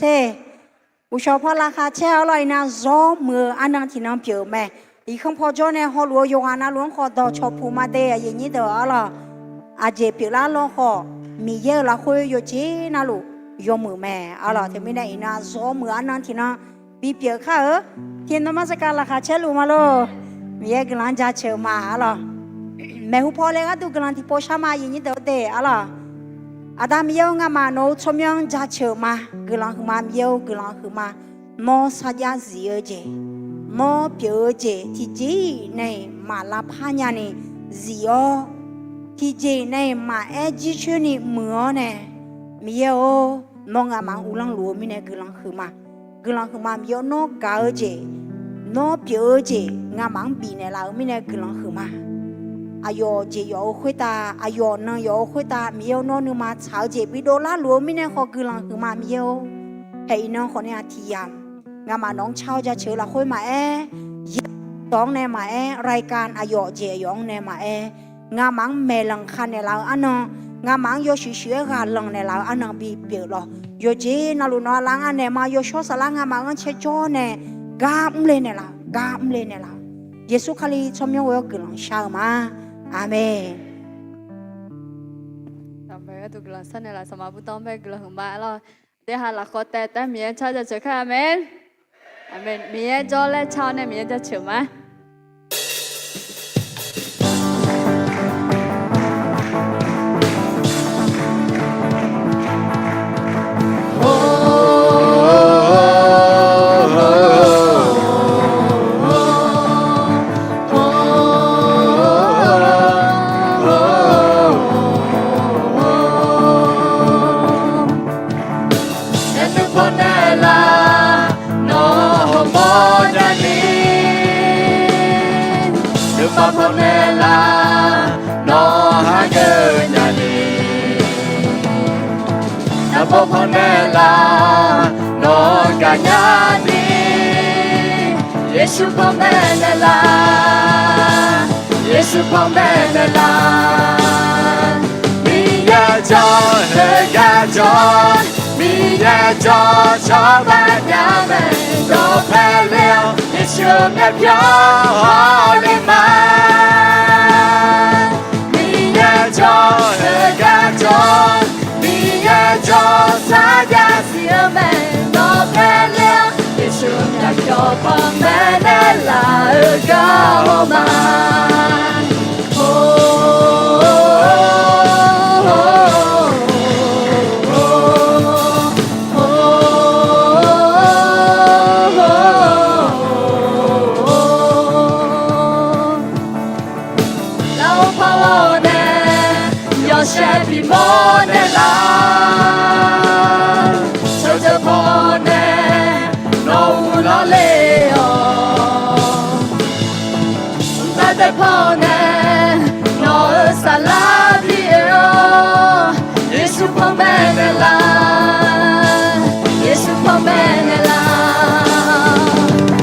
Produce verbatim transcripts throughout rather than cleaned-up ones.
Te, uqshawq paw laqkhaq caer-awr lawr, iqnan zawr muiq-eu arnan tiqnan pyeuf-euq mae. Irkanr paw jawr nae hawluf-eu yawqghaq navluf-anr khawf dawqcawq puq ma de, aqyuif aqnyir deuq-awr lawr. Aqjeq pyeuflar lawr khawf, Miqyaer-euq lafkhoer yawqjeq navluf yawmuiq mae. Arlawq, teumirnae iqnan zawr muiq-eu arnan tiqnan bipyeuf kar-eu. Tiqnan mar saqkav laqkhaq caerluf ma lor. Miqyaer guiqlanq-anr jaceuq ma. Arlawq, maeqhu paw laer gharduq guiqlanq tiqpov shar ma, aqyuif aqnyir deuq-awr de. Arlawq, Aqda Miqyaer-or, ngamaf nawq-euq tsawrmyanr jaceuq ma. Guiqlanq huiqma, Miqyaer-or, guiqlanq huiqma. Nawr sarjax zif-eu jeq, nawr pyeuf-eu jeq tiqjeq-iq nae-iq maq lavpar nyani zif-awr, tiqjeq nae-iq maqaer jircoer ni muiq-awr nae, Miqyaer-or, nawr ngamaf-anr uvlanr luf-eu mirnae guiqlanq huiqma. Guiqlanq huiqma, Miqyaer-or, nawr gaq-eu jeq, nawr pyeuf-eu jeq ngamaf-anr bifnaeq laf-eu mirnae guiqlanq huiqma. Aqyawf jeq yawf-eu khoertav, aqyawf nan yawf-eu khoertav, Miqyaer-or, nawr nuima tsaq-eu jeq bidov larluf-eu mirnae khawf guiqlanq huiqma, Miqyaer-or. Haeq iqnan khawf nae aqtiq yamq, ngamaf nawq-anr car-awr jaceuq-eu lafkhoer maqaer, yawf-anr nae maqaer, รายการ aqyawf jeq aqyawf-anr nae maqaer, ngamaf-anr maeqlanq ka naeqlaf-eu arnan, ngamaf-anr yawshuif shuif-aer ghaq lanq naeqlaf-eu arnan bipyeuf lawq. Yawqjeq navluf nawq-a lar-anr anaeq ma, yawshawr saflar ngamaf-anr caerjawr nae gar mr le naeqlaf, gar mr le naeqlaf. Yeqsur Kali tsawrmyanr ghoe-awr guiqlanq shar-eu ma. Aqmeq. Saqmaqduq guiqlanq sharnaeq laf, saqmaq buvdanr mae guiqlanq huiqma lawr. Deuha lafkhawf taef taef Miqyaer car jaceuq kar-a mae. Aqmeq. Miqyaer jawr laer car-awr nae Miqyaer jaceuq ma. Naqdui paw naeqlaf, nawr hawmawr nyani. Nuima paw naeqlaf, nawr hageuf nyani. Naqbawr paw naeqlaf, nawr gaqnya ni. Yeqsur panmaeq naeqlaf, Yeqsur panmaeq naeqlaf. Miqyaer jawr, heugar jawr, Miqyaer jawr, cawba nya mae. Dawqpae le-awr, Yeqsur-eu myavpyawq hawle ma. Miqyaer jawr, heugar jawr, Miqyaer jawr, sarjax zif-eu mae. Dawqpae le-awr, Yeqsur-eu myavpyawq panmaeq naeqlaf-eu gar haw ma. Lavpar-awr nae yawshaef bimawr naeqlaf, sheuqdeuq paw nae nawq-euq lawrle-awq. Mqtav deuq paw nae nawq-euq saflar bi oe-awr, Yeqsur panmaeq naeqlaf, Yeqsur panmaeq naeqlaf.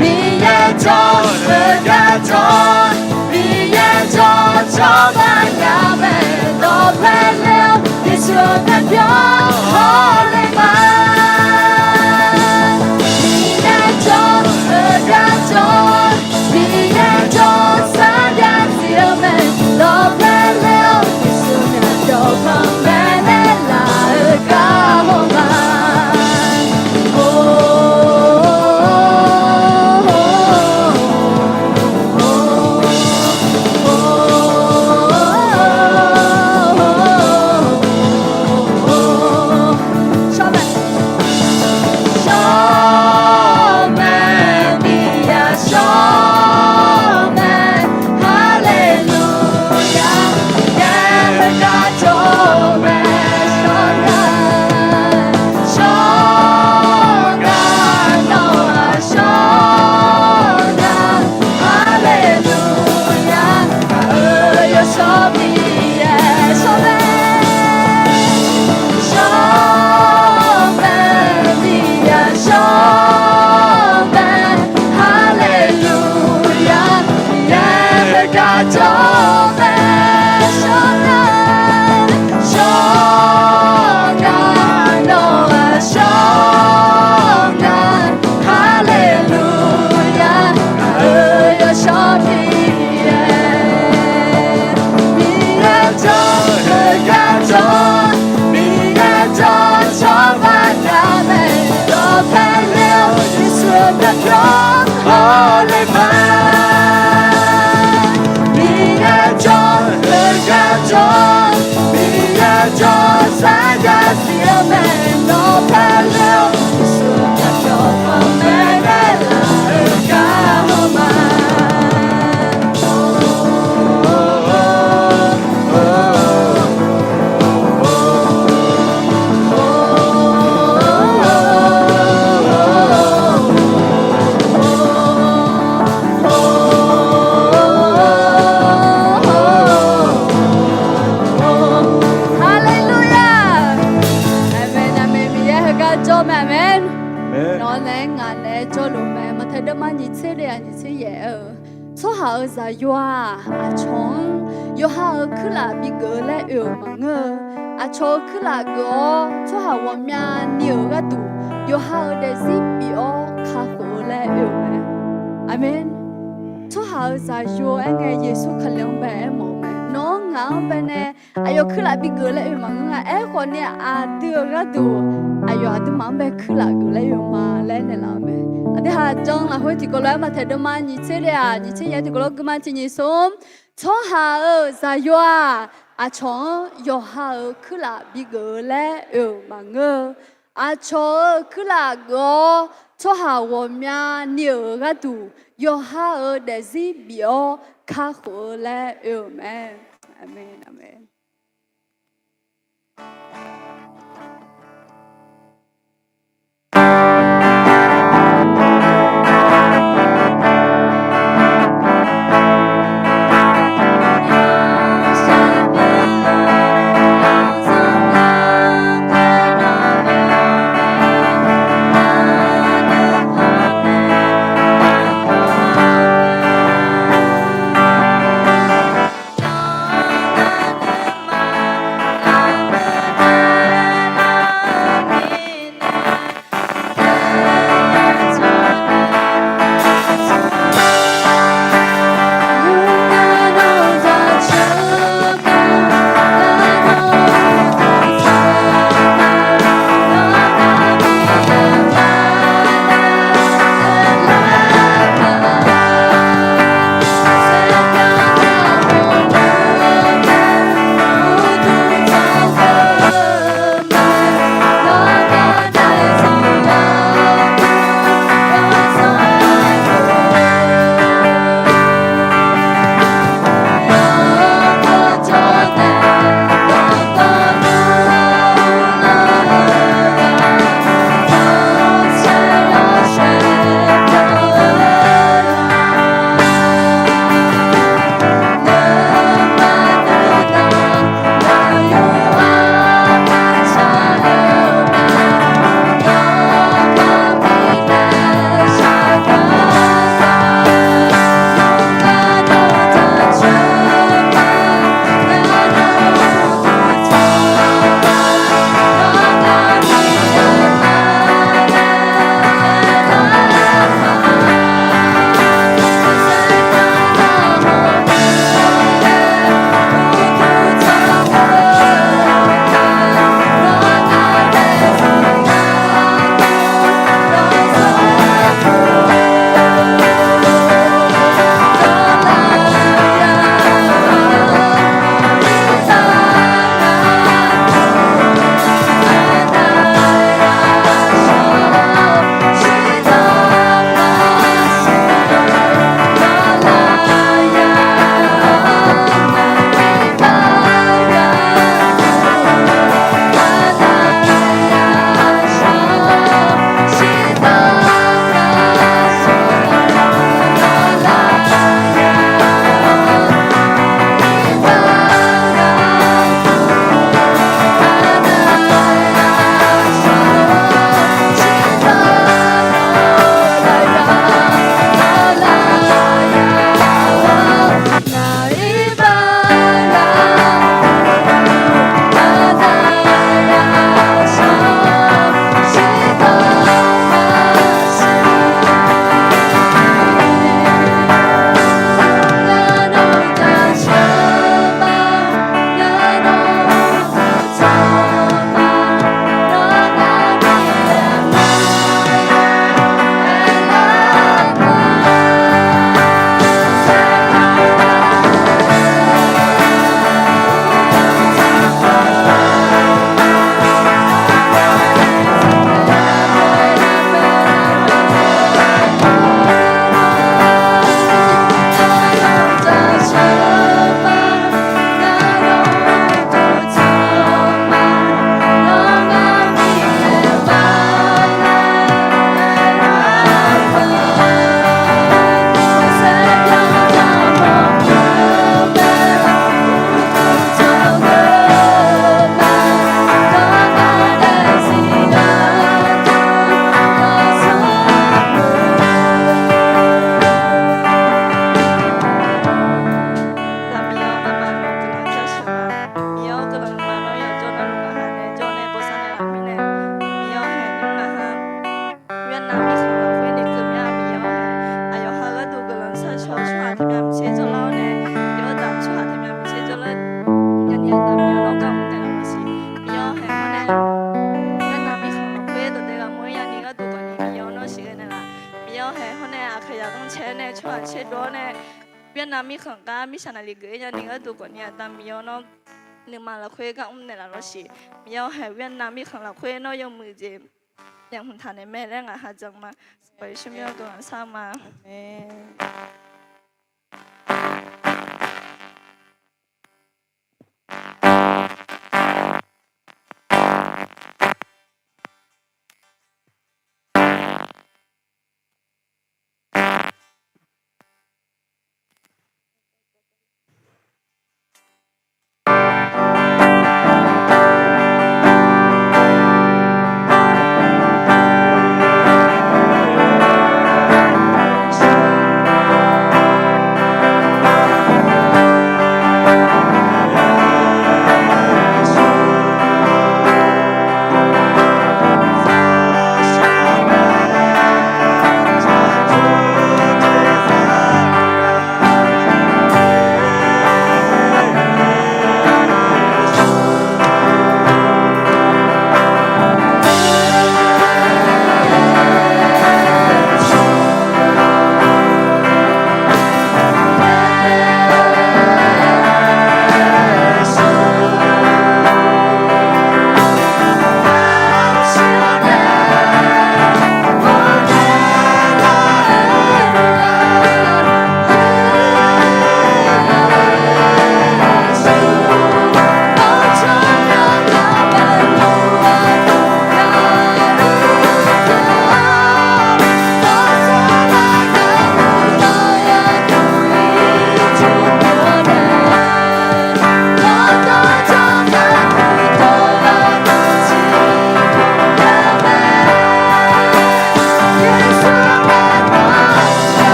Miqyaer jawr, heugar jawr, Miqyaer jawr, cawba nya mae. Dawqpae le-awr, Yeqsur-eu myavpyawq hawle ma. Miqyaer jawr, heugar jawr, Miqyaer jawr, sarjax zif-eu mae. Dawqpae le-awr, Yeqsur myavpyawq panmaeq naeqlaf-eu gar haw ma. Miqyaer jawr, Miqyaer jawr, Miqyaer jawr, Miqyaer jawr sar gar siq-eu mae. Nawr paerler-awr, Yeqsur jacawv panmaeq naeqlaf-euq gar hawr ma. Haleluya! Aqmeq, aqmeq. Miqyaer heugar jawr mae, aqmeq. Nawq-anr nae ngaq naeq-aer jawrluf mae. Maqtaeq deuvma nyiq tser le-aq nyiq tser yaef-eu, tsawrhaq-euq zaqyo-aq, aqcawq-anr yawqha-euq kuirlaf bigeuf-eu laer oe-euq maqngeur-eu. Aqcawq-euq kuirlaf geuf-awr, tsawrhaq ghawqmyani-euq gharduq yawqha-euq daefzir bif-awr kakhof-eu laer oe-euq mae. Aqmeq. Tsawrhaq-euq zaqyo aer ngae, Yeqsur Kali-anr bae aermawf-eu mae. Nawq-anr ngaq-anr bae nae aqyawf kuirlaf bigeuf laer oe maqngeur nga. Aerkhawf ni aqdui-euq gharduq aqyawf aqduimaf-anr bae kuirlaf geuf laer oe ma laer naeqlaf-eu mae. Aqdui haq jan lafkhoer tiqkawv lof-aer Maqtaeq deuvma nyiq tser le-aq nyiq tser yaef-aer tiqkawv lof-aer guima tiq nyiq smr. Tsawrhaq-euq zaqyo-aq, aqcawq-anr yawqha-euq kuirlaf bigeuf-eu laer oe-euq maqngeur-eu. Aqcawq-euq kuirlaf geuf-awr, tsawrhaq ghawqmyani-euq gharduq yawqha-euq daefzir bif-awr kakhof-eu laer oe-euq mae. Aqmeq, aqmeq. tae nae tsawrhaq caerdov-awr nae, เวียดนาม mirkhanq gar mirtsaq naqli geuf-ir nyani gharduq khawfni, Aqda Miqyaer nawr nuima lafkhoer gar mrnaeq laf lawr siq. Miqyaer-awr haeq เวียดนาม mirkhanq lafkhoer nawr yawmuiq jeq laeqhmq taq naeq mae laer ngaq ha jan ma. Sanqpaq Yeqsur mirnae gaq-anr sar ma.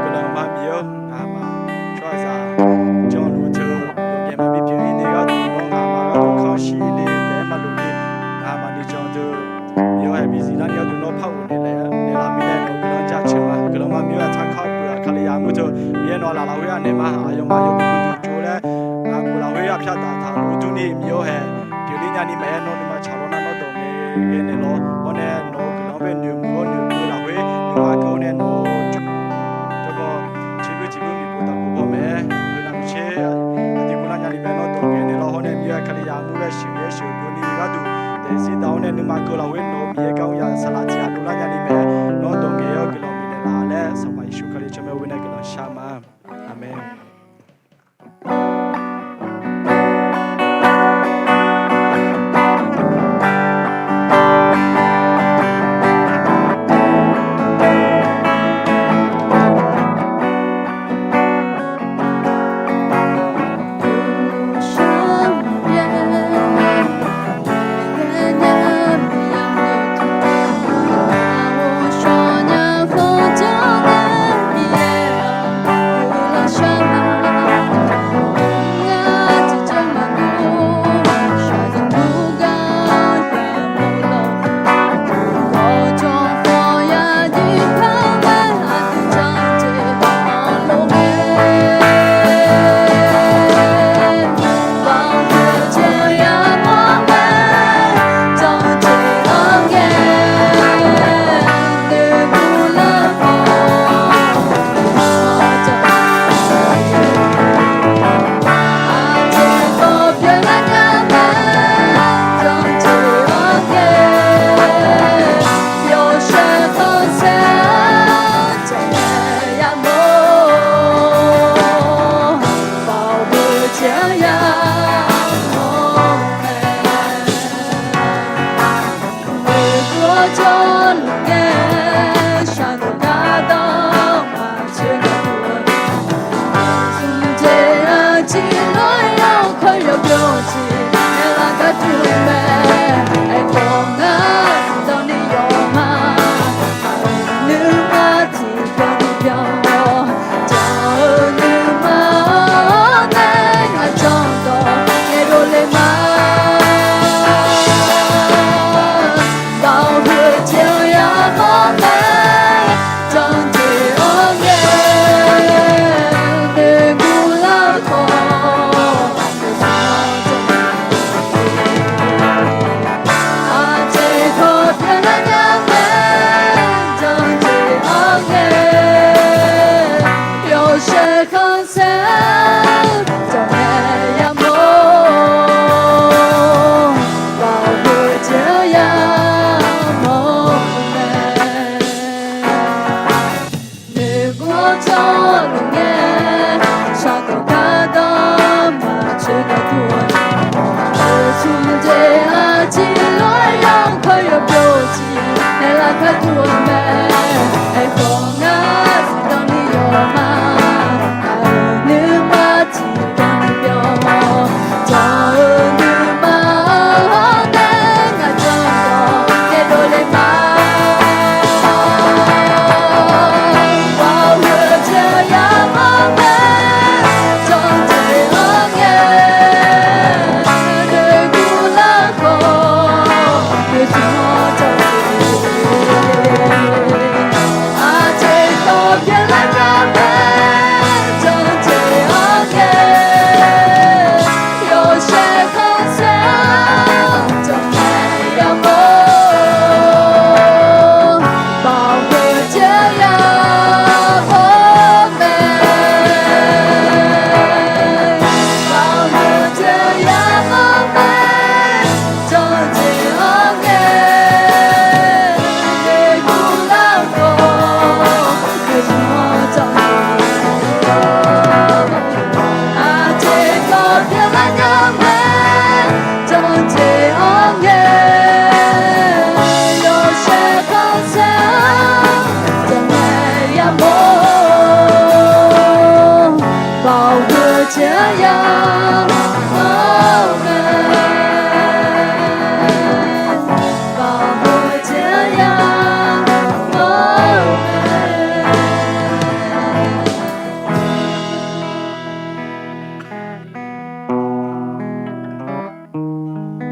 Guiqlanq ma Miqyaer-or, ngaqma tsawrhaqzaq janluf-eu teu yawqngaef maqbi pyeuf-ir ni gharduq nawr ngaqma gharduq kanr shir le taef-aer maqlof ni, ngaqma nuijan deuq Miqyaer-or, haeq bi ziflarni gharduq nawr par ghofdaef naeqlaf mirnae nawq-eu guiqlanq jaceuq ma. Guiqlanq ma Miqyaer-or, aqtsaq kar-eu pyeuf ni Miqyaer-or hae, pyeufler nyani maqaer, nawr nuima tsaqlawr nar nawr dawq ngae ghae naeqlawr. Hawr nae nawq-euq guiqlanq-anr bae noeqmuiq-awr noeqkeuv lafkhoer, nuima keuv-awr nae nawq-euq jawr-awr tiqbui tiqbui miqpov taqpov baw mae. Khoernav maqtser, aqdui guiqlanq nyani mae, nawr dawq ngae naeqlawr. Hawr nae Miqyaer-aq, Kalizaq armur laer sheuqghae sheuqghae ni gharduq daefzir daq-awr nae nuima keuv lafkhoer nawq-euq Miqyaer gar mr yaq saqlaq tiq ghaq dovlar nyani mae. Nawr dawq ngae-awr guiqlanq bifnaeq laf laer Sanqpaq Yeqsur Kali tsawrmyanr-eu nae guiqlanq shar ma. Aqmeq.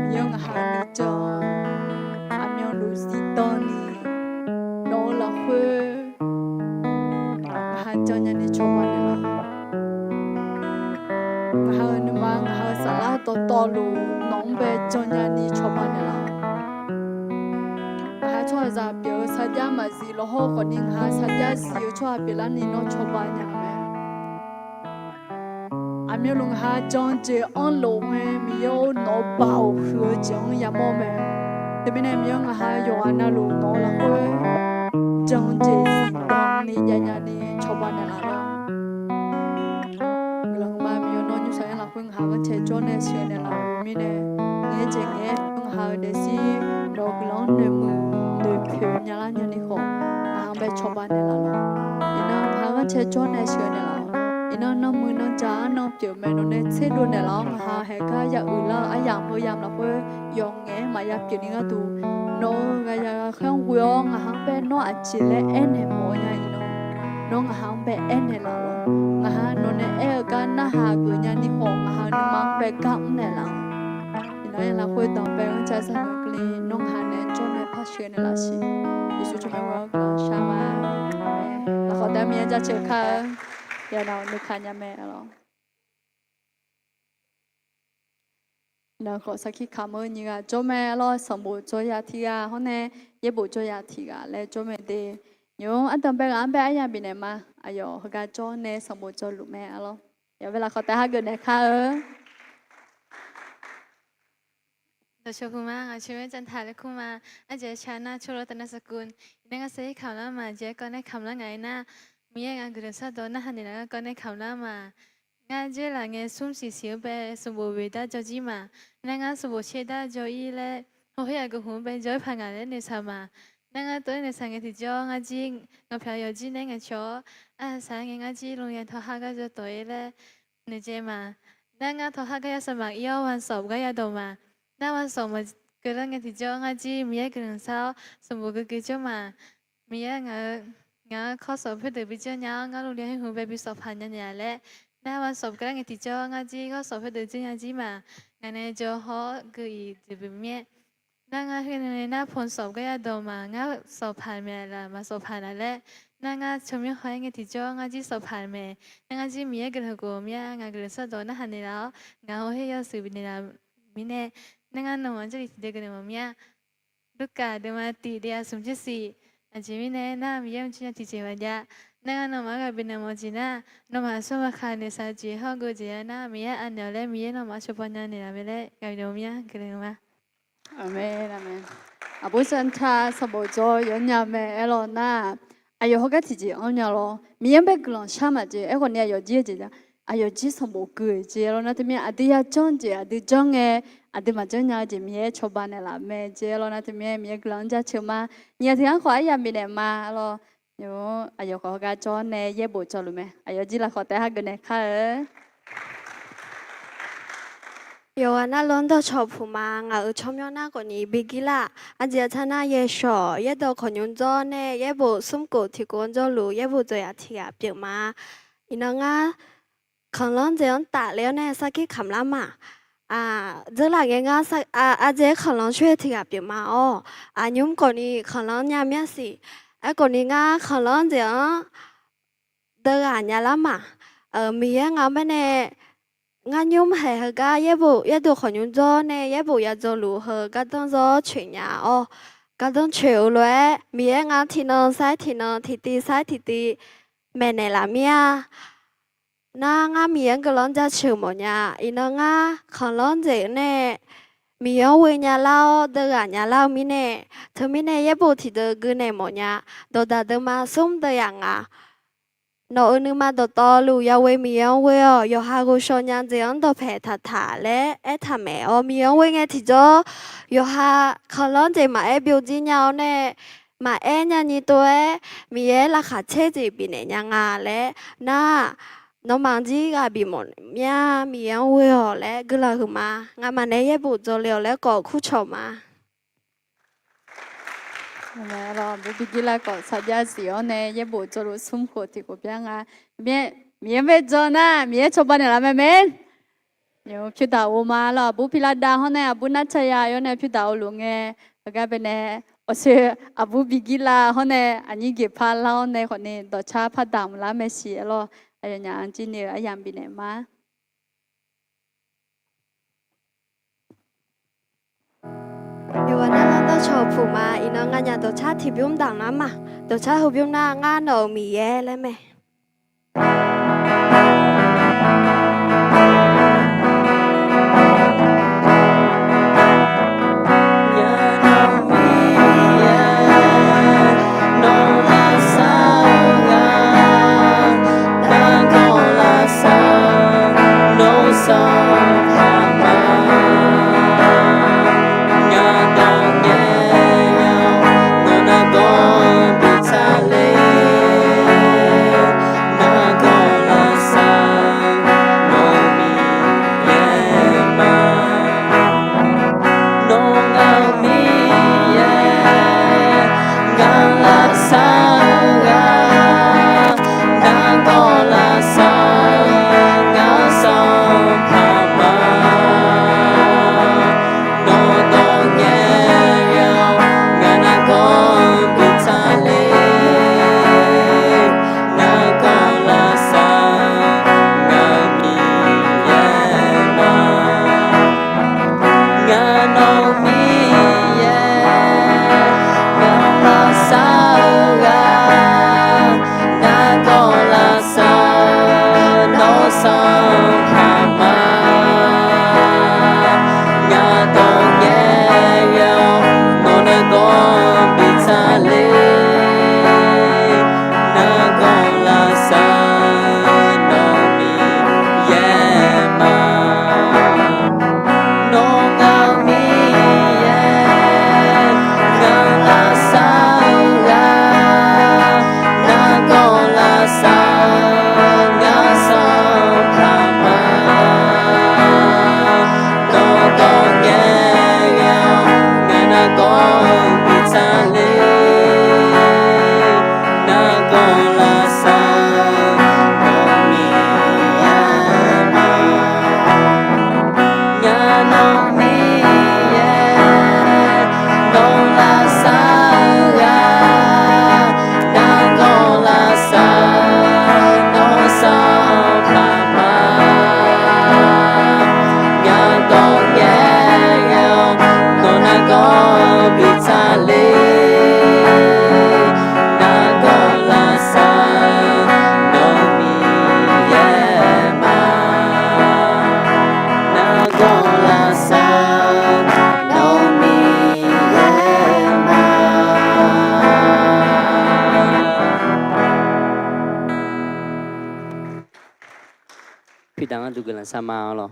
Miqyaer ngaq ha nuijawr aqmyanluf zifdan ni nawq-eu lafkhoer ngaq ha janrnya ni cawba naeqlaf. Ngaq ha-euq nuima, ngaq ha-euq saflar dawqtawvluf nawq-anr bae jan nyani cawba naeqlaf-awq. Ngaq ha tsawrhaqzaq pyeuf-eu sarjax maqzif lawhawr khawfni, ngaq ha sarjax zif-eu tsawrhaq pyeuflarni nawr cawba nya-eu mae. Aqmyanluf ngaq ha jan-eu jeq anrlof ngae, Miqyaer-or, nawq-eu baoq huiq-eu jeq-anr yamawr mae. Teumirnae Miqyaer-or, ngaq ha yawqghaq navluf nawq-eu lafkhoer jan-eu jeq zifdan ni jav nyani cawba naeqlaf lar. Guiqlanq ma Miqyaer nawr nymrshaq-aer lafkhoer ngaq ha ghanrcae jawr nae sheuq naeqlaf-euq mirnae, ngaeq-aer jeq ngaeq-aer ngaq ha-euq daefzir nawq-eu guiqlanq-anr noeqmuiq noeqpoeq nyalar nyani khawf, ngaq ha-anr bae cawba naeqlaf lar. Iqnan ngaq ha ghanrcae jawr nae sheuq naeqlaf-awq. Iqnan nanmuiq nanjaq arnan pyeuf mae, nawq nae tserdov naeqlaf-awr ngaq ha haeq gar ya uiqlar-eu aryamq heu yamq lafkhoer yawf ngaef-aer maqya pyeufni gharduq, nawq-eu ghaq yaq ghaq khaer-anr ghoe-awr ngaq ha-anr bae nawr aqjeq laer aernaeq mawf-eu nya iqnan, nawr ngaq ha-anr bae aernaeq laf-awq. Ngaq ha nawq nae aer-eu gar narhaq geuf nyani khawf, ngaq ha-eu nuima-anr bae gar mr naeqlaf-awq. Iqnan aryamq lafkhoer danqbae-anr ja zar-eu keuvle nawr ngaq ha nae jawr nae par sheuq naeqlaf siq. Yeqsur tsawrmyanr-anr guiqlanq shar ma. Lafkhawf taef-aer Miqyaer jaceuq kar-eu, yawqnan nuikaq nya mae lawq. Iqnan khawf sarkir kamq-eu nyiq ghaq jawr mae lawr, sanqbof dzaw ya tiq ghaq hawr nae, yaerbof dzaw ya tiq ghaq laer jawr mae de. Nymq-mr ardanqbae ghaq-anr bae aryamq bifnaeq ma. Aqyawf heugar jawr nae sanqbof dzaw luf mae lawr. Yawqbae lafkhawf taef hageuf naeq kar-eu. Dawqcawq puq ma, ngaq coer-aer jantaq laer kur ma. Arjeq ca nar coer lawr taf nar saqkun. Iqnan ngar sarkir kamq lar ma, jeq-aer kawv nae kamq lar ngaq-aer nar, Miqyaer ngaq guiqlanq shardawq narhaq naeqlaf-aer kawv nae kamq lar ma. Ngar dzoerlaf ngae smr siq siq-anr bae sanqbof oeq dar jawr jir ma. Nar ngar sanqbof caer dar jawr-ir laer, hawkhaer aqgeu hmq-anr bae jawr-ir paq ngaq laer noeqshaq ma. Nar ngar tov-aer noeqshaq ngae tiqjawr ngar jir ngaq pyaq yawqjir nae ngaeqcawq-awr, arsaq-aer ngae ngar jir lmya tawqhar gar jawr tawq-ir laer noeqjae ma. Nar ngar tawqhar gar yawshaef maqir-awr วันสอบ gar yadawq ma. Nar วันสอบ maqkeuv lar ngae tiqjawr ngar jir Miqyaer guiqlanq shar-awr sanqbof geugeuf jawr ma. Miqyaer ngaq-eu, ngaq-anr kawrsawq khoerdeuq bijawr nya-awr ngar lmya khoer hmq bae bi sawq paq nya naeq-a laer. Nar วันสอบ keuv lar ngae tiqjawr ngar jir kawrsawq khoerdeuq jawr nya jir ma. Ngaq nae jawr hawr-awr geu-iq jeq beuq mir-aer. Nar ngar khoer nae nar ผลสอบ gar yadawq ma, ngar sawq paq mae laf, maq sawq paq laf laer. Nar ngar tsawrmyanr haw-aer ngae tiqjawr ngar jir sawq paq mae. Nar ngar jir Miqyaer guiqlanq khof mir-a, ngaq guiqlanq shardawq narhaq naeqlaf-awr, ngaq hawkhaer yawshuif bifnaeq laf mirnae, nar ngar nawmaf-anr jarlif tiqdeuv guiqlanq mawf mir-a. Lurkaf deuvma tiq deuvya smq tser siq. Aqjeq mirnae nar Miqyaer mrjir nya tiqjeq maqjav. Nar ngar nawmaf-anr ghaq bifnaeq mawf jeq nar, nawmaf aqsur maqkhaq noeqshaq jeq hawr geujeq-a nar Miqyaer anaeq-awq laer Miqyaer nawmaf-anr cawba nya naeqlaf mae laer ghaq bifnaeq mawf mir-a, guiqlanq ma. Aqmeq, aqmeq. Aqbur santa sanqbof dzaw yawnya mae aerlawq nar, aqyawf hawgar tiqjeq anrnya lawr. Miqyaer-anr bae guiqlanq shar maqjeq aerkhawf ni aqyawf jir-eu jeq nar, aqyawf jir sanqbof gui-eu jeq lawr nar teumirnae aqdui yajanr jeq aqdui janr ngae, aqdui maqjanr nya-eu jeq Miqyaer cawba naeqlaf mae jeq lawr nar teumirnae Miqyaer guiqlanq-anr jaceuq ma. Nyiq ghaq tiq ghaq khawf aryamq bifnaeq ma lawr. Nymq-mr aqyawf khawf heugar jawr nae yaerbof dzaw luf mae. Aqyawf jir lafkhawf taef hageuf naeq kar-eu. Yawqghaq navluf-anr dawqcawq puq ma. Ngaq-euq tsawrmyanr nar khawf ni bi gir lar. Arjeq aqtsar nar yaershawq yaerdawq khawqnymr dzawr nae yaerbof smrkhof tiqkhof-anr jawrluf yaerbof dzaw ya tiq ghaq pyeuf ma. Iqnan ngar khanqlanr dzaeq-anr tafle-awr nae sarkir kamq lar ma. Dzeurlaf ngae ngar ardzaeq-aer khanqlanr coer tiq ghaq pyeuf ma-awr, aqnymr khawf ni khanqlanr nya mir-a siq. Aerkhawf ni ngar khanqlanr dzaeq-anr deuv ghaq nya lar ma. Miqyaer ngaq-anr baenae ngar nymr haeq heugar yaerbof yaerdawq khawqnymr dzawr nae yaerbof ya dzaw luf heu gardanr zawr coeq nya-awr, gardanr coeq-eu lof-aer Miqyaer ngaq-anr tiqnan sar-aer tiqnan tiqtiv sar-aer tiqtiv maeqnaeq laf mir-a. Nar ngar Miqyaer-anr guiqlanq-anr jaceuq mawfnya. Iqnan ngar khanqlanr dzaeq-eu nae Miqyaer-anr ghoe nya lar-awr deuv ghaq nya lar-eu mirnae, teumirnae yaerbof tiqdeuv gui naeq mawfnya. Dawqdaq deuvma smr deuv yaq ngaq Nawq-euq nuima dawqtawvluf yaghoe Miqyaer-anr ghoe-awq. Yawqha ghovshaw nya dzaeq-anr dawqpaeq taqtaq laer aertaq maeq-awr, Miqyaer-anr ghoe ngae tiqjawr, yawqha khanqlanr dzaeq maqaer byovjir nya-awr nae, maqaer nyani tov-aer Miqyaer laqkhaq caer jeq bifnaeq nya nga laer nar, nawmaf jir ghaq bifmawf mya. Miqyaer-anr ghoe-awq laer guiqlanq huiqma. Ngamaf nae yaerbof dzawle-awq laer khawf kurcawq ma. Aqbur bi gir lar khawf sarjax zif-awr nae yaerbof dzawluf smrkhof tiqkhof bya nga. Miqyaer, Miqyaer bae dzaw nar Miqyaer cawba naeqlaf mae mae. Pyurdaq ghov ma lawr, aqbur piqlar dav hawr nae aqbur narcaya yawr nae pyurdaq ghov luf ngae, heugar baenae awqsoe aqbur bi gir lar hawr nae aqnyir geqpar lar-awr nae khawfni dawqcar par damq lar mae siq lawr. Aqyawfnyaf-anr jir ni-eu aryamq bifnaeq ma. Dawqpuq ma, iqnan nganyaf dawqcar tiqbymr daq nar ma. Dawqcar heubymr nar, Ngar nawq-euq Miqyaer laer mae. Pyurdaq ngar duq guiqlanq shar ma lawq.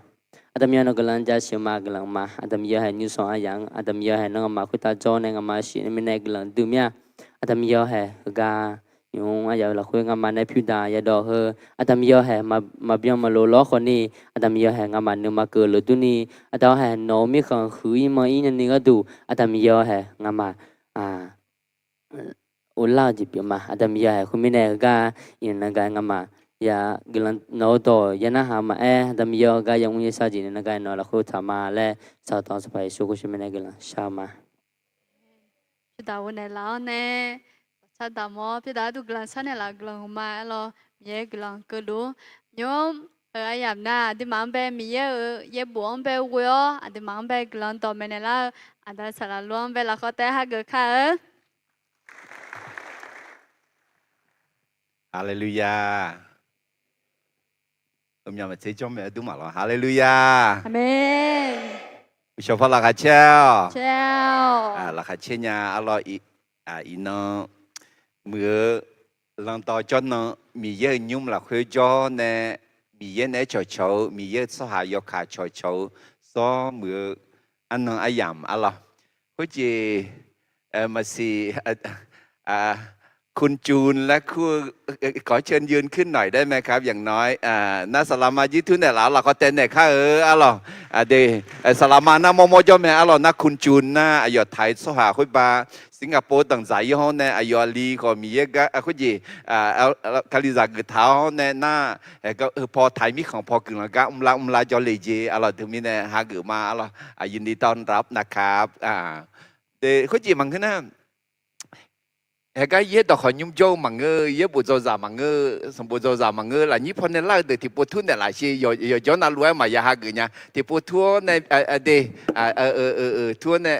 Aqda Miqyaer nawq guiqlanq jasheuq ma guiqlanq ma. Aqda Miqyaer hae nymrsanq aryamq-anr, Aqda Miqyaer hae nanrma khoertav jawr nae nga'maf shif nae mirnae guiqlanq duq mir-a. Aqda Miqyaer hae heugar nymq-mr aryamq lafkhoer nga'maf nae pyurdaq yadawq heu, Aqda Miqyaer hae maqbyan maqlof lawr khawfni, Aqda Miqyaer hae nga'maf nuima keuv luf durni, Aqda-awr hae nawq-euq mirkhanq huiq-ir man-ir nyani gharduq, Aqda Miqyaer hae nga'maf uvlar-eu jeq pyeuf ma. Aqda Miqyaer hae khoermirnae heugar iqnan gaq nga'maf ya guiqlanq nawq-eu dawq ya narhaq maqaer, Aqda Miqyaer heugar ya mr ya shar jeq nae nar gar nawq lafkhoer taq ma laer, Saqdaq Sanqpaq Yeqsur khoershaq mirnae guiqlanq shar-eu ma. Pyurdaq ghofnaeq laf-awr nae, dawqcar daqmawr pyurdaq arduq guiqlanq sharnaeq laf guiqlanq hmq ma aer lawq. Miqyaer guiqlanq keuvluf-ur. Nymq-mr-euq aryamq nar aqduimaf-anr bae Miqyaer-euq yaerbof-anr bae ghoe-awr aqduimaf-anr bae guiqlanq dawqmaeq naeqlar-eu aqda saqlaq luf-anr bae lafkhawf taef hageuf kar-eu. Haleluya. Eumyaq maqtser jawr mae-aer dur maqlawr. Haleluya. Aqmeq. Uqshawq paw laqkhaq caer-awq. Laqkhaq caer nya arlawr. Iqnan muiq-eu landaw jawrnan Miqyaer-euq nymr lafkhoer jawr nae, Miqyaer naeq-aer cawqcawq-eu, Miqyaer-euq tsawrhaq yawkaq cawqcawq-eu zawr muiq-eu arnan aryamq arlawr. Khoerjeq maqsiq คุณจูน laer kur-eu ขอเชิญยืนขึ้นหน่อยได้ไหมครับ อย่างน้อย nar saqlaqma jir tur naeq laf-awr lafkhawf taef naeq kar-eu arlawr. Saqlaqma nar mawrmawr jawr mae arlawr. Nar คุณจูน nar aqyawf taq-eu tsawrhaq khoerba Singapore danqdzaq-ir hawr nae aqyawf aqli khawf Miqyaer gar khoerjeq Kalizaq geuf taq-awr nae nar, heupaw taq-eu mirkhanq paw guiqlanq gar mrlar mrlar jawr le jeq arlawr. Teumirnae hageuf ma arlawr. ยินดีต้อนรับนะครับ Khoerjeq maqngeur nar, haegar yaerdawq khawf nymr jawr-eu maqngeur, yaerbof dzawzaq maqngeur, sanqbof dzawzaq maqngeur, lafnyir pawnae lar-eu deuq tiqpov tur naeqlaf sher. Yawqjawr navluf-aer maqya hageuf nya. Tiqpov tur-awr nae de, tur-awr nae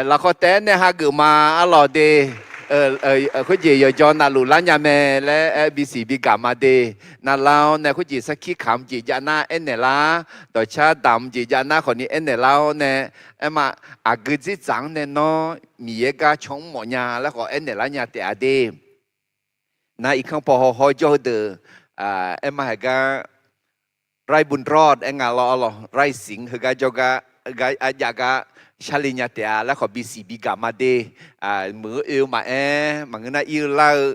Lafkhawf taef-aer nae hageuf ma arlawq de. Khoerjeq yawqjawr navluf lar nya mae laer bisiq bigaq ma de. Navlar-awr nae khoerjeq sarkir kamq jeq jav nar aernaeq lar, dawqcar damq jeq jav nar khawfni aernaeq lar-awr nae, aerma, aqgeu dzerdzaq-anr nae nawr Miqyaer gar can mr mawf nya laer khawf aernaeq lar nya taef-a de. Nar irkanr paw hawhaw jawr-eu deuq, aerma haiq gar ไร่บุญรอด aer nga lawr arlawq, ไร่สิงห์ heugar jawrgar, jav gar sharle nya taef-a laer khawf bisiq bigaq ma de. Meuq-eu oe-eu maqaer, maqngeur nar ir-eu lar-eu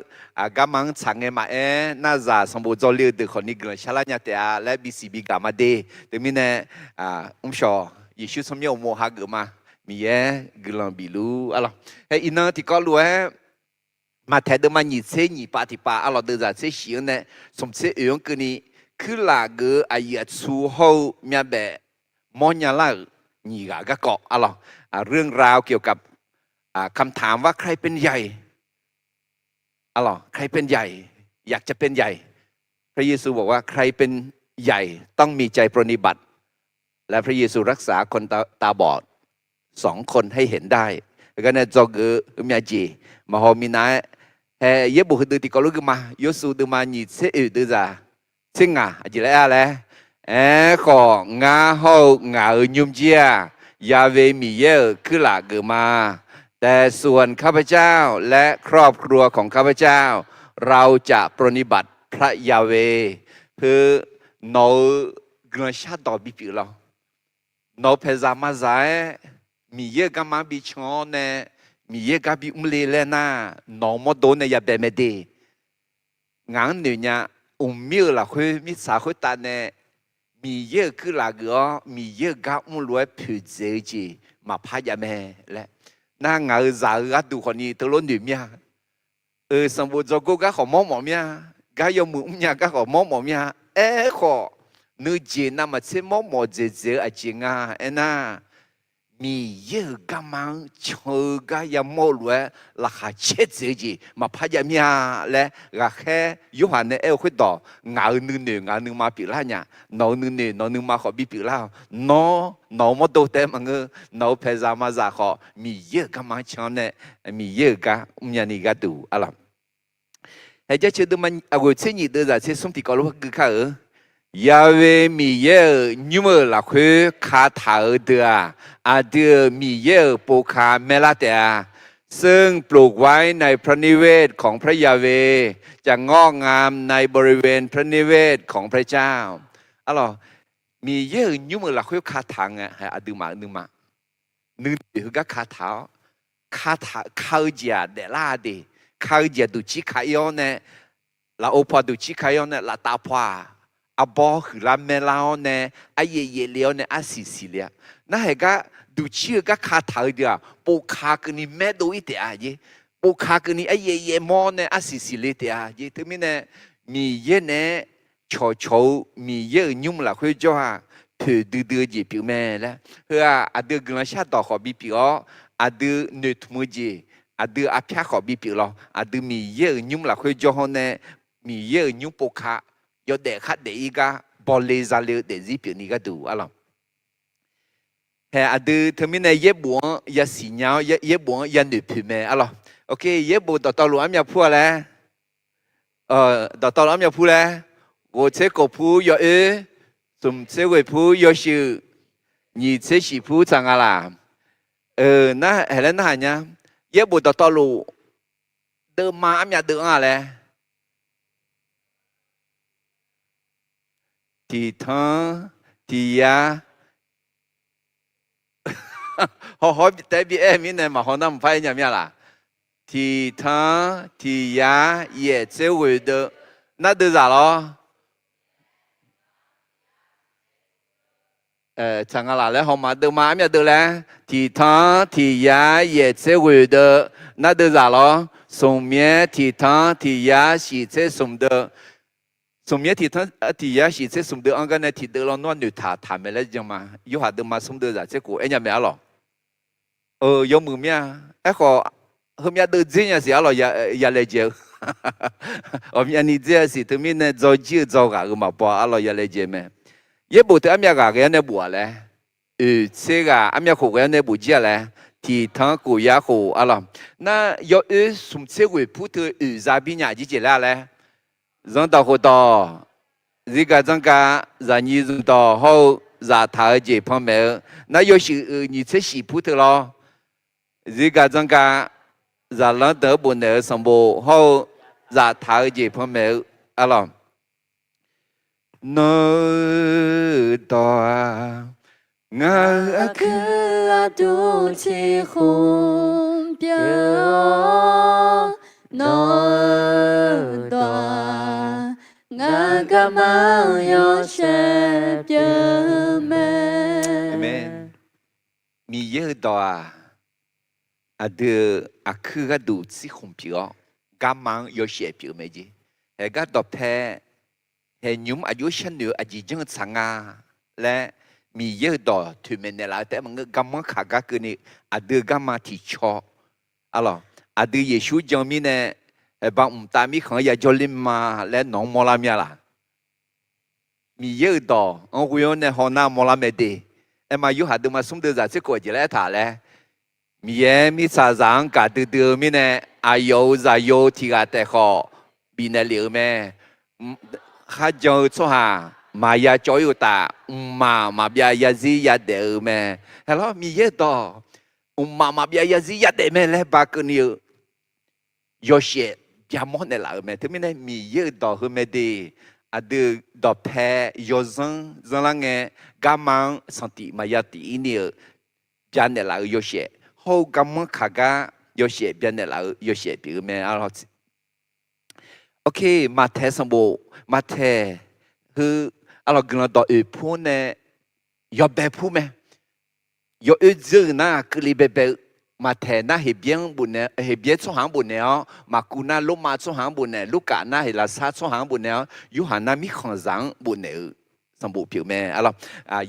garma-anr tsaq ngae maqaer, narzaq sanqbof dzawle-eu deuq khawfni guiqlanq sharlar nya taef-a laer bisiq bigaq ma de. Teumirnae, mrshawq Yeqsur tsawrmyanr uqmov hageuf ma. Miqyaer guiqlanq bifluf arlawq. Hae iqnan tiqkawv lof-aer, Maqtaeq deuvma nyiq tser nyiq pav tiqpav arlawq deuvzaq tser shif-anr nae smq tser oeq-anr keuvni, kuirlaf geuf-eu aqyuif aqtsu hawr-eu myavbaef mawrnya lar-euq nyiq ghaq garkawv arlawq, เรื่องราวเกี่ยวกับ คำถามว่าใครเป็นใหญ่ arlawq, ใครเป็นใหญ่ อยากจะเป็นใหญ่ พระเยซูบอกว่าใครเป็นใหญ่ต้องมีใจปรนนิบัติ และพระเยซูรักษาคนตาบอดสองคนให้เห็นได้ heugar nae dzawgeuf-eu heumyav jeq maqhaw minav-aer, hae yaerbof heudeuq tiqkawv lof gui ma. Yawsuv deuvma nyiq tser oeq deuvzaq tser ngaq aqjeq laer aer-a laer, Aerkhawf, ngar hawr-eu ngaq-euq nymrjir-aq, Ya'we Miqyaer-euq kuirlaf geuf ma. แต่ส่วนข้าพเจ้าและครอบครัวของข้าพเจ้า เราจะปรนนิบัติพระยาเวห์ Heu, nawq-euq guiqlanq shardawq bipyeuf lawr. Nawq-euq paeqzaq mazaq-aer Miqyaer-euq garma-anr bi can-awr nae, Miqyaer-euq gar bimr le laer nar, nawq-euq mawrdo nae yabae mae de. Ngaq-anr noeq nya, mqmir-euq lafkhoer mirtsaq khoertav nae Miqyaer-euq kuirlaf geuf-awr Miqyaer-euq gar mrlof-aer poeqdzaeq-eu jeq maqpar jav mae laer. Nar ngaq-euq zaq-eu gharduq khawfni teulof noeq mir-a. Euq sanqbof dzawgor gar khawf mawrmawf mir-a. Gar yawmuiq mrnya gar khawf mawrmawf mir-a. Aerkhawf, nuijeq navmaqtser mawrmawf dzaeqdzaeq-eu aqjeq nga aernar, Miqyaer-euq garma-anr can-eu gar yamawr-eu lof-aer laqkhaq caerdzaeq-eu jeq maqpar jav mir-a laer ghaqkhaer Yorhaq nae aer-eu khoerdawq, ngaq-euq nuinoeq ngaq-euq nuima pyeuflar nya. Nawq-euq nuinoeq nawq-euq nuima khawf bipyeuf lar-awq. Nawr, nawq-euq mawrdo taef-aer maqngeur, nawq-euq paeqzaq mazaq khawf Miqyaer-euq garma-anr can-awr nae Miqyaer-euq gar mrnya ni gharduq arlawq. Hae Jarceuq deuvma ghoeq tser nyiq deuvzaq tser smr tiqkawv lof-aer gui kar-euq, Ya'we Miqyaer-euq nymr-euq lafkhoer kataq-euq deuq-aq, aqdui-euq Miqyaer-euq povka maerlar taef-a. ซึ่งปลูกไว้ในพระนิเวศของพระยาเวห์ จะงอกงามในบริเวณพระนิเวศของพระเจ้า Arlawq, Miqyaer-euq nymr-euq lafkhoer kataq ngae, aqduimaf-euq nuima nuinoeq heugar kataq-awr, kataq ka-eu jeq-aq daeflar-a de. Ka-eu jeq-aq duqcir ka-ir-awr nae, lafov paw duqcir ka-ir-awr nae, laftav paw-aq arbawr huiqlar maerlar-awr nae, aryaev yaevle-awr nae arsiq siqle-a. Narhaq gar duqcir-eu gar kataq-eu deuq-aq povka keuvni maerdov-ir taef-a jeq. Povka keuvni aryaev yaevmawr nae arsiq siqle taef-a jeq. Teumirnae Miqyaer naeq-aer cawqcawq-eu Miqyaer-euq nymr lafkhoer jawr-aq, poeqdui dui-eu jeq pyeuf mae laer. Heu-aq aqdui guiqlanq shardawq khawf bipyeuf-awr, aqdui noeqtmq-eu jeq, aqdui arpyar khawf bipyeuf lawr. Aqdui Miqyaer-euq nymr lafkhoer jawr hawr nae, Miqyaer-euq nymr povka yawdaef khardaef-ir gar bawle zale-eu daefzir pyeufni gharduq arlawq. Hae aqdui teumirnae yaerbof-anr yasiq nya-awr, yaerbof-anr yanoeq poeq mae arlawq. Oke, yaerbof dawqtawvluf armyav pur-a laer, dawqtawvluf armyav pur laer, ghof tser khof pur yawoer, smq tser ghoeq pur yawshuif, nyiq tser shif pur tsaq nga laq. Nar haeq laer narhaq nya. Yaerbof dawqtawvluf deuvma armyav deuv-anr-a laer, tiqtanq-anr tiq yar, hawhawr taef-aer bi aer mirnae maqhaw nar mqpar aer nya mir-a laq. Tiqtanq-anr tiq yar yaef tser ghoeq deuv, nar deuv zaq lawr. Tsaq nga laq laer hawma deuvma armyav deuv laer, tiqtanq-anr tiq yar yaef tser ghoeq deuv, nar deuv zaq lawr. Smq myaer tiqtanq-anr tiq yar shif tser smq deuv, smq myaer tiqtanq tiq yar shif tser smq deuv-anr gar nae tiqdeuv lawnmr-anr noeqtaq taq mae laer jan ma. Yorhaq deuvma smr deuv zaq tser khof aer nya mae arlawq. Yawmuiq mir-a. Aerkhawf, heumyav deuv dzer nya siq arlawq, yalaejae-eu. Ghawqmyavni dzer-a siq teumirnae dzawjir-eu dzawghaq-euq maqbaw arlawq yalaejae mae. Yaerbof teu armyav ghaq ghae-anr nae bof-aq laer, oeq tser ghaq armyav khof ghae-awr nae bof jir-a laer, tiq tanr khof yar khof arlawq. Nar yawoer smq tser ghoeq pur teu oeq za bi nya aqjeq jeq laer-a laer, zanrdawq khofdawq, zirgaq dzanrgaq, zaqnyiq zmqdawq hawr-eu zaftaq-eu jeq panmaeq-eu, nar yawshuif-euq nyiq tser shif pur teu lawr, zirgaq dzanrgaq, zaqlanr deuq-anr bofnaeq-eu sanqbof hawr-eu zaftaq-eu jeq panmaeq-eu arlawq. Nawr-eu dawq-aq, ngaq-euq aqkuir gharduq tiq khmq pyeuf-awr, nawr-eu dawq-aq, ngaq-euq garma-anr yawshaef pyeuf-eu mae. Miqyaer-euq dawq-aq, aqdui-euq aqkuir gharduq tiq khmq pyeuf-awr, garma-anr yawshaef pyeuf-eu mae jeq. Haeqgar dawqpae haeqnymr aqjox sharnoeq-eu aqjeq janr-eu tsaq nga laer, Miqyaer-euq dawq toeqmaeq naeqlaf-eu taef-aer maqngeur, garmanr kaq gar keuvni aqdui-eu garma tiqcaw arlawq, aqdui Yeqsur jan mirnae, haeqba mqtav mirkhanq-anr yajawr ler ma laer nawq-anr mawrlar mya laq? Miqyaer-euq dawq-anr ghoe-awr nae hawnar mawrlar mae de. Aerma Yorhaq deuvma smr deuvzaq tser khof aqjeq laer aertaq laer, Miqyaer mirtsaqzaq-anr gaq duidui-eu mirnae, aqyawf-euq zaqyo tiq ghaq taef khawf bifnaeq lef-euq mae. Kharjan-eu tsawrhaq maqya cawv-ir uqtaf, mqmaq maqbyav yazir yadaef-eu mae. Haeq lawr, Miqyaer-euq dawq mqmaq maqbyav yazir yadaef mae laer ba keuvni-eu yawshaef byamawr naeqlaf-euq mae. Teumirnae Miqyaer-euq dawq heu mae de. Aqdui-euq dawqpae yawzanr zanrlar ngae, garma-anr sanqtif maqya tif-ir ni-euq byanaeq laf-euq yawshaef, hawr-eu garmanr kaq gar yawshaef byanaeq laf-euq yawshaef pyeuf-eu mae arlawq. Oke, Maqtaeq sanqbof, Maqtaeq heu arlawq guiqlanq dawq oeq pur-anr nae yawbae pur mae. Yawoer dzeur-euq nar keuvle baebae-eu, Maqtaeq nar Heqbyaer-anr bofnaeq, Heqbyaer tsawrhaq-anr bofnaeq-awr, Maqkuv nar Lormav tsawrhaq-anr bofnaeq, Lurkaf nar Heqlaqsar tsawrhaq-anr bofnaeq-awr, Yorhaq nar mirkhanqzaq-anr bofnaeq-eu sanqbof pyeuf mae arlawq.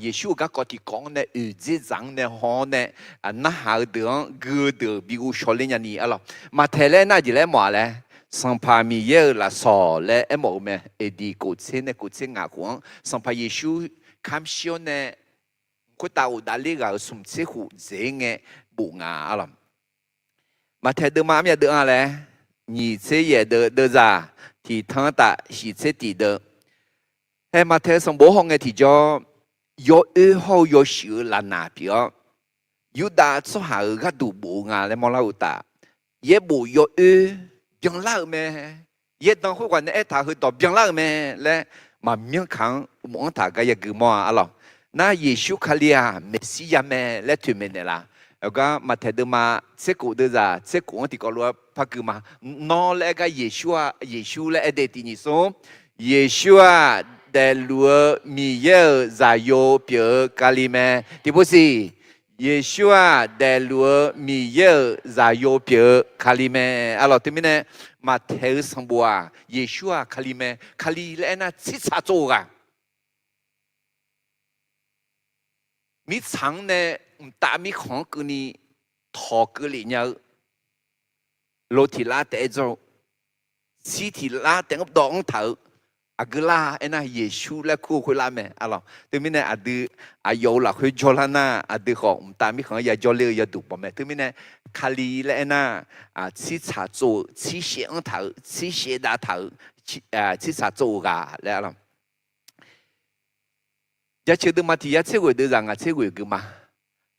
Yeqsur-euq garkawv tiqkawv-anr nae oeq dzer zaq-anr nae haw-awr nae, narhaq-eu deuq-anr gui-eu deuq bi ghovshaw ler nyani arlawq. Maqtaeq laer aernar aqjeq laer aermawf-a laer, Sanqpaq Miqyaer-euq lafsawq laer aermawf-eu mae. Aqdiq kof tser nae kof tser ngaq khof-anr Sanqpaq Yeqsur kamq shir-awr nae khoertav ghofdav ler ghaq-euq smq tser khof dzaeq-ir ngae bof nga arlawq. Maqtaeq deuvma armyav deuv-a laer, nyiq tser yaef deuv deuvzaq, tiq tanr taf shiq tser tiq deuv. Hae Maqtaeq sanqbof hawr ngae tiqjawr, yawoer hawr-eu yawshuif-eu lafnaq pyeuf-awr, Yurdav tsawrhaq-euq gharduq bof-eu nga laer mawrlar uqtaf, yaerbof yawoer byanlar-euq mae. Yaerdan khoerghaq nae aertaq heudawq byanlar-euq mae laer, maqmyanr kaq-anr bofanr taq gar yagui mawr-a arlawq. Nar Yeqsur Kali-aq Meqsirya mae laer toeqmaeq naeqlaf. Aqgar Maqtaeq deuvma tser khof deuvzaq tser khof-anr tiqkawv lof-aer par gui ma. Nawr laer aer gar Yeqsur-aq, Yeqsur laer aer de tiq nyiq smr. Yeqsur-aq daefluf-eu Miqyaer-euq zaqyo pyeuf-eu Kali mae. Tiqpov siq, Yeqsur-aq daefluf-eu Miqyaer-euq zaqyo pyeuf-eu Kali mae arlawq. Teumirnae Maqtaeq-eu sanqbof-aq Yeqsur-aq Kali mae. Kali laer aernar tsirtsaq tsov-eu ghaq, mirtsaq-anr nae mqtav mirkhanq-anr keuvni tawq keuv lef nya-eu, lo tiq lar taef-aer dzawr-eu, tsir tiq lar taef-anr dawv-anr taq-eu, aqgeu lar aernar Yeqsur laer kur-eu khoerlar mae arlawq. Teumirnae aqdui aqyawf-euq lafkhoer jawrlar nar, aqdui khawf mqtav mirkhanq-anr yajawr ler-eu yawduq bawq mae. Teumirnae Kali laer aernar, tsirtsaq tsov-eu, tsir shaev-anr taq-eu, tsir shaev dav taq-eu, tsirtsaq tsov-eu ghaq laer arlawq. Jaceuq deuvma tiq yar tser ghoeq deuvzaq ngaq tser ghoeq gui ma.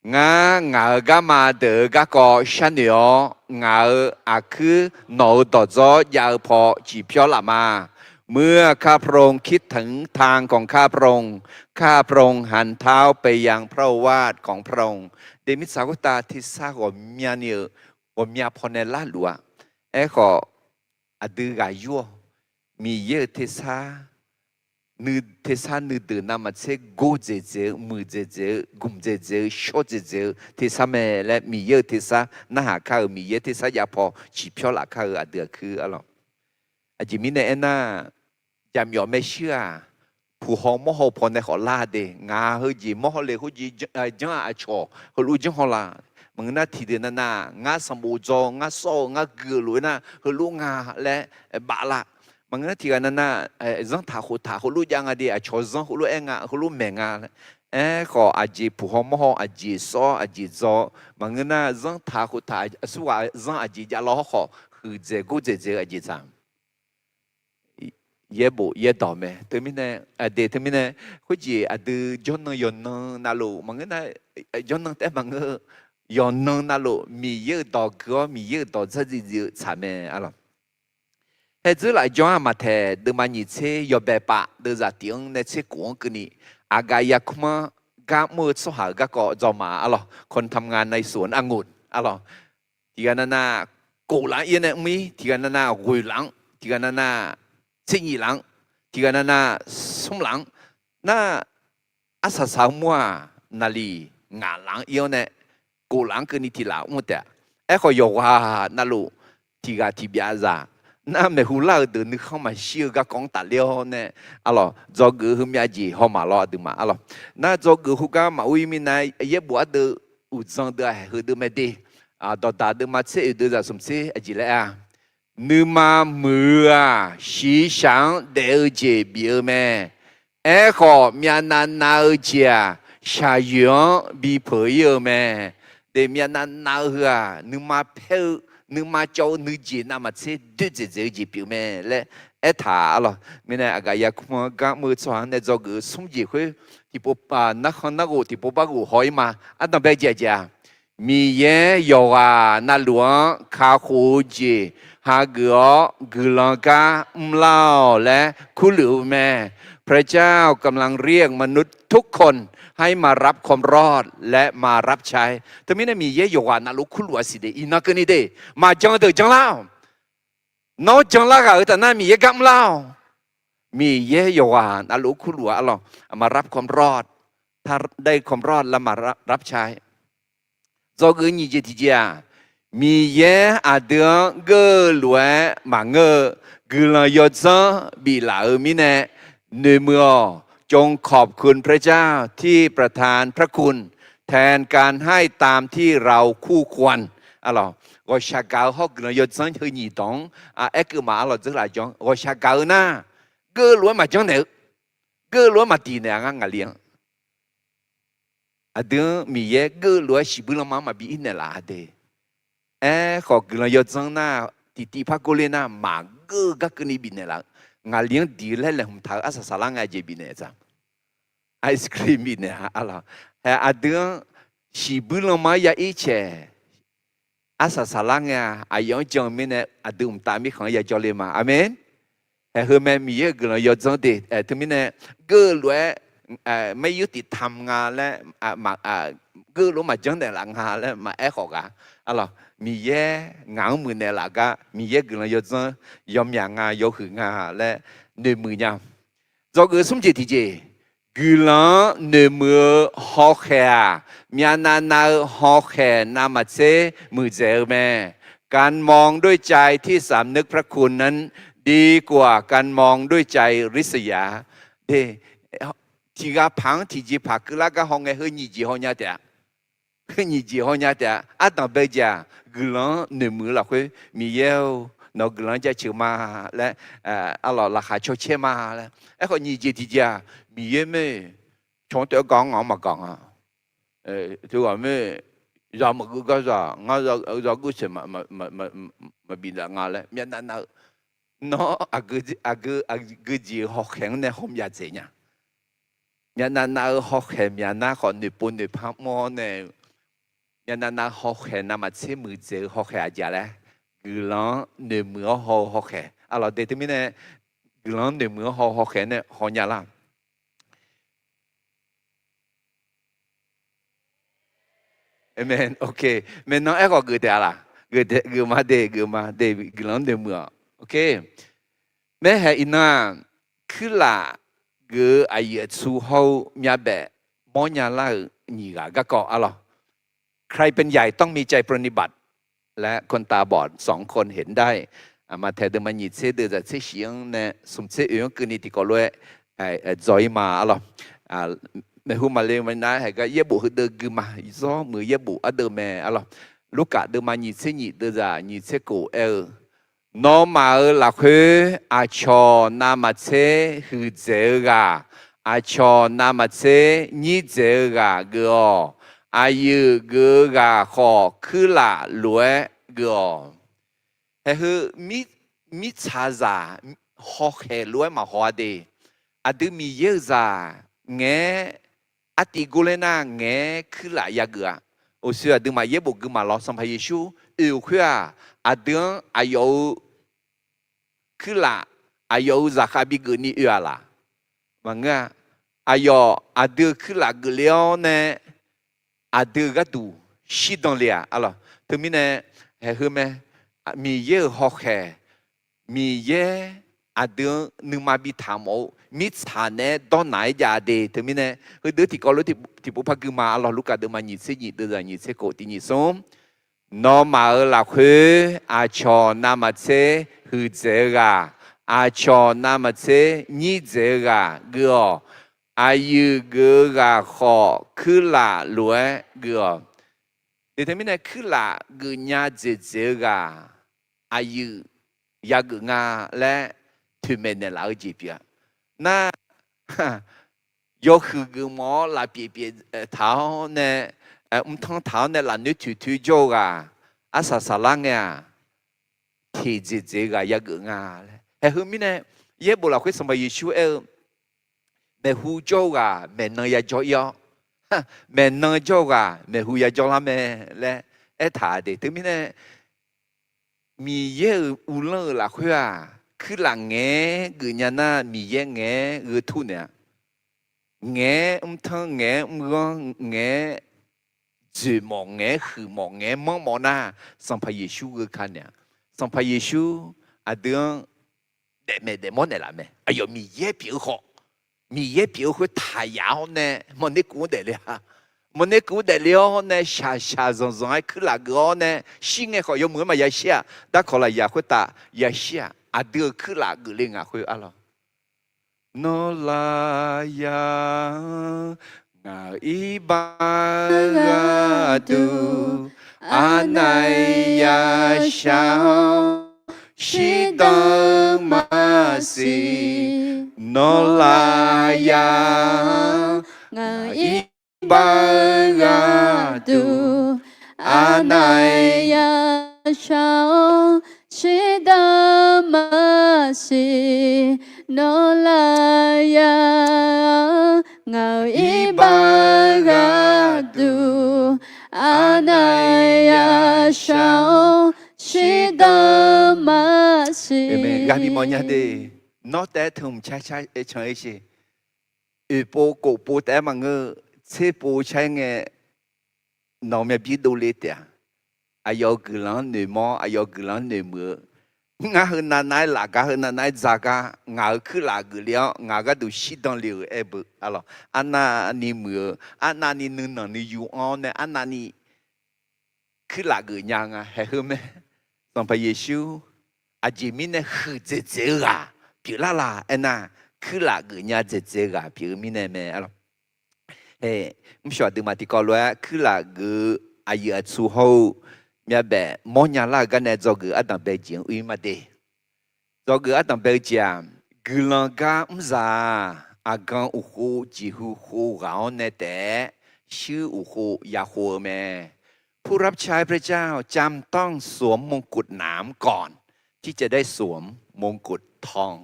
Ngar ngaq-euq garma deuq-euq garkawv sharnoeq-awr, ngaq-euq aqkuir nawq-euq dawqdzawr jav-eu paw ciqpyawr laf ma. เมื่อข้าพระองค์คิดถึงทางของข้าพระองค์ ข้าพระองค์หันเท้าไปยังพระโอวาทของพระองค์ Daef mirtsaq khoertav tersar ghawqmyani-euq ghawqmya pawnae larluf-a. Aerkhawf, aqdui ghaq yur-awq. Miqyaer-euq tersar, tersar nuideuq navmaqtser gor dzaeqdzaeq-eu, muiqdzaeqdzaeq-eu, gmqdzaeqdzaeq-eu, shawrdzaeqdzaeq-eu tersar mae laer, Miqyaer-euq tersar narhaq kar-euq, Miqyaer tersar jav paw ciqpyawr laf kar-euq aqdui aqkuir arlawq. Aqjeq mirnae aernar, jaqmyawf maershuir-aq, puq haw mawr haw pawnae khawf lar de. Ngaq heujeq mawr haw le khoerjeq janr-aq aqcawq heulof janr haw la. Maqngeur nar tiqdeuq navnav ngar sanqbof dzaw, ngar sawr-eu, ngar gui-eu lof-aer nar heulof nga laer baf la. Maqngeur nar tiqghaq navnav zanrtaq khoftaq heulof jav nga de, aqcawq zanr heulof aer nga, heulof maeq nga laer Aerkhawf, aqjeq puq haw mawr haw, aqjeq sawr, aqjeq dzaw, maqngeur nar zanr taq khof taq, aqsurghaq zanr aqjeq jav law hawrkhawf, huiqdzaeq gordzaeq dzaeq-eu aqjeq tsaq. Yaerbof yaerdawq mae. Teumirnae, aqdeq teumirnae, khoerjeq aqdui jawrnan yawqnan navluf maqngeur nar, jawrnan taef-aer maqngeur, yawqnan navluf Miqyaer-euq dawq gui-awr Miqyaer-euq dawq dzardziv dziv-eu tsaq mae arlawq. Haedzeur laf jan-anr Maqtaeq deuvma nyiq tser yawbae pav deuvzaq tiq-anr nae tser kof-anr keuvni, aqgaf yarkmr-anr gar mr-eu tsawrhaq-euq garkawv dzaw ma arlawq. คนทำงานในสวนองุ่น arlawq. Tiqghaq navnav kof laf-anr ir-awr nae mr-ir, tiqghaq navnav ghoeq laf-anr, tiqghaq navnav tser nyif laf-anr, tiqghaq navnav smr laf-anr, nar arsaq saq-eu mur-aq, naqliq ngaq laf-anr ir-awr nae, kof laf-anr keuvni tiq laf mr taef-a. Aerkhawf, yawqghaq navluf tiqghaq tiqbyav zaq, nar maeqhu lar-euq deuq nuikhanr maqshir-eu garkawv-anr tafler-awr nae, arlawq, dzawgeuf-eu heumyav jeq haw maqlawr aqduimaf arlawq. Nar dzawgeuf heugar maqur-ir mirnae, yaerbof ardeuv uqdzan deuv-aq haeq heu deuv mae de. Dawqdaq deuvma tser oeq deuvzaq smq tser aqjeq laer-a. Nuima muiq-eu-aq, shiqshaq-anr daef-eu jeq bif-eu mae. Aerkhawf, myavnav nav-eu jeq-aq, shaqyoeq-anr bipeuq ir-eu mae. De, myavnav nav-eu heu-aq, nuima paer-eu, nuima cawv-eu nuijeq navmaqtser doerdzaeq dzaeq-eu jeq pyeuf mae laer aertaq arlawq. Mirnae aqgaf yarkmr-anr gar mr-eu tsawrhaq-anr nae dzawgeuf-eu smr jeq khoer, tiqpov narkhan narghof tiqpov barghof haw-ir ma. Ardanqbae jeq aqjeq-aq, Miqyaer yawqghaq navluf-anr kakhof-eu jeq hageuf-awr guiqlanq gar mrlar-awq laer kurluf-eu mae. พระเจ้ากำลังเรียกมนุษย์ทุกคนให้มารับความรอดและมารับใช้ Teumirnae Miqyaer yawqghaq navluf kurluf-a siq de. Iqnan keuvni de, maqjan deuq janlar-awq. Nawr janlar ghaq-euq tafnar Miqyaer gar mrlar-awq. Miqyaer yawqghaq navluf kurluf-a arlawq. มารับความรอด ได้ความรอดและมารับใช้ Dzawgeuf nyiq jeq tiqjeq-aq, Miqyaer aqdui-anr geuv-eu lof-aer maqngeur-eu guiqlanq yawdzanr biflaf-euq mirnae noeqmuiq-awq. จงขอบคุณพระเจ้าที่ประทานพระคุณแทนการให้ตามที่เราคู่ควร Ghawqshaq gaq-eu hawr-eu guiqlanq yawdzanr heu nyiq dawq-anr aerkeuv ma arlawq. Dzeur laf jan ghawqshaq gaq-eu nar, geuv-eu lof-aer maqjanr naeq-eu, geuv-eu lof-aer maqdiq naeq-a ngar ngaqli-anr. Aqdui-anr Miqyaer geuv-eu lof-aer shiqbuir lanma-anr maqbi ir naeqlaf-a de. Aerkhawf guiqlanq yawdzanr nar, tiqtiv par gor ler nar maqgeur-eu gar keuvni bifnaeq laf-eu, ngaqli-anr diq-eu laer laeqhmq taq-eu arsaq saqlar ngae jeq bifnaeq-a. Ice cream bifnaeq-a arlawq. Hae aqdui-anr shiqbuir lanma-anr ya ir caeq arsaq saqlar ngae-a. Aqyawf-anr jan-eu mirnae aqdui mqtav mirkhanq-anr yajawr le ma. Aqmeq. Hae heu mae Miqyaer-euq guiqlanq yawdzanr de. Teumirnae geuv-eu lof-aer maer yur tiq tam nga laer, geuv-eu lof-aer maqjanr naeqlaf nga laer maqaer khawf gaq arlawq. Miqyaer ngaq-anr muiqnaeq laf gar Miqyaer guiqlanq yawdzanr yawmyaq nga yawhuiq nga laer noeqmuiq nya. Dzawgeuf smr jeq tiqjeq, guiqlanq-anr noeqmuiq-eu hawkhaeq-aq, myavnav nav-eu hawkhaeq navmaqtser muiqdzaeq-eu mae. การมองด้วยใจที่สำนึกพระคุณนั้นดีกว่าการมองด้วยใจริษยา Tiqghaq paq-anr tiqjeq paq keuvlar gar hawngae heu nyiq jeq hawnya taef-a. Heu nyiq jeq hawnya taef-a. Ardanqbae jeq-aq, guiqlanq-anr noeqmuiq-eu lafkhoer, Miqyaer-or, nawq-eu guiqlanq-anr jaceuq ma laer, arlawq laqkhaq cawcaer ma laer. Aerkhawf nyiq jeq tiqjeq-aq, Miqyaer mae, caw-anr taef-aer gaq-anr ngaq-anr maqgaq nga. Teughaq mae, za maqgeuv gar za, ngar za geuv saeq maqbif daf nga laer myavnav nav-eu, nawr aqgeu jeq-eu hawkhaeq-anr nae hawmyav dzaeq nya. Myavnav nav-eu hawkhaeq myavnav khawf noeqpov noeqpar mr-awr nae, myavnav nav hawkhaeq navmaqtser muiqdzaeq-eu hawkhaeq aqjeq laer, guiqlanq-anr noeqmuiq-awr haw-eu hawkhaeq arlawq de. Teumirnae guiqlanq-anr noeqmuiq-awr haw-eu hawkhaeq nae hawnya lar. Amen. Ok. Maeqnan aerkhawf geuf taef-a laq? Geuf ma de, geuf ma de, guiqlanq-anr noeqmuiq-awq. Ok. Maerhaeq iqnan-aq, kuirlaf geuf-eu aqyuif aqtsu hawr-eu myavbaef mawrnya lar-euq nyiq ghaq garkawv arlawq. ใครเป็นใหญ่ต้องมีใจปรนนิบัติ และคนตาบอดสองคนเห็นได้ Maqtaeq deuvma nyiq tser deuvzaq tser shif-anr nae smq tser oeq-anr keuvni tiqkawv lof-aer dzaw-ir ma arlawq. Maeqhu maqle ma nar haeq gar yaerbof heudeuv gui ma, zawr muiq yaerbof ardeuv mae arlawq. Lurkaf deuvma nyiq tser nyiq deuvzaq nyiq tser kof aer-eu, Nawmaf-euq lafkhoer aqcawq navmaqtser huiqdzaeq-eu ghaq, aqcawq navmaqtser nyir dzaeq-eu ghaq geuf-awq. Aqyuif geuf-eu ghaq khawf, kuirlaf lof-aer geuf-awq. Haeqheu mirtsaqzaq hawkhaeq lof-aer maqhaw-a de. Aqdui Miqyaer-euq zaq ngaeq-aer artiv gor laer nar, ngaeq-aer kuirlaf yageuf-a. Uqshoe aqduimaf yaerbof gui maqlawr. Sanqpaq Yeqsur oe-euq khoer-aq, aqdui-anr aqyawf-euq kuirlaf, aqyawf-euq zaqkhav bigeuf ni oe-aq laq? Maqngeur-a. Aqyawf aqdui-euq kuirlaf geufle-awr nae, aqdui-euq gharduq shirdan le-aq, arlawq. Teumirnae, haeqheu mae, Miqyaer-euq hawkhaeq, Miqyaer aqdui-anr nuima bi taq mawf-eu mirtsaq naeq-aer dawrnaq-aer jav de. Teumirnae, heudeuq tiqkawv lof tiqpov par gui ma, arlawq. Lurkaf deuvma nyiq tser nyiq deuvzaq nyiq tser khof tiq nyiq smr. Nawmaf-euq lafkhoer aqcawq navmaqtser huiqdzaeq-eu ghaq, aqcawq navmaqtser nyir dzaeq-eu ghaq geuf-awq. Aqyuif geuf-eu ghaq khawf, kuirlaf lof-aer geuf-awq. Teumirnae, kuirlaf geufnya dzaeqdzaeq-eu ghaq, aqyuif yageuf nga laer toeqmaeq naeqlaf-eu jeq pyeuf-a. Nar, yawhuiq geufmawf-awr laf pyeuf pyeuf taq-awr nae, mrtanr taq-awr nae lafnoer toeqtoeq jawr-eu ghaq, arsaq saqlar ngae-aq, teq dzaeqdzaeq-eu ghaq yageuf nga laer. Haeqheu mirnae, yaerbof lafkhoer Sanqpaq Yeqsur aer-eu, maeqhu jawr-eu ghaq maeqnan yajawr ir-awr, maeqnan jawr-eu ghaq maeqhu yajawr lar mae laer aertaq de. Teumirnae, Miqyaer-euq uvlanr-euq lafkhoer-aq, kuirlaf ngaeq-aer geufnya nar, Miqyaer ngaeq-aer gheu tur naeq-a. Ngaeq-aer mrtanr, ngaeq-aer mrghanr, ngaeq-aer dzoeqmawf, ngaeq-aer huiqmawf, ngaeq-aer manrmawf nar, Sanqpaq Yeqsur gheu ka naeq-a. Sanqpaq Yeqsur aqdui-anr daefmaeq daefmawr naeqlaf mae. Aqyawf Miqyaer pyeuf-eu khawf, Miqyaer pyeuf-eu khoer taqyaf-awr nae, mawrner kuv-anr daefle-a. Mawrner kuv-anr daefle-awr nae, shaqshaq zanqzanq-aer kuirlaf geuf-awr nae, shir ngae khawf yawmuiq-aer maqya shir-aq. Darkawq lafyaq khoertav yashir-aq. Aqdui-euq kuirlaf geufle ngaq khoer arlawq. Nawr lafyaq-anr ngaq-euq iqbax gharduq, arnav yashaq-awr shirdan-eu maqsiq. Nawr lafyaq-anr ngaq-euq iqbax gharduq, arnav yashaq-awr shirdan maqsiq. Nawr lafyaq-anr ngaq-euq iqbax gharduq, arnav yashaq-awr shirdan maqsiq. Ghaq ni mawfnya de. Nawr taef-aer teu mqcar car aer can-aer sheq. Oeqpov kofpov taef-aer maqngeur-eu, tserpov car-aer ngae, nawq-eu myavbir dovle taef-a. Aqyawf-euq guiqlanq-anr noeqmawr, aqyawf-euq guiqlanq-anr noeqmuiq-eu, ngar heu navnav-aer laf gar, heu navnav-aer dzaq gar, ngaq-euq kuirlaf geufle-awr ngaq-euq gharduq shirdan le-euq aer beu arlawq. Arnavni muiq-eu, arnavni nuinanq ni yuanr-awr nae, arnavni kuirlaf geufnya nga. Haeqheu mae, Sanqpaq Yeqsur aqjeq mirnae huiqdzaeq dzaeq-eu ghaq pyeuflar la aernar, kuirlaf geufnya dzaeqdzaeq-eu ghaq pyeuf-eu mirnae mae arlawq. Mrshawq aqduimaf tiqkawv lof-aer kuirlaf geuf-eu aqyuif aqtsu hawr-eu myavbaef mawrnya lar-euq gar nae dzawgeuf ardanqbae jeq-anr uir ma de. Dzawgeuf ardanqbae-eu jeq-aq, guiqlanq gar mrzaq-aq, aqgan uqkhov jeqhu khov ghaq-awr nae taef-aer shuir uqkhov yakhov-eu mae. ผู้รับใช้พระเจ้าจำต้องสวมมงกุฎหนามก่อนที่จะได้สวมมงกุฎทอง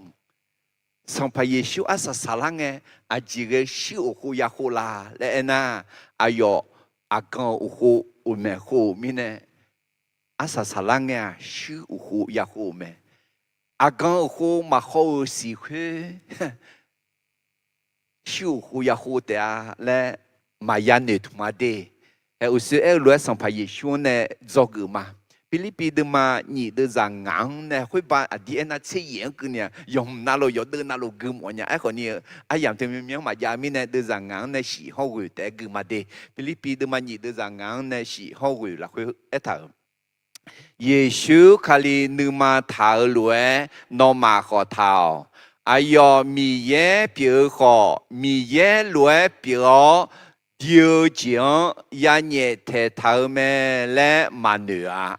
Sanqpaq Yeqsur arsaq saqlar ngae, aqjeq ghae shuir uqkhov yakhov la laer aernar, aqyawf aqgan uqkhov uqmaeq khov-euq mirnae, arsaq saqlar ngae-aq, shuir uqkhov yakhov-euq mae. Aqgan uqkhov maqkhawv-euq siq khoer shuir uqkhov yakhov taef-a laer maqya noeqtmq-a de. Haeq uqshoe aer-eu lof-aer Sanqpaq Yeqsur-anr nae dzawgeuf ma. Pirlirpiv deuvma nyiq deuvzaq ngaq-anr nae khoerba aqdir aernar tser yaef-anr keuvni-aq, yawqhmq navluf yawqdeuv navluf gui mawf nya. Aerkhawf ni, aryamq teumyanr myanr maqjav mirnae deuvzaq ngaq-anr nae shif hawr ghoeq taef-aer gui ma de. Pirlirpiv deuvma nyiq deuvzaq ngaq-anr nae shif hawr ghoeq lafkhoer aertaq-euq, Yeqsur Kali nuima taq-eu lof-aer nawmaf khawf taq-awq. Aqyawf Miqyaer pyeuf-eu khawf, Miqyaer lof-aer pyeuf-awr, diq-eu jeq-anr yanyaef taeqtaq-eu mae laer maqnoeq-a.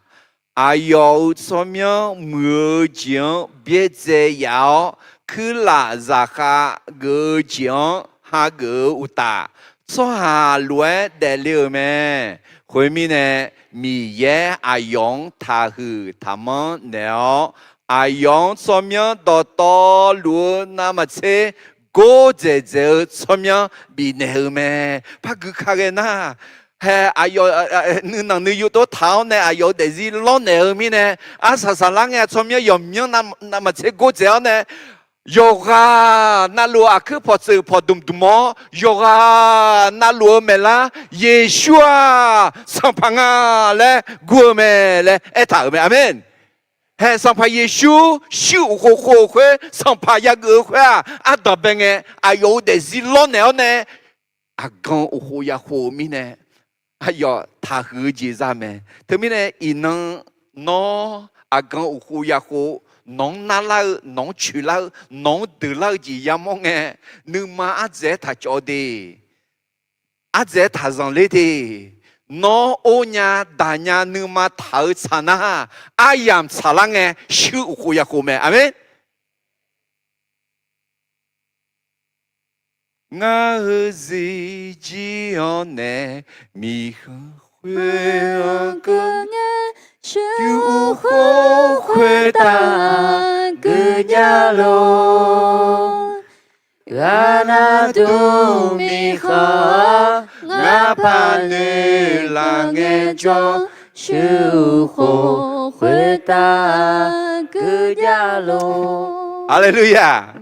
Aqyawf-euq tsawrmyanr muiq-eu jeq-anr byaerdzae yaf-awr, kuirlaf zaqkhav geuf-eu jeq-anr hageuf-eu uqtaf, tsawrhaq lof-aer daefle-euq mae. Khoermirnae, Miqyaer aqyawf-anr taqhuiq taqmanr naeq-awr, aqyawf-anr tsawrmyanr dawqtawvluf-eu navmaqtser gordzaeq dzaeq-eu tsawrmyanr bifnaeq-eu mae. Par gui ka ghae nar, hae aqyawf nuinanq nuiyu tov taq-awr nae aqyawf-euq daefzir lawrnaeq-eu mirnae, arsaq saqlar ngae tsawrmyanr yawqmyanr navmaqtser gordzaeq-awr nae, yawqghaq navluf-eu aqkuir pawqtsuif pawqdmq dmq-awr, yawqghaq navluf-eu maeqlar, Yeqsur-aq, Sanqpaq nga laer gur-eu mae laer aertaq-euq mae. Aqmeq. Hae Sanqpaq Yeqsur shuir uqkhov khov-eu khoer, Sanqpaq yageuf-eu khoer-aq, ardanqbae ngae aqyawf-euq daefzir lawrnaeq-awr nae, aqgan uqkhov yakhov-eu mirnae, aqyawf taqhuiq-eu jeq za mae. Teumirnae iqnan, nawr aqgan uqkhov yakhov, nawq-anr narlar-eu, nawq-anr coeqlar-eu, nawq-anr deuqlar-eu jeq yamawr ngae, nuima ardzaeq-aer taqcawv de. Ardzaeq-aer taqzanq ler de. Nawr or nya daq nya nuima taq-eu tsaq nar, aryamq tsaqlar ngae shuir uqkhov yakhov mae. Aqmeq. Ngar-euq zifjir-awr nae, miqkhanq khoer-anr keuv, shuir uqkhov khoertav gui jav lor. Ghaq nar dur miqkhanq-anr ngar paq noeq laf ngaejawr, shuir uqkhov khoertav gui jav lor. Haleluya.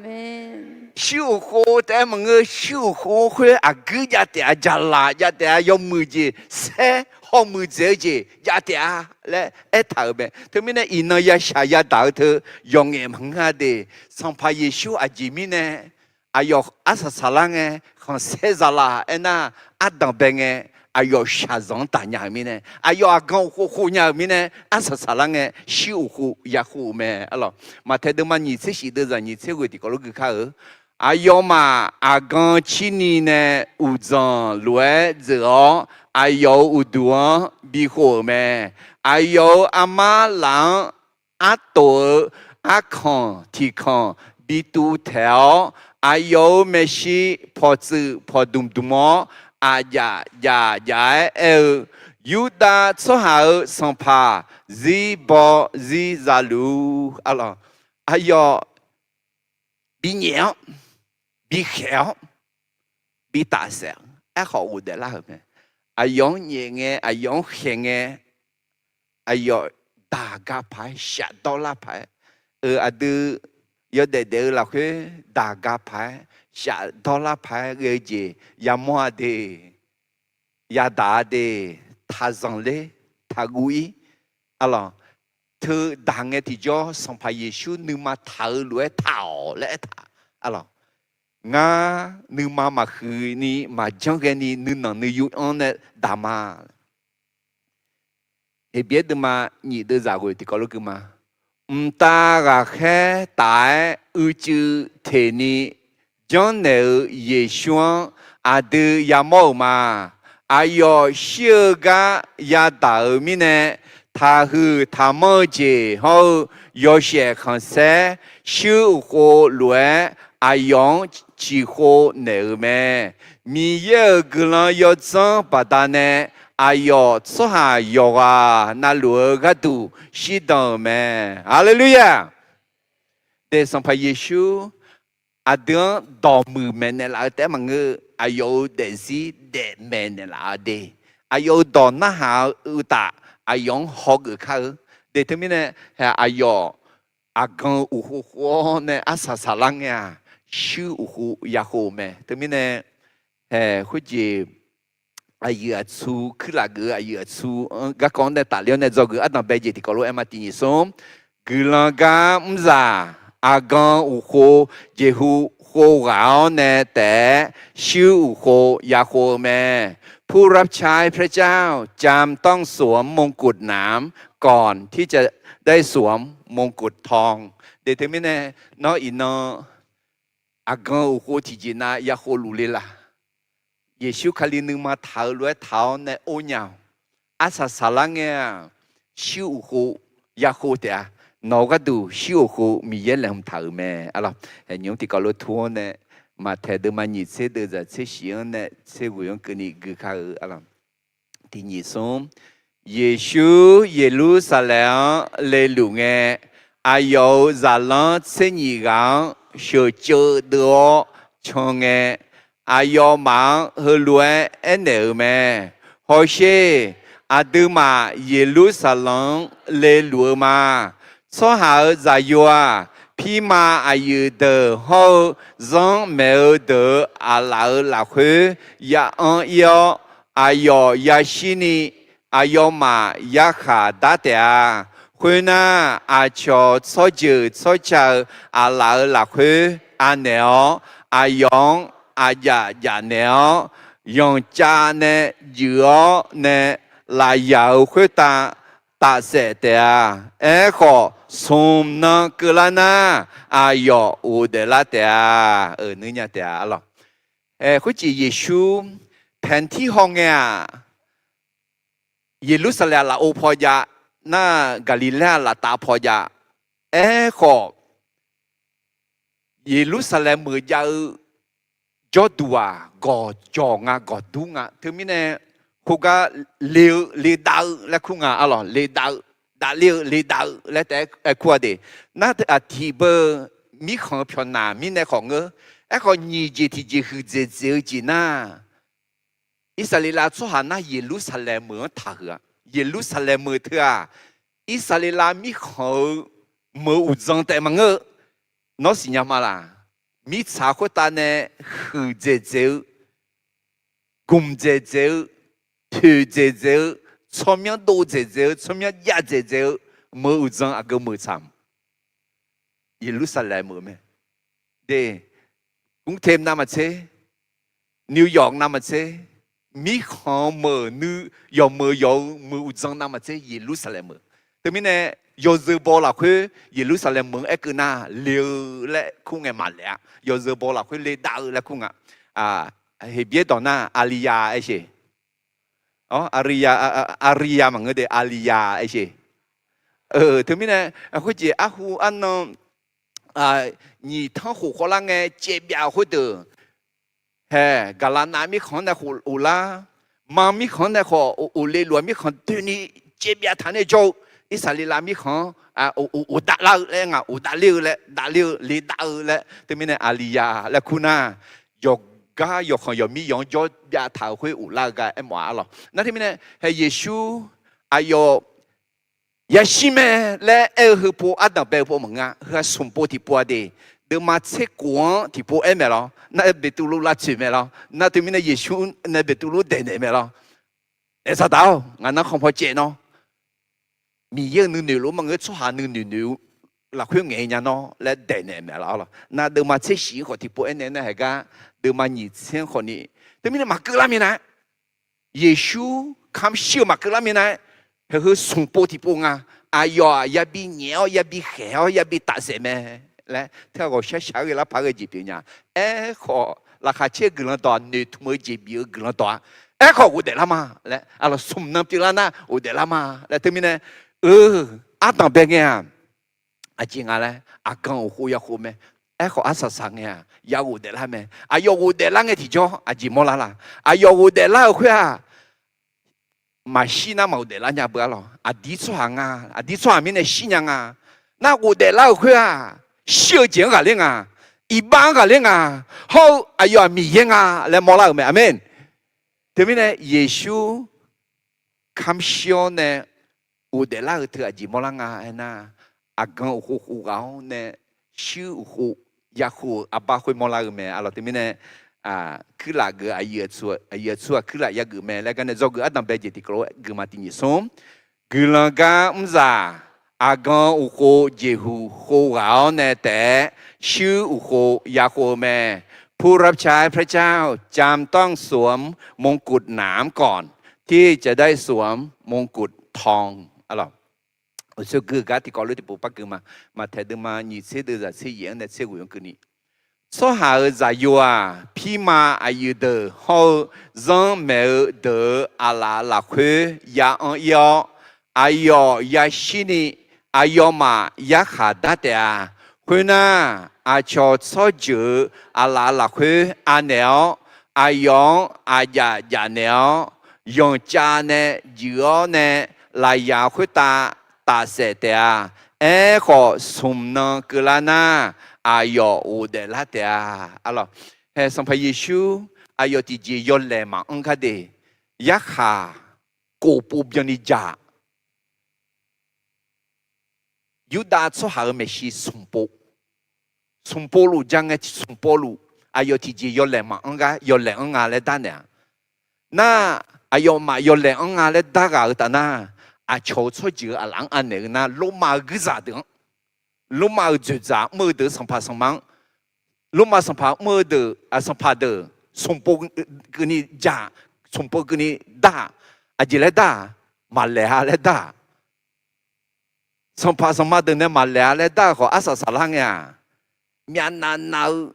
Shuir uqkhov taef-aer maqngeur, shuir uqkhov khoer aqguir jav taef-a, jaqlaq jav taef-a, yawmuiq jeq saer hawmuiq dzaeq-eu jeq jav taef-a laer aertaq-euq mae. Teumirnae iqnan yashaq yadaq-eu teu yawqngaef maqngeur-a de. Sanqpaq Yeqsur aqjeq mirnae aqyawf arsaq saqlar ngae khanqsaer zala aernar, ardanqbae ngae aqyawf shaqzanq-anr taqnya-euq mirnae, aqyawf aqgan uqkhov khov nya-euq mirnae, arsaq saqlar ngae shuir uqkhov yakhov-euq mae. Arlawq, Maqtaeq deuvma nyiq tser shif deuvzaq nyiq tser ghoeq tiqkawv lof gui kar-eu. Aqyawfmaf aqgan cirni nae uqdzanq lof-aer dzeuq-awr, aqyawf-euq uqduq-anr bikhov-euq mae. Aqyawf-euq armar laf-anr artof-eu arkanq tiq kanq bi tuv taeq-awr, aqyawf-euq maeqshi pawqtsuif pawqdmq dmq-awr, aqjaf jaf jaf-aer aer-eu, Yurdav tsawrhaq-euq Sanqpaq zir baw zir za luf-ur. Arlawq, aqyawf bi nyaef-awr, bi khaeq-awr, bi tafsaef-anr aerkhawf ghofdaef lar-euq mae. Aqyawf-anr nyaef ngae, aqyawf-anr khaeq ngae, aqyawf daq ga paq-aer, shafdawr lar paq-aer, eu, aqdui yawdaef daef-eu lafkhoer daq ga paq-aer, shafdawr lar paq-aer ghae-eu jeq yamawr-a de, yadaq-a de, taqzanq ler, taqguv-ir. Arlawq, teu daq ngae tiqjawr Sanqpaq Yeqsur nuima taq-eu lof-aer taq-awq laer aertaq. Arlawq, ngar nuima maqhuiq ni maqjanr ghae ni nuinanq nuiyu-anr nae daq ma. Heqbyaer deuvma nyiq deuvzaq ghoeq tiqkawv lof gui ma. Mqtav ghaqkhaer taf-aer uicuiv teq ni janrnaeq-euq Yeqsur-anr aqdui yamawr-euq ma. Aqyawf shir-eu gar yadaq-euq mirnae, taqhuiq taqmanr-eu jeq hawr-eu yawshaef khanqsaer shuir uqkhov lof-aer aqyawf-anr ciqkhov naeq-euq mae. Miqyaer-euq guiqlanq yawdzanr baqdanae aqyawf tsawrhaq yawqghaq navluf-eu gharduq shirdan-euq mae. Haleluya! De, Sanqpaq Yeqsur aqdui-anr dawqmuiq maeqnaeq laf-eu taef-aer maqngeur, aqyawf-euq daefzir daef maeqnaeq laf-a de. Aqyawf-euq dawq narhaq-eu uqtaf, aqyawf-anr hawgeuf kar-eu de. Teumirnae, aqyawf aqgan uqkhov khov-awr nae arsaq saqlar ngae-aq, shuir uqkhov yakhov-eu mae. Teumirnae, hae khoerjeq aqyuif aqtsu, kuirlaf geuf-eu aqyuif aqtsu-anr garkawv-anr nae tafler-awr nae dzawgeuf ardanqbae jeq tiqkawv lof-aer ma. Tiq nyiq smr, guiqlanq gar mrzaq aqgan uqkhov jeqhu khov ghaq-awr nae taef-aer shuir uqkhov yakhov-eu mae. ผู้รับใช้พระเจ้า จำต้องสวมมงกุฎหนามก่อนที่จะได้สวมมงกุฎทอง de. Teumirnae, nawr iqnan aqgan uqkhov tiqjeq nav yakhov luf le laq? Yeqsur Kali nuima taq-eu lof-aer taq-awr nae or nya-awq. Arsaq saqlar ngae-aq, shuir uqkhov yakhov taef-a. Nawq-eu gharduq shuir uqkhov Miqyaer laeqhmq taq-euq mae. Arlawq, nymq-mr tiqkawv lof tur-awr nae Maqtaeq deuvma nyiq tser deuv zaq tser shif-anr nae tser ghoeq-anr keuvni gui kar-eu arlawq. Tiq nyiq smr, Yeqsur Yeqlursaqlaeq-anr leluf ngae, aqyawf-euq zaqlanr tser nyif ghaq-anr sheuqceuv deuv-awr can ngae, aqyawfmaf-anr heulof-aer aernaeq-euq mae. Hawsher, aqduimaf Yeqlursaqlaeq-anr leluf-eu ma. Tsawrhaq-euq zaqyo-aq, pirma aqyuif deuq hawr-eu zanr maeq-eu deuq-euq aqlaf-euq lafkhoer ya anr ir-awr, aqyawf yashir ni aqyawfmaf yarkhaq dar taef-a. Khoernar, aqcawq tsawrjeuq tsawrca-euq aqlaf-euq lafkhoer anaeq-awr, aqyawf-anr aqjaf jaf naeq-awr, yanqcav nae juif-awr nae lafyaq-euq khoertav tafsaef taef-a. Aerkhawf, smq nan keuvlar nar, aqyawf ghofdaef lar taef-a. Euq nuir nya taef-a arlawq. Khoerjeq Yeqsur paeq tirhaw ngae-aq, Yeqlursaqlaeq-aq lafov paw jav nar, Gaqliqlaer-aq laftav paw jav. Aerkhawf, Yeqlursaqlaeq meuq jav-eu jawrduq-aq, gawqjawq nga, gawqdur nga. Teumirnae, khoergar le-eu ledav-eu laer kur nga arlawq, ledav-eu, davler-eu ledav-eu laer taef-aer kur-a de. Nar aqtiq beu mirkhanq-eu pyawqnaq mirnae khawf ngeur. Aerkhawf, nyiq jeq tiqjeq huiqdzaeq dzaeq-eu jeq nar, Irsaqleqlav tsawrhaq nar Yeqlursaqlaeq meuq-anr taqhuiq-a. Yeqlursaqlaeq meuq teu-aq, Irsaqleqlav mirkhanq-eu meuq uqdzan taef maqngeur-eu. Nawr siqnya ma laq? Mirtsaq khoertav nae huiqdzaeq dzaeq-eu, gmq dzaeq dzaeq-eu, poeq dzaeq dzaeq-eu, tsawrmyanr dov dzaeq dzaeq-eu, tsawrmyanr jav dzaeq dzaeq-eu, meuq uqdzan aqgeu meuq tsaq-a. Yeqlursaqlaeq meuq mae. De, Gungte navmaqtser, New York navmaqtser, mirkhanq meuq nuiv yawqmeuq yawq-eu meuq uqdzan navmaqtser Yeqlursaqlaeq meuq. Teumirnae, yawzeu baw lafkhoer Yeqlursaqlaeq meuq-anr aerkeuv nar le-eu laer kur ngae maqlaef-a. Yawzeu baw lafkhoer ledav-eu laer kur nga. Heqbyaer dawq nar Aqliyaq aer sheq. Aqliyaq, Aqliyaq maqngeur de, Aqliyaq aer sheq. Teumirnae, khoerjeq arhu arnan nyiq tanr khof khawvlar ngae caevbyav khoerdeuq, hae, Gaqlaqnav mirkhanq-anr nae khof oflar, Mar mirkhanq-anr nae khawf of leluf-a mirkhanq doeni caevbyav taq nae jawr-eu, Irsaqleqlav mirkhanq-anr of davlar-eu laer ngaq of davler-eu laer davler-eu ledav-eu laer teumirnae Aqliyaq laer kur nar, yawqgar yawqkhanq yawqmir yawq-anr jawr byav taq-euq khoer oflar-eu gar aermawf-a arlawq. Nar teumirnae, hae Yeqsur aqyawf yashir mae laer aer-eu heupov ardanqbae-eu pov maqngeur-a. Heu-aq smq pov tiqpov-a de. Deuvma tser kof-anr tiqpov aer mae lawr. Nar Beqtuvluv lavtsoeq mae lawr. Nar teumirnae Yeqsur nae Beqtuvluv daeqnaeq mae lawr. Aer Saqdaq-awr, ngaq narkhan paw caev nawr, Miqyaer-euq nuinoeq lof maqngeur, tsawrhaq nuinoeq lafkhoer ngaeq nya nawr laer daeqnaeq mae lawr. Nar deuvma tser shif-anr khawf tiqpov aernaeq nar haeq gar, deuvma nyiq tser-anr khawfni, teumirnae maqkeuv lar minav-aer, Yeqsur kamq shir-eu maqkeuv lar minav-aer, haeq heu smq pov tiqpov nga. Aqyawf-aq yabi nyaef-awr yabi khaeq-awr yabi tafsaef mae laer teughaq ghawqshar shaq-aer ghae lar paq ghae jeq pyeuf nya. Aerkhawf, laqkhaq caer-eu guiqlanq dawq-aq, noeqtmq-eu jeq bif-eu guiqlanq dawq-a. Aerkhawf ghofdaef lar ma laer, arlawq smq nan pyeuflar nar ghofdaef lar ma laer teumirnae, eu, ardanqbae ngae-aq, aqjeq nga laer aqgan uqkhov ya khov mae. Aerkhawf arsaq saq ngae-aq ya ghofdaef lar mae. Aqyawf ghofdaef lar ngae tiqjawr aqjeq mawrlar la? Aqyawf ghofdaef lar-euq khoer-aq, maqshir nar maqghofdaef lar nya beu arlawq. Aqdir tsawrhaq nga, aqdir tsawrhaq mirnae shir nya nga. Nar ghofdaef lar-euq khoer-aq, shir-eu jeq-anr ghaqler nga, iqbax-anr ghaqler nga, hawr-eu aqyawf-aq Miqyaer nga laer mawrlar-euq mae. Aqmeq. Teumirnae Yeqsur kamq shir-awr nae ghofdaef lar-eu teu aqjeq mawrlar nga aernar, aqgan uqkhov khov ghaq-awr nae shuir uqkhov ya khov-euq arbar khoer mawrlar-eu mae. Arlawq teumirnae, kuirlaf geuf aqyuif aqtsu-aq kuirlaf yageuf mae laer gar nae dzawgeuf ardanqbae jeq tiqkawv lof-aer geuf ma. Tiq nyiq smr, guiqlanq gar mrzaq aqgan uqkhov jeqhuq khov ghaq-awr nae taef-aer shuir uqkhov ya khov-eu mae. ผู้รับใช้พระเจ้าจำต้องสวมมงกุฎหนามก่อนที่จะได้สวมมงกุฎทอง Arlawq, uqshoe gui-eu gar tiqkawv lof tiqpov par gui ma. Maqtaeq deuvma nyiq tser deuv zaq tser yaef-anr nae tser ghoeq-anr keuvni, tsawrhaq-euq zaqyo-aq, pirma aqyuif deuq hawr-eu zanr maeq-eu deuq-euq aqlaf lafkhoer ya anr ir-awr, aqyawf yashir ni aqyawfmaf yarkhaq dar taef-a. Khoernar, aqcawq tsawrjeuq-euq aqlaf lafkhoer anaeq-awr, aqyawf-anr aqjaf jafnaeq-awr, yanqcav nae juif-awr nae lafyaq khoertav tafsaef taef-a. Aerkhawf, smq nan keuvlar nar, aqyawf ghofdaef lar taef-a. Hae, Sanqpaq Yeqsur aqyawf tiqjeq yawlaeq maqanr gar de, yarkhaq kof pov byanni jaq. Yurdav tsawrhaq-euq maeqshi smq pov, smq pov luf ja ngae, smq pov luf aqyawf tiqjeq yawlaeq maqanr gar yawlaeq anr nga laer darnaeq-a. Nar, aqyawfmaf yawlaeq anr nga laer darghaq-eu taf nar, aqcawq-euq tsawrjeuq-euq aqlaf-anr anaeq-eu nar, Lormav-euq guirzaq deuq-anr, Lormav-euq dzoeqdzaq mr-eu deuq-euq sanqpaq sanqma-anr, Lormav sanqpaq mr-eu deuq, sanqpaq deuq smq pov keuvni jaq, smq pov keuvni dar-aq, aqjeq laer dar-aq, maqlaeq-a laer dar-aq, sanqpaq sanqma deuq nae maqlaeq-a laer dar-eu khawf, arsaq saqlar ngae-aq, myavnav nav-eu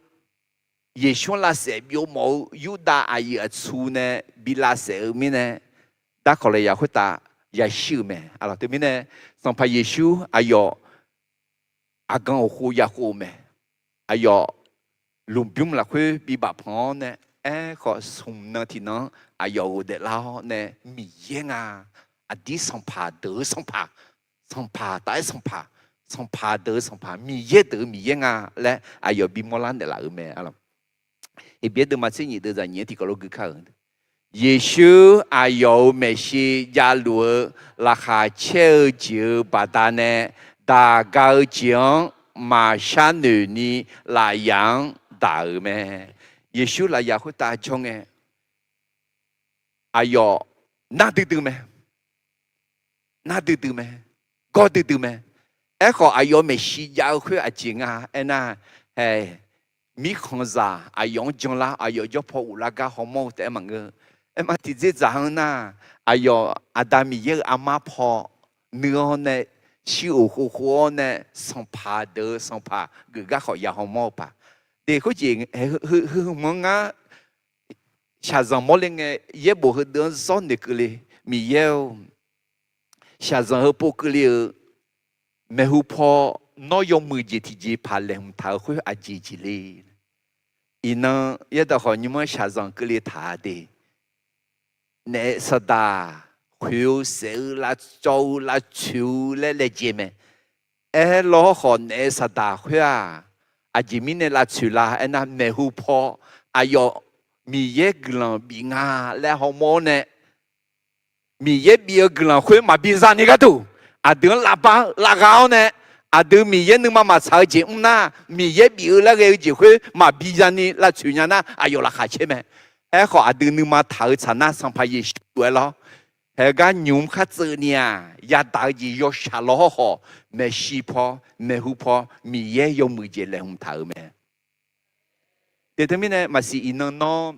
Yeqsur-anr lavsaef byov mawf-eu Yurdav aqyuif aqtsu nae bi lavsaef-eu mirnae, darkawq lafyaq khoertav yashir-euq mae. Aqlawq teumirnae, Sanqpaq Yeqsur aqyawf aqgan uqkhov yakhov-eu mae. Aqyawf lmqbymr lafkhoer bibaf panq-awr nae, aerkhawf smq nan tiqnan-anr aqyawf ghofdaef lar-awr nae, Miqyaer nga, aqdir sanqpaq deuq-eu sanqpaq, sanqpaq taf-aer sanqpaq, sanqpaq deuq-eu sanqpaq, Miqyaer deuq-eu Miqyaer nga laer aqyawf bimawr lar naeqlaf-euq mae. Aqlawq, Heqbyaer deuvma tser nyiq deuv zaq nyiq-aer tiqkawv lof gui kar-euq, Yeqsur aqyawf-euq maeqshi javluf-eu laqkhaq caer-eu jeq-euq baqdanae, daq ga-eu jeq-anr maqshar noeq ni lafyaq-anr daq-euq mae. Yeqsur lafyaq khoertav jawr ngae, aqyawf nar duidui mae, nar duidui mae, gawr duidui mae. Aerkhawf, aqyawf maeqshi jav-eu khoer aqjeq nga aernar, hae, mirkhanqzaq aqyawf-anr janlar, aqyawf jawr paw ghoflar gar hawmawr-eu taef-aer maqngeur. Aerma tiqdzerdzaq-anr nar, aqyawf Aqda Miqyaer-euq armar paw nuir-awr nae, shir uqkhov khov-awr nae, sanqpaq deuq-eu sanqpaq geuf gar khawf ya hawmawr-eu paq. De khoerjeq, heu hmq-anr ngar shaqzanq mawrle ngae, yaerbof heudeuq-anr zawr noeq keuvle. Miqyaer-or, shaqzanq heu pov keuvle-eu maeqhu paw, nawr yawmuiq jeq tiqjeq paq laeqhmq taq-eu khoer aqjeq jeq le. Iqnan yaerdawq khawf nymr-anr shaqzanq keuvle taq-a de. Naef saqdaq khoeq-eu saef-eu lavcawv-eu lavtsoeq-eu laer laejae mae. Aerlawr khawf, naef saqdaq khoer-aq, aqjeq mirnae lavtsoeq la aernar, maeqhu paw aqyawf Miqyaer guiqlanq bif nga laer hawmawr-awr nae, Miqyaer bif-eu guiqlanq khoer maqbi zani gharduq, aqdui-anr lavbar-eu lavgha-awr nae, aqdui Miqyaer nuima maqtsaq-eu jeq mr nar, Miqyaer bif-eu laer ghae-eu jeq khoer maqbi zani lavtsoeq nya nar, aqyawf laqkhaq caer mae. Aerkhawf, aqdui nuima taq-eu tsaq nar, Sanqpaq Yeqsur lof-aer lawr, haegar nymq mr khar tseuv ni-aq, yadaq-eu jeq yawshaq lawhawr khawf, maeqshi paw, maeqhu paw, Miqyaer yawmuiq jeq laeqhmq taq-euq mae. Teumirnae maqsiq, iqnan nawr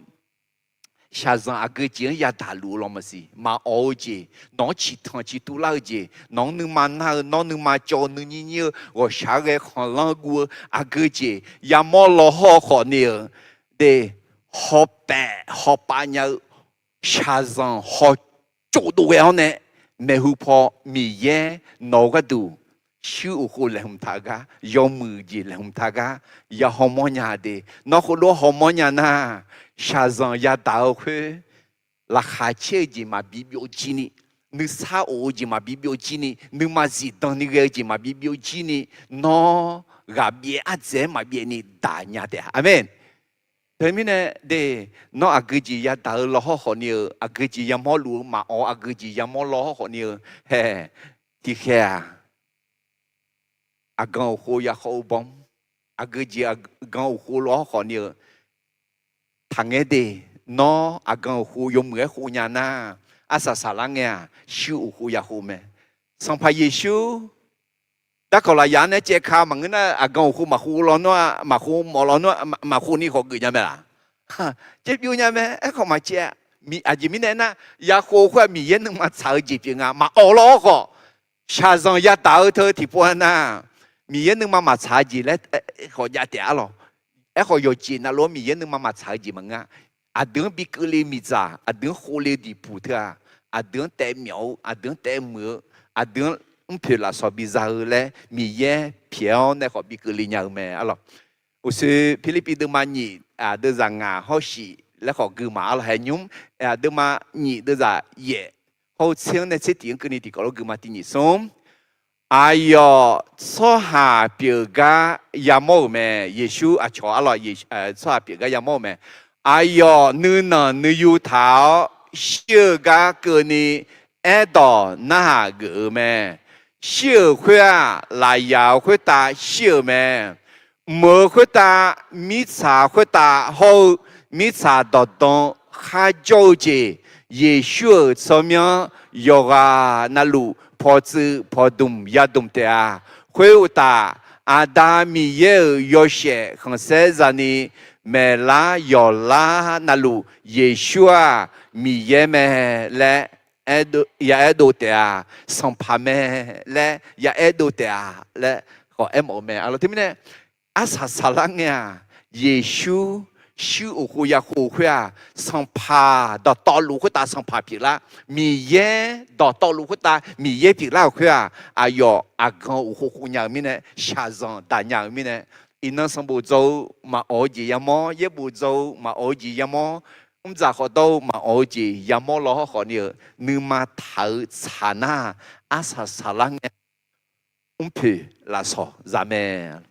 shaqzanq aqgeu jeq-anr yadaq luf-eu lawr maqsiq, maqawq-eu jeq, nawq-anr ciqtanq ciqtuv lar-eu jeq, nawq-anr nuima nar-eu, nawr nuima cawv-eu, nuinyir nyir-eu, ghawqshaq ghae khanqlanr guv-eu aqgeu jeq yamawr lawhawr khawf ni-euq de, hawpaef hawpav nya-eu shaqzanq hawtsov dov ghae-awr nae, maeqhu paw Miqyaer nawq-eu gharduq shuir uqkhov laeqhmq taq gar, yawmuiq jeq laeqhmq taq gar, ya hawmawr nya de. Nawr khoerlof-aer hawmawr nya nar, shaqzanq yadaq-eu khoer, laqkhaq caer-eu jeq maqbi byovjir ni, nuisar of-eu jeq maqbi byovjir ni, nuima zifdan ni ghae-eu jeq maqbi byovjir ni, nawr ghaqbyaev ardzaeq-aer maqbyaev ni daq nya taef-a. Aqmeq. Teumirnae de, nawr aqgeu jeq yadaq-eu lawhawr khawf ni-euq, aqgeu jeq yamawr luf-eu maqawq, aqgeu jeq yamawr lawhawr khawf ni-euq, hae, tiqkhaeq-aq, aqgan uqkhov yakhawf-eu bawr, aqgeu jeq aqgan uqkhov lawhawr khawf ni-euq, taqngaer de, nawr aqgan uqkhov yawmuiq-aer khov nya nar, arsaq saqlar ngae-aq, shuir uqkhov yakhov mae. Sanqpaq Yeqsur darkawq lafyaq-anr nae caevka maqngeur nar, aqgan uqkhov maqkhov lawnmr-a, maqkhov mawf lawnmr-a, maqkhov ni khawf geuf nya mae laq? Caev byov nya mae. Aerkhawf maqcaev-a. Aqjeq mirnae aernar, yakhov khoer-aq Miqyaer nuima tsaq-eu jeq pyeuf nga, maqawq lawhawr khawf, shaqzanq yadaq-eu teu tiqpov-a nar, Miqyaer nuima maqtsaq-eu jeq laer khawf jav taef-a lawq. Aerkhawf yawqjeq navluf-anr Miqyaer nuima maqtsaq-eu jeq maqngeur-a. Aqdui-anr bi keuvle miqdzaq, aqdui-anr khovle diqpuq teu-aq, aqdui-anr taev myawf-eu, aqdui-anr taev muiq-eu, aqdui-anr mrpoeq lafsawq biza-eu laer Miqyaer pyaeq-awr nae khawf bi keuvle nya-eu mae arlawq. Uqshoe Pirlirpiv deuvma nyiq, deuvzaq ngaq hawr shif laer khawf gui ma arlawq. Haeq nymr, deuvma nyiq deuvzaq yaef hawr-eu tser-anr nae tser tiq-anr keuvni tiqkawv lof gui ma. Tiq nyiq smr. Aqyawf tsawrhaq pyeuf gar yamawr-euq mae. Yeqsur aqcawq arlawq, tsawrhaq pyeuf gar yamawr-euq mae. Aqyawf nuinanq nuiyu taq-awr shir-eu gar keuvni aerdawq narhaq geuf-eu mae. Shir-euq khoer-aq, lafyaq-euq khoertav shir-euq mae. Mq-euq khoertav, mirtsaq khoertav hawr-eu mirtsaq dawqdan kharjawr-eu jeq, Yeqsur-euq tsawrmyanr yawqghaq navluf pawqtsuif pawqdmq yadmq taef-a. Khoeruqtaf, Aqda Miqyaer-euq yawshaef khanqsaer za'ni maeqlar yawqlar navluf Yeqsur-aq Miqyaer mae laer ya aerdov taef-a. Sanqpaq mae laer ya aerdov taef-a laer khawf aermawf-eu mae arlawq. Teumirnae arsaq saqlar ngae-aq, Yeqsur shuir uqkhov yakhov khoer-aq, sanqpaq dawqtawvluf khoertav sanqpaq pyeuflar, Miqyaer dawqtawvluf khoertav Miqyaer pyeuflar-euq khoer-aq, aqyawf aqgan uqkhov khov nya-eu mirnae, shaqzanq daq nya-eu mirnae, iqnan sanqbof dzaw-eu maqawf-eu jeq yamawr, yaerbof dzaw-eu maqawf-eu jeq yamawr, mrdzaq khawf dawr-eu maqawf-eu jeq yamawr law hawrkhawf ni-euq nuima taq-eu tsaq nar, arsaq saqlar ngae mrpoeq lafsawq za mae.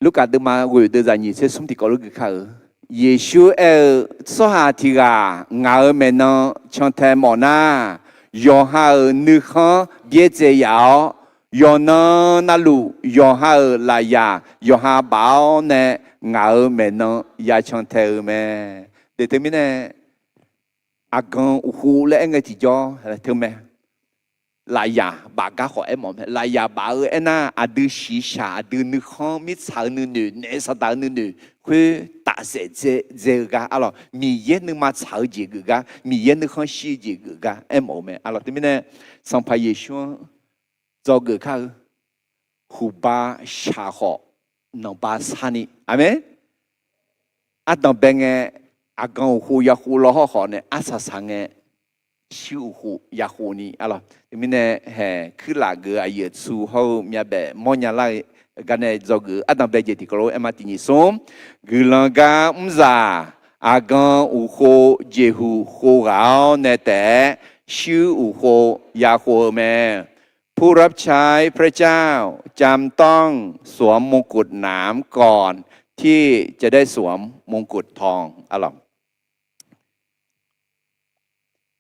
Lurkaf deuvma ghoeq deuvzaq nyiq tser smr tiqkawv lof gui kar-eu, Yeqsur aer-eu, Tsawrhaq tiq ghaq ngaq-euq maeqnan cantae mawf nar, yawqha-euq nuikhanr byaerdzae yaf-awr, yawqnan navluf yawqha-euq lafyaq yawqha baf-awr nae ngaq-euq maeqnan ya cantae-eu mae. Deuq teumirnae, aqgan uqkhov laer aer ngae tiqjawr teu mae. Lafyaq baf gar khawf aermawf mae. Lafyaq baf-eu aernar, aqdui shiqshaq, aqdui nuikhanr, mirtsaq-eu nuinoeq, naef saqdaq-eu nuinoeq khoer tafsaef dzae-eu gar arlawq, Miqyaer nuima tsaq-eu jeq geuf gar, Miqyaer nuikhanr shir-eu jeq geuf gar aermawf-eu mae arlawq. Teumirnae, Sanqpaq Yeqsur-anr dzawgeuf kar-eu, huqba shaq khawf nanqba sarni, aqmeq. Ardanqbae ngae, aqgan uqkhov yakhov law hawrkhawf nae arsaq saq ngae, shuir uqkhov yakhov ni arlawq. Teumirnae, haeq kuirlaf geuf-eu aqyuif aqtsu hawr-eu myavbaef mawrnya lar-eu gar nae dzawgeuf-eu ardanqbae jeq tiqkawv lof aer ma. Tiq nyiq smr. Guiqlanq gar mrzaq aqgan uqkhov jeqhuq khov ghaq-awr nae taef-aer shuir uqkhov yakhov-eu mae. ผู้รับใช้พระเจ้า จำต้องสวมมงกุฎหนามก่อนที่จะได้สวมมงกุฎทอง arlawq.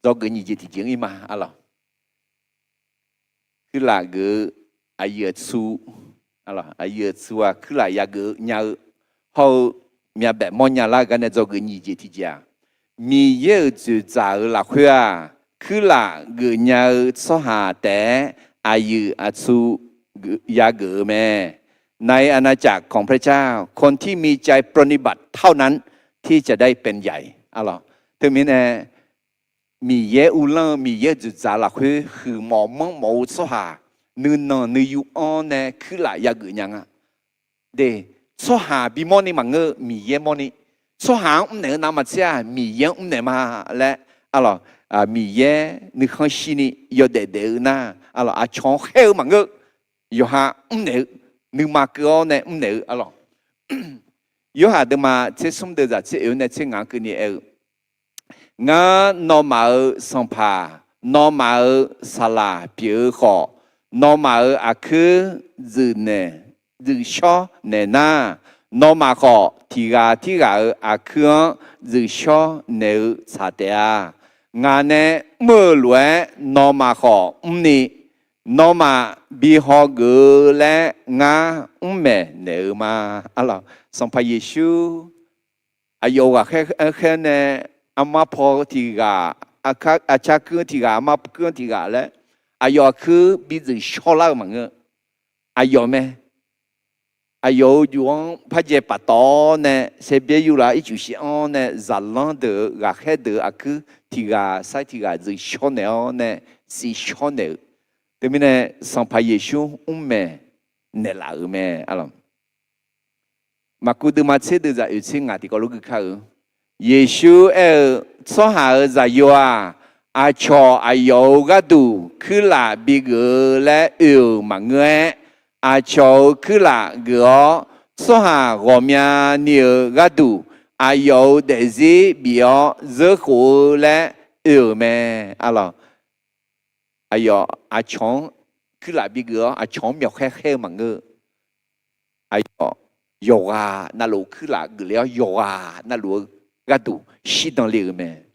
Dzawgeuf nyiq jeq tiqjeq-anr ir ma arlawq. Kuirlaf geuf-eu aqyuif aqtsu, aqyuif aqtsu-aq kuirlaf yageuf nya-eu hawr-eu myavbaef mawrnya lar-eu gar nae dzawgeuf nyiq jeq tiqjeq-aq, Miqyaer-euq dzoeqdzaq-euq lafkhoer-aq, kuirlaf geuf nya-eu tsawrhaq taef-aer aqyuif aqtsu yageuf-eu mae. ในอาณาจักรของพระเจ้า คนที่มีใจปรนนิบัติเท่านั้นที่จะได้เป็นใหญ่ arlawq. Teumirnae, Miqyaer uvlanr-eu Miqyaer-euq dzoeqdzaq lafkhoer huiqmawf manrmawf-eu tsawrhaq, nuinanq nuiyu-anr nae kuirlaf yageuf nya nga. De, tsawrhaq bimawr ni maqngeur-eu, Miqyaer mawrni, tsawrhaq-anr mrnaeq-eu navmaqtser-aq, Miqyaer-anr mrnaeq ma laer, arlawq, Miqyaer nuikhanr shirni yawdaef daef-eu nar, arlawq, aqcawq-anr khaer-eu maqngeur, yawqha mrnaeq-eu, nuima keuv-awr nae mrnaeq-eu, arlawq. Yorhaq deuvma tser smr deuvzaq tser oeq-awr nae tser ngaq-anr keuvni aer-eu, Ngar nawmaf-euq Sanqpaq, nawmaf-euq Saqlaq pyeuf-eu khawf, nawmaf-euq aqkuir dzuif naeq, dzuif shawr naeq nar, nawmaf khawf tiq ghaq tirghaq-euq aqkuir-anr dzuif shawr naeq-eu tsaq taef-a. Ngaq nae mr-eu lof-aer nawmaf khawf mrni, nawmaf bi hawgeuf-eu laer ngar mr maeq naeq-eu ma. Arlawq, Sanqpaq Yeqsur aqyawf-euq ghaqkhaer khaer nae armar paw tiq ghaq, aqcar kuir-anr tiq ghaq, armar kuir-anr tiq ghaq laer aqyawf aqkuir bi dzuif shawrlar-eu maqngeur. Aqyawf mae. Aqyawf-euq juf-anr par jae paftawf-awr nae, saerbyaer yuvlaf ircuf shif-anr nae, zaqlanr deuq-eu ghaqkhaer deuq-eu aqkuir tiq ghaq sair tiq ghaq dzuif shawr naeq-awr nae, siq shawr naeq-eu. Teumirnae, Sanqpaq Yeqsur mr maeq naeqlaf-euq mae. Maqkuv deuvma tser deuvzaq oeq tser ngaq tiqkawv lof gui kar-eu, Yeqsur aer-eu, Tsawrhaq-euq Zaqyo-aq, aqcawq aqyawf-euq gharduq kuirlaf bigeuf-eu laer oe-euq maqngeur-aer, aqcawq-euq kuirlaf geuf-awr, tsawrhaq ghawqmyani-euq gharduq aqyawf-euq daefzir bif-awr zeurkhof-eu laer oe-euq mae. Arlawq, aqyawf aqcawq-anr kuirlaf bigeuf-awr, aqcawq-anr myawqkhaer khaer-eu maqngeur. Aqyawf yawqghaq navluf kuirlaf geufle-awr, yawqghaq navluf-eu gharduq shirdan le-euq mae.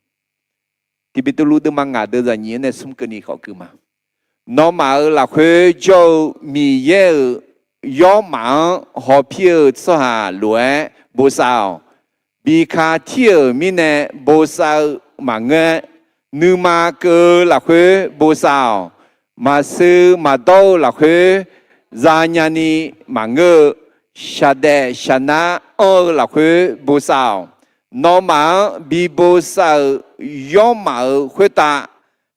Tiqbeqtuvluv deuvma ngaq deuv zaqnyiq-anr nae smr keuvni khawf keuv ma. Nawmaf-euq lafkhoer jawr-eu Miqyaer-euq yawrmaf-anr hawpir-eu tsawrhaq lof-aer bosav-awq. Biqka tir-euq mirnae bosav-eu maqngeur-aer, nuima keuv-eu lafkhoer bosav-awq. Maqsui maqdawr-eu lafkhoer zanya ni maqngeur-eu, shaqdaef shaqnar anr-eu lafkhoer bosav-awq. Nawmaf-anr bi bosav-euq yawrmaf-euq khoertav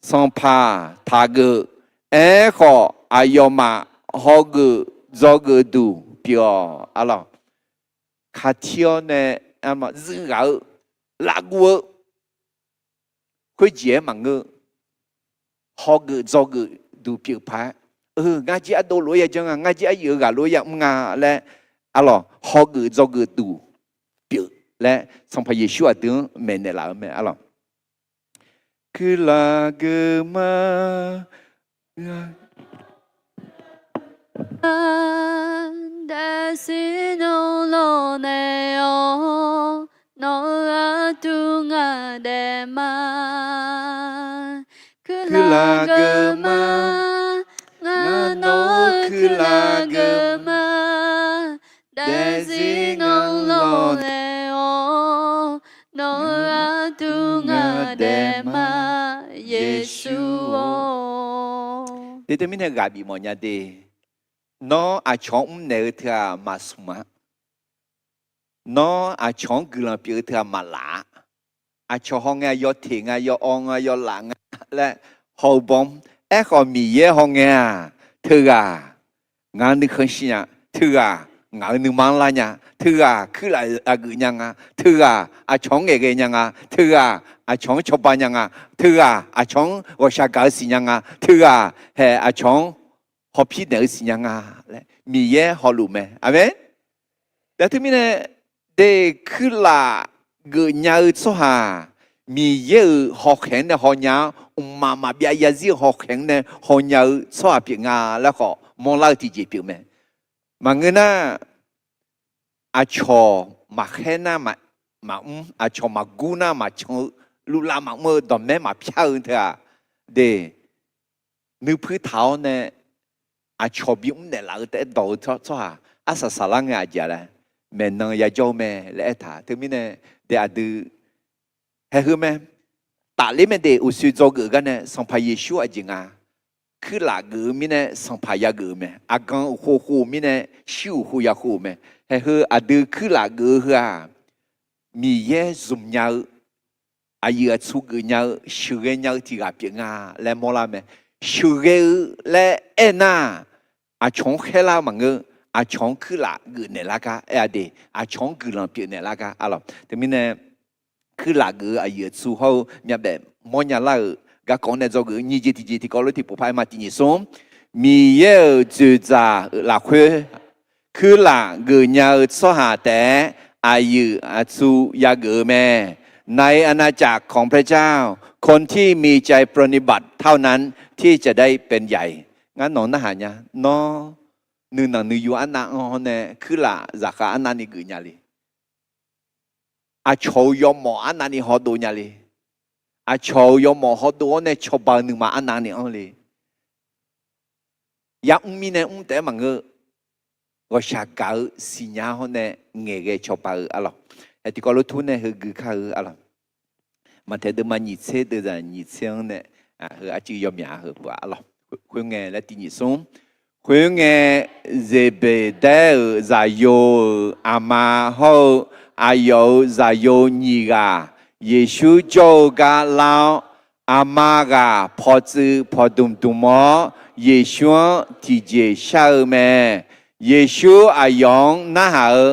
sanqpaq taqgeuf. Aerkhawf, aqyawfmaf hawgeuf dzawgeuf duq pyeuf-awq. Arlawq, ka tir-awr nae zuiv ghaq-eu, lavguv-eu, khoerjeq-aer maqngeur. Hawgeuf dzawgeuf duq pyeuf paq-aer, ngar jir ardov lof-aer ya janr nga, ngar jir aryuif-eu ghaq lof-aer ya mr nga laer, arlawq, hawgeuf dzawgeuf duq pyeuf laer Sanqpaq Yeqsur aqdui-anr maeqnaeq laf-eu mae. Arlawq, kuirlaf geuf ma. Daefzir nawr lawrnaeq-awr, nawq-euq arduq ngaq daef ma. Kuirlaf geuf ma. Ngar nawq-euq kuirlaf geuf ma. Daefzir nawr lawrnaeq-awr, nawq-euq arduq ngaq daef ma, Yeqsur-or. Teumirnae ghaq bif mawf nya de. Nawr aqcawq-anr mrnaeq-eu teughaq maqsmq-a. Nawr aqcawq-anr guiqlanq pyeuf-eu teughaq maqlaf-a. Aqcawq hawngae-a, yawteq nga, yawawv nga, yawlaf nga laer haw-eu baw-anr, aerkhawf Miqyaer hawngae-aq, teughaq ngaq-euq nuikhanr shir nya, teughaq ngaq-euq nuima-anr lar nya, teughaq kuirlaf aqgeuf nya nga, teughaq aqcawq-anr ngaeqghae nya nga, teughaq aqcawq-anr cawba nya nga, teughaq aqcawq-anr ghawqshaq gaq-eu siqnya nga, teughaq haeq aqcawq-anr hawpir naeq-eu siqnya nga laer Miqyaer hawluf mae. Aqmeq. Daef teumirnae, de kuirlaf geufnya-eu tsawrhaq, Miqyaer-euq hawkhaeq-anr nae hawnya-awr, mqmaq maqbyav yazir-euq hawkhaeq-anr nae hawnya-eu tsawrhaq pyeuf nga laer khawf mawrlar-eu tiqjeq pyeuf mae. Maqngeur nar, aqcawq maqkhaer nar maqmr, aqcawq maqgur nar maqcan-eu, luvlav maqmr-eu, dawqmaer maqpyar-eu teughaq, de nuipui taq-awr nae aqcawq bimr naeqlaf-eu taef-aer dawq-eu tsawrhaq arsaq saqlar ngae aqjeq-a laer maeqnan yajawr-eu mae laer aertaq. Teumirnae de aqdui haeq heu mae. Tafler mae de uqshoe dzawgeuf gar nae Sanqpaq Yeqsur aqjeq nga. Kuirlaf geuf-eu mirnae sanqpaq yageuf-eu mae. Aqgan uqkhov khov-eu mirnae shir uqkhov yakhov-euq mae. Haeq heu aqdui kuirlaf geuf-eu heu-aq, Miqyaer zmq nya-eu, aqyuif aqtsu geuf nya-eu, sheuqghae nya-eu tiq ghaq pyeuf nga laer mawrlar mae. Sheuqghae-eu laer aernar, aqcawq-anr khaerlar-eu maqngeur, aqcawq-anr kuirlaf geuf naeqlar gar aer-a de, aqcawq-anr guiqlanq pyeuf naeqlar gar arlawq. Teumirnae, kuirlaf geuf-eu aqyuif aqtsu hawr-eu myavbaef mawrnya lar-euq garkawv-anr nae dzawgeuf-eu nyiq jeq tiqjeq tiqkawv lof tiqpov paq-aer ma. Tiq nyiq smr, Miqyaer-euq dzoeqdzaq lafkhoer kuirlaf geuf nya-eu tsawrhaq taef-aer aqyuif aqtsu yageuf-eu mae. ในอาณาจักรของพระเจ้า คนที่มีใจปรนนิบัติเท่านั้นที่จะได้เป็นใหญ่ Ngar nawq-anr narhaq nya. Nawr nuinanq nuiyu arnav anr-awr nae kuirlaf zaqkhav arnavni geuf nya le. Aqcawq-euq yawmawf arnavni hawdov nya le. Aqcawq-euq yawmawf hawdov-awr nae cawba-eu nuima arnavni anr le. Yamr mirnae mr taef-aer maqngeur. Ghawqshaq gaq-eu siqnya hawr nae ngaeqghae cawba-eu arlawq. Hae tiqkawv lof tur nae heugui kar-eu arlawq. Maqtaeq deuvma nyiq tser deuvzaq nyiq tser-anr nae heu arcuiv yawmyaq heu pov-a arlawq. Khoerngae laer tiq nyiq smr. Khoerngae, Zeqbeqdaer-euq zaqyo-euq aqma hawr-eu aqyawf-euq zaqyo nyiq ghaq Yeqsur jawr-eu gar lar-awr, aqma ghaq pawqtsuif pawqdmq dmq-awr Yeqsur-anr tiqjeq shar-eu mae. Yeqsur aqyawf-anr narhaq-eu,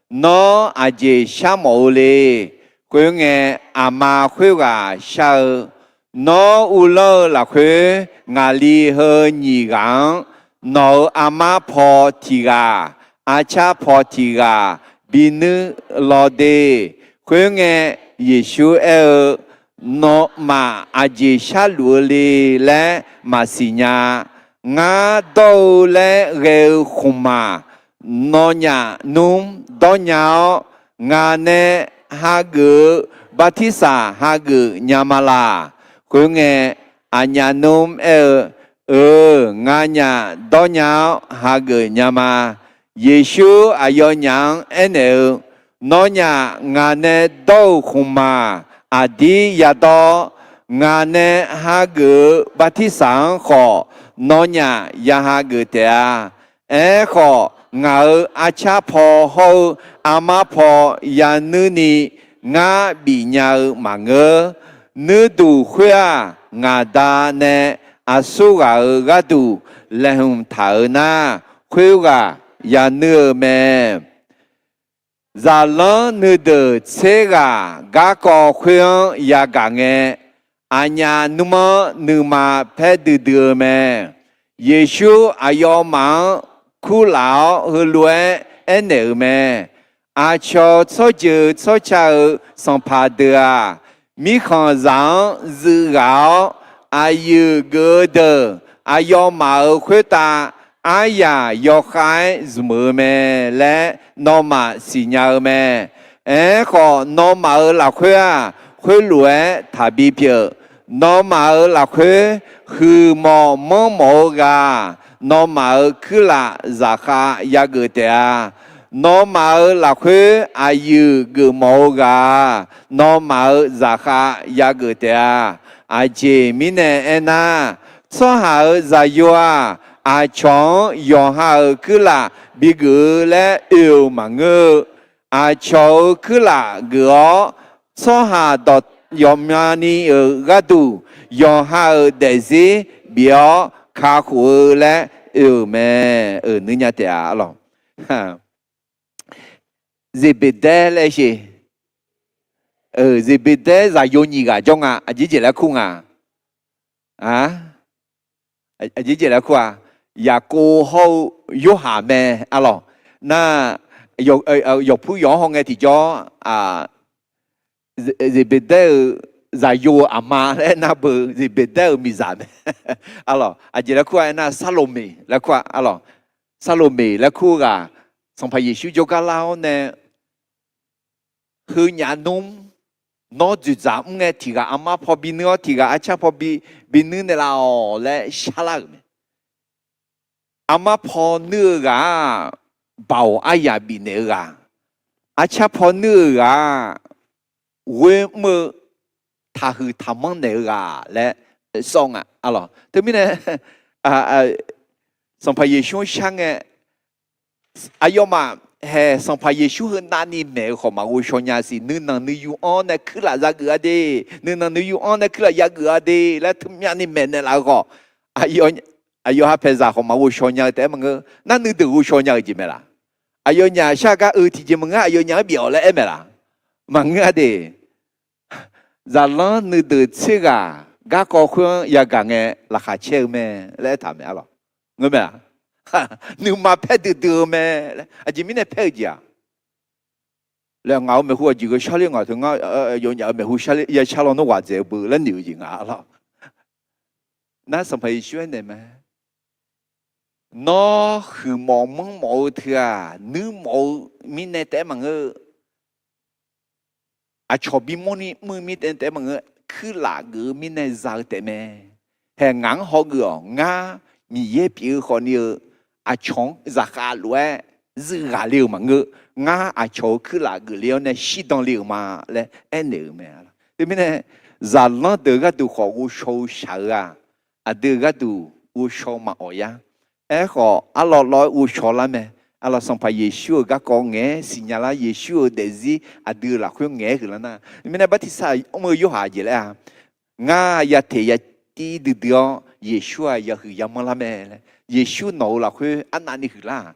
Nawr aqjeq shar mawf-eu le. Khoerngae, aqma khoerghaq shar-eu, Nawr uvlanr-eu lafkhoer, ngaqli heu nyiq ghaq-anr nawq-euq armar paw tiq ghaq, arcar paw tiq ghaq binuir law de. Khoerngae, Yeqsur aer-eu, Nawmaf aqjeq sharluf-eu le laer maqsiq nya. Ngar dawr-eu laer ghae-eu khmqmaq, nawnyaf nmr dawrnya-awr, ngaq nae hageuf-eu bartirsaq hageuf nya ma laq? Khoerngae, aqnyaf nmr aer-eu, Euq, nganyaf dawrnya-awr hageuf nya ma. Yeqsur aqyawfnyaf-anr aernaeq-eu, Nawnyaf ngaq nae dawr-euq khmqmaq aqdir yadawr, ngaq nae hageuf-eu bartirsaq-anr khawf, nawnyaf ya hageuf taef-a. Aerkhawf, ngaq-euq arcar paw hawr-eu armar paw yanuir ni ngar bifnya-eu maqngeur. Nuirduq khoer-aq, ngaq Da nae aqsur ghaq-euq gharduq laeqhmq taq-euq nar, khoerghaq yanuir-eu mae. Zaqlanr nuideuq tser ghaq garkawv khoer-anr yagaq ngae, aqnyaf nmr-anr nuima paer duidui-eu mae. Yeqsur aqyawfmaf-anr kurlaf-awr heulof-aer aernaeq-euq mae. Aqcawq tsawrjeuq tsawrca-euq sanqpaq deuq-aq, mirkhanqzaq-anr zuif ghaq-awr, aqyuif geuf-eu deuq aqyawfmaf-euq khoertav aryaq yawkhav-aer zmq-eu mae laer nawmaf siqnya-eu mae. Aerkhawf, nawmaf-euq lafkhoer-aq, khoerlof-aer taqbi pyeuf. Nawmaf-euq lafkhoer huiqmawf manrmawf-eu ghaq, nawmaf-euq kuirlaf zaqkhav yageuf taef-a. Nawmaf-euq lafkhoer aqyuif geufmawf-eu ghaq-aq, nawmaf-euq zaqkhav yageuf taef-a. Aqjeq mirnae aernar, tsawrhaq-euq Zaqyo-aq, aqcawq-anr yawqha-euq kuirlaf bigeuf-eu laer oe-euq maqngeur-eu. Aqcawq-euq kuirlaf geuf-awr, tsawrhaq dawq yawqmyani-euq gharduq yawqha-euq daefzir bif-awr kakhof-eu laer oe-euq mae. Euq nuinya taef-a lawq. Zeqbeqdaer laer sheq. Zeqbeqdaer Zaqyo nyiq ghaq jawr nga. Aqjeq jeq laer kur nga? Aqjeq jeq laer kur-a? Yaqkov hawr-eu Yorhaq mae arlawq. Nar, yawqpur yawq-anr hawngae tiqjawr, Zeqbeqdaer-euq Zaqyo-euq aqma laer nar beu Zeqbeqdaer-euq miqzaq mae arlawq. Aqjeq laer kur-a aernar, Sarlomeq laer kur-a arlawq. Sarlomeq laer kur-eu ghaq, Sanqpaq Yeqsur jawrgar lar-awr nae, Heu nyaf nmr, nawr dzoeqdzaq mr ngae tiq ghaq armar paw binuir-awr tiq ghaq arcar paw bi, binuir naeqlaf-awq laer sharlar-euq mae. Armar paw nuir-eu ghaq-aq, baoq aryaq bifnaeq-eu ghaq, arcar paw nuir-eu ghaq-aq, ghoer mr-eu taqhuiq taqmanr naeq-eu ghaq laer sawr nga arlawq. Teumirnae Sanqpaq Yeqsur-anr shar ngae, aqyawfmaf haeq Sanqpaq Yeqsur heu navni maeq-eu khawf maqghovshaw nya siq. Nuinanq nuiyu-anr nae kuirlaf zageuf-a de, nuinanq nuiyu-anr nae kuirlaf yageuf-a de laer teumyavni maeqnaeq laf-eu khawf, aqyawf ha paeqzaq khawf maqghovshaw nya-eu taef-aer maqngeur. Nar nuideuq ghovshaw nya-eu jeq mae laq? Aqyawfnyaf shar gar-eu tiqjeq maqngeur, aqyawfnyaf-anr bif-awq laer aer mae laq? Maqngeur-a de. Zaqlanr nuideuq tser ghaq garkawv khoer-anr yagaq ngae laqkhaq caer-eu mae laer aertaq mae arlawq. Ngeur mae-a? Nuima paer duidui-eu mae laer. Aqjeq mirnae paer-eu jeq-aq, laer ngaq-euq maeqhu aqjeq geu sharler ngaq teu ngar, yawnyaf-euq maeqhu sharler ya shar lawnmr ghaq dzaeq-eu beu laer noeq-eu jeq nga arlawq. Nar Sanqpaq Yeqsur aernaeq mae. Nawr huiqmawf manrmawf-eu teu-aq, nuirmawf-eu mirnae taef-aer maqngeur. Aqcawq bimawr ni mr-eu mirnae taef-aer maqngeur. Kuirlaf geuf-eu mirnae za-eu taef mae. Haeq ngaq-anr hawgeuf-awq. Ngar Miqyaer pyeuf-eu khawfni-eu aqcawq-anr zaqkhav lof-aer zuif ghaq le-euq maqngeur. Ngar aqcawq-euq kuirlaf geufle-awr nae shirdan le-euq ma laer aernaeq-euq mae. Teumirnae zaqlanr deuq gharduq khawf ghovshaw-eu shaq-eu-aq, aqdui gharduq ghovshaw maqawq yar. Aerkhawf arlawr lawr-aer ghovshaw lar mae. Arlawr Sanqpaq Yeqsur-euq garkawv ngaeq-aer siqnya lar, Yeqsur-euq daefzir aqdui-euq lafkhoer ngaeq-aer huiqlar nar. Mirnae bartirsaq mr-eu Yorhaq jeq laer-aq, ngar yateq yativ duidui-awr Yeqsur-aq yahuiq yamanr lar mae laer. Yeqsur nawq-euq lafkhoer arnavni huiqlar-aq,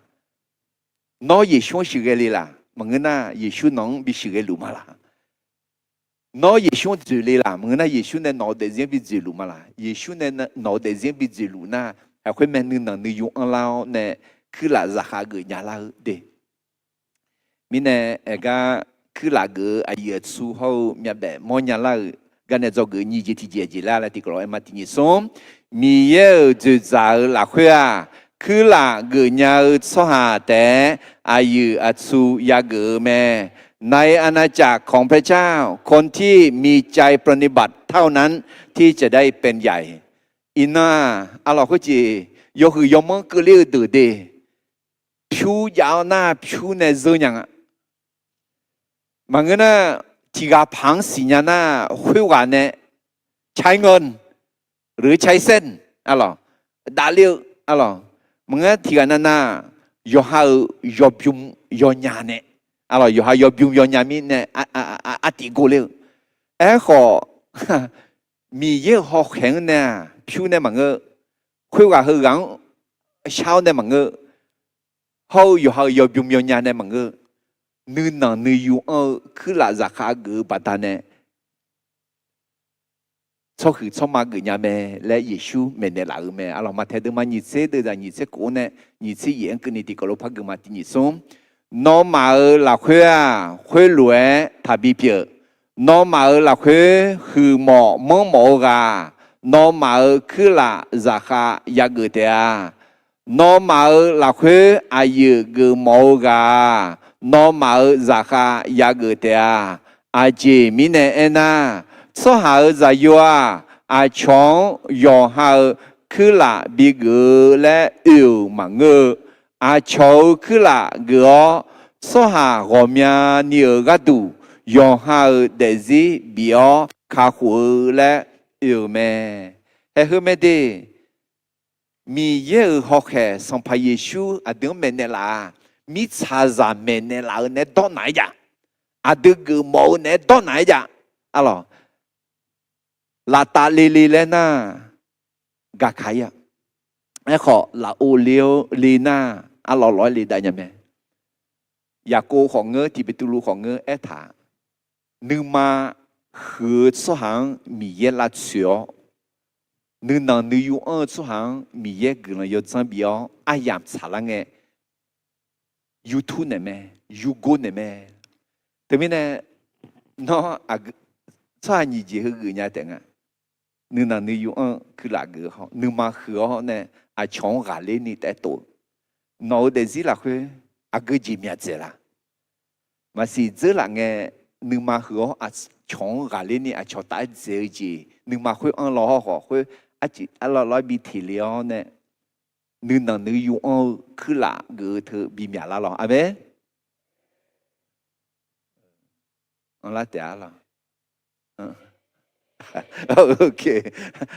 nawr Yeqsur-anr sheuqghae le laq? Maqngeur nar Yeqsur nawq-anr bi sheuqghae luf ma laq? Nawr Yeqsur-anr dzoeqle laf? Maqngeur nar, Yeqsur nae nawq-eu daefzir-anr bi dzoeqluf ma laf? Yeqsur nae nawq-eu daefzir-anr bi dzoeqluf nar, aqkhoer mae nuinanq nuiyu anrlar-awr nae kuirlaf zaqkhav geuf nyalar-eu de. Mirnae aergar, kuirlaf geuf-eu aqyuif aqtsu hawr-eu myavbaef mawrnya lar-euq gar nae dzawgeuf nyiq jeq tiqjeq jeq lar laer tiqkawv lof-aer ma. Tiq nyiq smr, Miqyaer-euq dzoeqdzaq-euq lafkhoer-aq, kuirlaf geuf nya-eu tsawrhaq taef-aer aqyuif aqtsu yageuf-eu mae. ในอาณาจักรของพระเจ้า คนที่มีใจปรนนิบัติเท่านั้นที่จะได้เป็นใหญ่ Iqnan-aq, arlawq khoerjeq yawhuiq yawmanr keuvler-eu deuq de. Pyur jav-awr nar, pyur nae zeur nya nga. Maqngeur nar, tiq ghaq paq-anr siqnya nar, khoerghaq nae ใช้เงิน หรือ ใช้เส้น arlawq, davler-eu arlawq. Maqngeur tiq ghaq nav nav, yawqha-euq yawbym yawnya nae arlawq, yawqha yawbym yawnya mirnae artif gorler-eu. Aerkhawf, Miqyaer-euq hawkhaeq-anr nae-aq, pyur nae maqngeur, khoerghaq heughaq-anr shar-awr nae maqngeur, hawr-eu yawqha-euq yawbym yawnya nae maqngeur, nuinanq nuiyu anr-eu kuirlaf zaqkhav geuf-eu baqdanae tsawrhuiq tsawrma geufnya mae laer Yeqsur maeqnaeq laf-euq mae. Arlawq, Maqtaeq deuvma nyiq tser deuv zaq nyiq tser kof-anr nae nyiq tser yaef-anr keuvni tiqkawv lof par geufma. Tiq nyiq smr, nawmaf-euq lafkhoer-aq, khoerlof-aer taqbi pyeuf. Nawmaf-euq lafkhoer huiqmawf manrmawf-eu ghaq, nawmaf-euq kuirlaf zaqkhav yageuf taef-a. Nawmaf-euq lafkhoer aqyuif geufmawf-eu ghaq-aq, nawmaf-euq zaqkhav yageuf taef-a. Aqjeq mirnae aernar, tsawrhaq-euq zaqyo-aq, aqcawq-anr yawqha-euq kuirlaf bigeuf-eu laer oe-euq maqngeur-eu. Aqcawq-euq kuirlaf geuf-awr, tsawrhaq ghawqmyani-euq gharduq yawqha-euq daefzir bif-awr kakhof-eu laer oe-euq mae. Haeq heu mae de. Miqyaer-euq hawkhaeq Sanqpaq Yeqsur aqdui-anr maeqnaeq laf-a. Mirtsaqzaq maeqnaeq laf-eu naeq-aer dawrnaq-aer jav. Aqdui geufmawf-eu naeq-aer dawrnaq-aer jav. Arlawq, laftav le le laer nar, gaqkaq-ir-a. Aerkhawf, lafov le-eu le nar, arlawq lawq-aer le dav nya mae. Yaqkov khawf ngeur, Tiqbeqtuvluv khawf ngeur aertaq, nuima huiq-eu tsawrhaq-anr Miqyaer lavtsoeq-awr, nuinanq nuiyu anr-eu tsawrhaq-anr Miqyaer guiqlanq yawdzanr bif-awr aryamq tsaqlar ngae, yurtur naeq mae, yurgor naeq mae. Teumirnae, nawr tsawrhaq nyiq jeq heu geuf nya taef nga. Nuinanq nuiyu anr-eu kuirlaf geuf-eu hawr, nuima huiq-awr nae aqcawq-anr ghaqler ni taef-aer tov-eu, nawq-euq daefzir lafkhoer aqgeu jeq myaq dzaeq la? Maqsiq dzeur laf ngae, nuima huiq-awr aqcawq-anr ghaqler ni aqcawq taf-aer dzaeq-eu jeq nuima khoer anr law hawr khawf khoer, arciv arlawr lawr bi teq le-awr nae, nuinanq nuiyu anr-eu kuirlaf geuf-eu teu bi myaq lar lawr. Aqmeq. Anrlar taef-a lawq.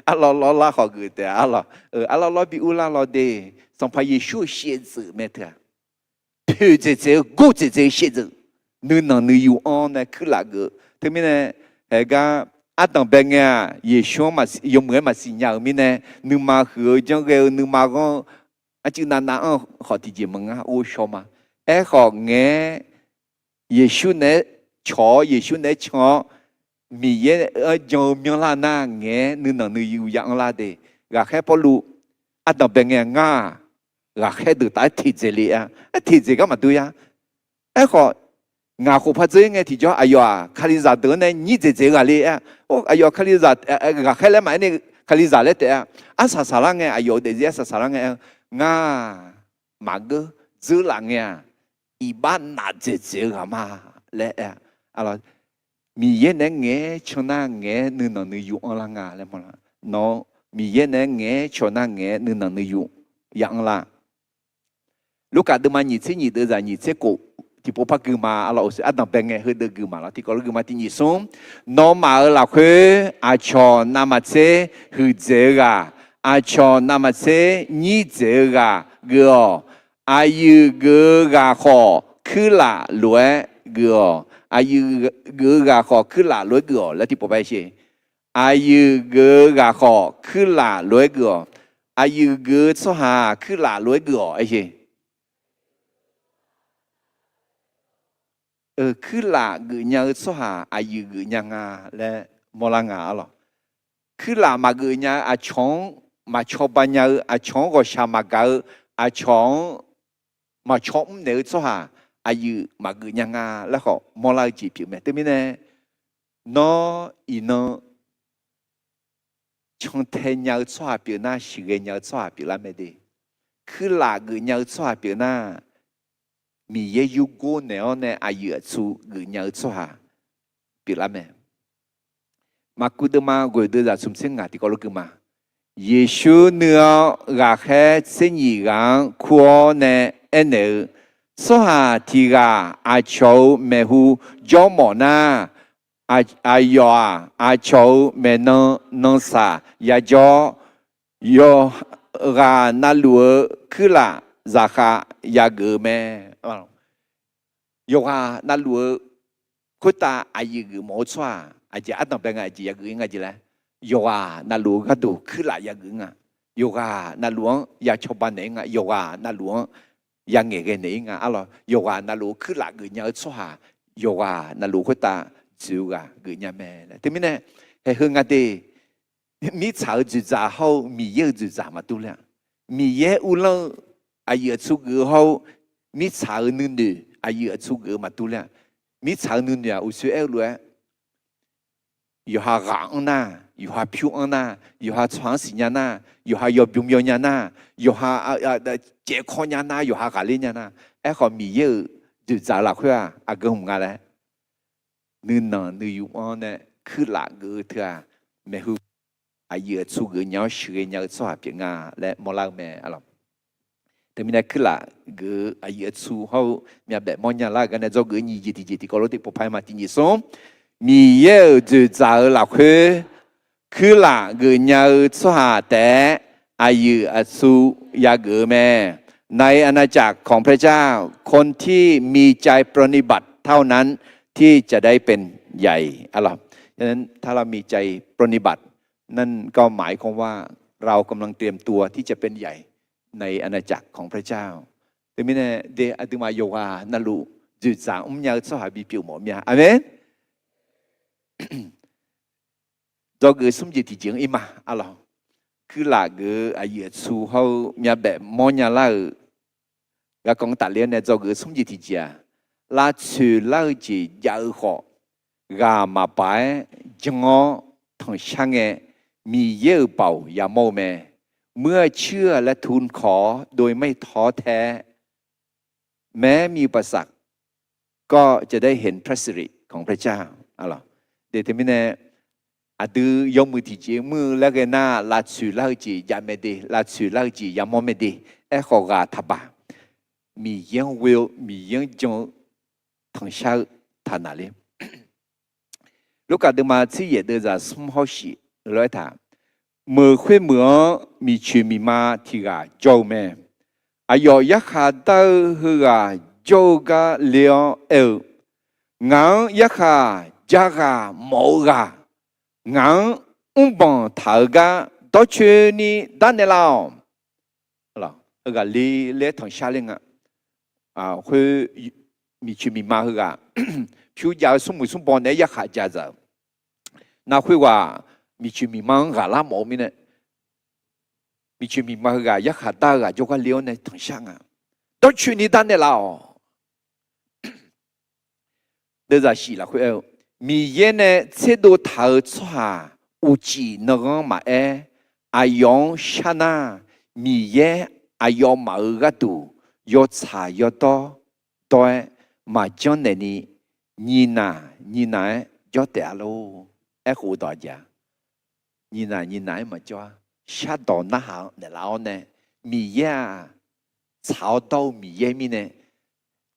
Arlawr lawr lar khawf geuf taef-a arlawq. Arlawr lawr bi urlar lawr de. Sanqpaq Yeqsur-euq shaevdzeuf mae teu-aq, poeq dzaeqdzaeq-eu gor dzaeqdzaeq-eu shaevdzeuf, nuinanq nuiyu anr nae kuirlaf geuf-eu. Teumirnae, haegar ardanq bae ngae-aq, Yeqsur-anr yawmuiq-aer maqsiq nya-euq mirnae, nuima huiq-eu janr ghae-eu nuima ghanr-eu arcuiv navnav anr-eu khawf tiqjeq maqngeur ghovshaw ma. Aerkhawf ngaeq-aer Yeqsur naeq-aer cawq-awr, Yeqsur naeq-aer can-awr, Miqyaer-anr jan-eu myanrlar nar, ngaeq-aer nuinanq nuiyu ya anrlar de. Ghaqkhaer Pawrluv ardanq bae ngae, ngar-aq, ghaqkhaer deuq taf-aer teqdzaeq le-a. Aer, teqdzaeq gar maqdur ya. Aerkhawf, ngaq khof par dzeur-ir ngae tiqjawr aqyawf-aq, Kalizaq deuq-anr nae nyir dzaeqdzaeq-eu ghaqle-a. Aqyawf Kalizaq ghaqkhaer laer maqaer ni, Kalizaq laer taef-a. Arsaq saqlar ngae, aqyawf-euq daefzir arsaq saqlar ngae, ngar-aq, maqgeur, dzeurlaf ngae-aq, iqbax naf dzaeqdzaeq-eu ghaq ma laer aer-a. Miqyaer naeq-aer ngaeq-aer can nar, ngaeq-aer nuinanq nuiyu anrlar nga laer mawrlar. Nawr Miqyaer naeq-aer ngaeq-aer cawq nar, ngaeq-aer nuinanq nuiyu ya anrlar. Lurkaf deuvma nyiq tser nyiq deuv zaq nyiq tser kof tiqpov par gui ma. Arlawq, uqshoe ardanq bae ngae heudeuq gui ma lawr. Tiqkawv lof gui ma. Tiq nyiq smr, nawmaf-euq lafkhoer aqcawq navmaqtser huiqdzaeq-eu ghaq, aqcawq navmaqtser nyir dzaeq-eu ghaq geuf-awq. Aqyuif geuf-eu ghaq khawf kuirlaf lof-aer geuf-awq. Aqyuif geuf-eu ghaq khawf kuirlaf lof-aer geuf-awq laer tiqpov par aer sher. Aqyuif geuf-eu ghaq khawf kuirlaf lof-aer geuf-awq. Aqyuif geuf-eu tsawrhaq kuirlaf lof-aer geuf-awq aer sher. Kuirlaf geufnya-eu tsawrhaq aqyuif geufnya nga laer mawrlar nga arlawq. Kuirlaf maqgeuf nya-eu aqcawq-anr maqcawba nya-eu, aqcawq-anr ghawqshaq maqgaq-eu, aqcawq-anr maqcaw mrnaeq-eu tsawrhaq aqyuif maqgeuf nya nga laer khawf mawrlar-eu jeq pyeuf mae. Teumirnae, nawr iqnan cantae nya-eu tsawrhaq pyeuf nar, siqghae nya-eu tsawrhaq pyeuflar mae de. Kuirlaf geufnya-eu tsawrhaq pyeuf nar, Miqyaer yurgor naeq-awr nae aqyuif aqtsu geufnya-eu tsawrhaq pyeuflar mae. Maqkuv deuvma ghoeq deuvzaq smq tser ngaq tiqkawv lof gui ma. Yeqsur nuir-awr ghaqkhaer tser nyif ghaq-anr kur-awr nae aernaeq-eu, Tsawrhaq tiq ghaq aqcawq-euq maeqhu jawr mawf nar, aqyawf-aq, aqcawq-euq maeqnan nanqsaq yajawr, yawqghaq navluf-eu kuirlaf zaqkhav yageuf-eu mae. Yawqghaq navluf-eu khoertav aqyuif geufmawf-eu tsawrhaq aqjeq ardanqbae nga, aqjeq yageuf-ir nga jeq laer, yawqghaq navluf-eu gharduq kuirlaf yageuf-ir nga. Yawqghaq navluf-anr yacawba naeq-ir nga, yawqghaq navluf-anr yangaeq ghae naeq-ir nga arlawq. Yawqghaq navluf-eu kuirlaf geufnya-eu tsawrhaq, yawqghaq navluf khoertav dzoeq-eu ghaq geufnya mae laer. Teumirnae, haeq heu nga de, mirtsaq-euq dzoeqdzaq hawr-eu Miqyaer-euq dzoeqdzaq maqdur ler-a. Miqyaer uvlanr-eu aqyuif aqtsu geuf-eu hawr-eu, mirtsaq-euq nuinoeq aqyuif aqtsu geuf-eu maqdur ler-a. Mirtsaq-euq nuinoeq-aq uqtsoeq aer-eu lof-aer, yawqha ghaq anr nar, yawqha pyur anr nar, yawqha tsawrhaq-anr siqnya nar, yawqha yawbymr yawnya nar, yawqha caevkaw nya nar, yawqha ghaqler nya nar, aerkhawf Miqyaer-euq dzoeqdzaq-eu lafkhoer-aq aqgeu hmq nga laer, nuinanq nuiyu anr nae kuirlaf geuf-eu teu-aq, maeqhu aqyuif aqtsu geuf nya-awr sheuqghae nya-eu tsawrhaq pyeuf nga laer mawrlar-eu mae arlawq. Teumirnae kuirlaf geuf-eu aqyuif aqtsu hawr-eu myavbaef mawrnya lar-euq gar nae dzawgeuf nyiq jeq tiqjeq tiqkawv lof tiqpov paq-aer ma. Tiq nyiq smr, Miqyaer-euq dzoeqdzaq-eu lafkhoer kuirlaf geuf nya-eu tsawrhaq taef-aer aqyuif aqtsu yageuf-eu mae. ในอาณาจักรของพระเจ้า คนที่มีใจปรนนิบัติเท่านั้นที่จะได้เป็นใหญ่ arlawq. ถ้าเรามีใจปรนนิบัติ นั่นก็หมายความว่าเรากำลังเตรียมตัวที่จะเป็นใหญ่ในอาณาจักรของพระเจ้า Teumirnae de, aqduimaf yawqghaq navluf dzoeqdzaq mr nya-eu tsawrhaq bipyeuf mawf mir-a. Aqmeq. Dzawgeuf smr jeq tiqjeq-anr ir ma arlawq. Kuirlaf geuf-eu aqyuif aqtsu hawr-eu myavbaef mawrnya lar-euq garkawv-anr tafler-awr nae dzawgeuf smr jeq tiqjeq-aq, lavtsoeq lar-eu jeq jav-eu khawf, ghaq maqbaq-aer jan-awr tanqshar ngae, Miqyaer-euq baoq yamawr-eu mae. เมื่อเชื่อและทูลขอโดยไม่ท้อแท้ แม้มีอุปสรรค ก็จะได้เห็นพระสิริของพระเจ้า arlawq. De teumirnae, aqdui yawmuiq tiqjeq mr-eu laer ghae nar, lavtsoeq lar-eu jeq jav mae de, lavtsoeq lar-eu jeq yamawr mae de. Aerkhawf ghaq taqbaq, Miqyaer-anr ghoe-eu, Miqyaer-anr jan-eu, tanqshar-eu taqnaqler. Lurkaf deuvma tser yaef deuvzaq smr hawr shif lof-aer taq, meuq khoermeuq-anr miqcoeq miqma tiq ghaq jawr-eu mae. Aqyawf yarkhaq dar-eu heughaq jawr-eu gar le-awr aer-eu, Ngaq-anr yarkhaq ja ghaq mawf-eu ghaq, ngaq-anr mrbanq taq-eu gar dawrcoeni darnaeq laf-awq. Heughaq le laer tanqshar ler nga. Khoer miqcoeq miqma heughaq pyur jav-eu smrmuiq smrbaw naeq-aer yarkhaq ja dzaq-euq. Nar khoerghaq miqcoeq miqma-anr ghaqlar mawf-eu mirnae, miqcoeq miqma heughaq yarkhaq dar-eu ghaq jawrgar le-awr nae tanqshar nga. Dawrcoeni darnaeq laf-awq. Deuvzaq shif lafkhoer aer-eu, Miqyaer nae tserdov taq-eu tsawrhaq uqcif nanghanr maqaer, aqyawf-anr shar nar, Miqyaer aqyawfmaf-euq gharduq yawtsaq yawdawr dawr-aer maqjanr naeqni, nyiqnaq nyiqnaq-aer jawr taef-a lor. Aerkhof dawq aqjeq-a, nyiqnaq nyiqnaq-aer maqjawr-a. Shardawq narhaq-anr naeqlaf-awr nae, Miqyaer-aq, tsaq-awr dawr-eu Miqyaer mirnae,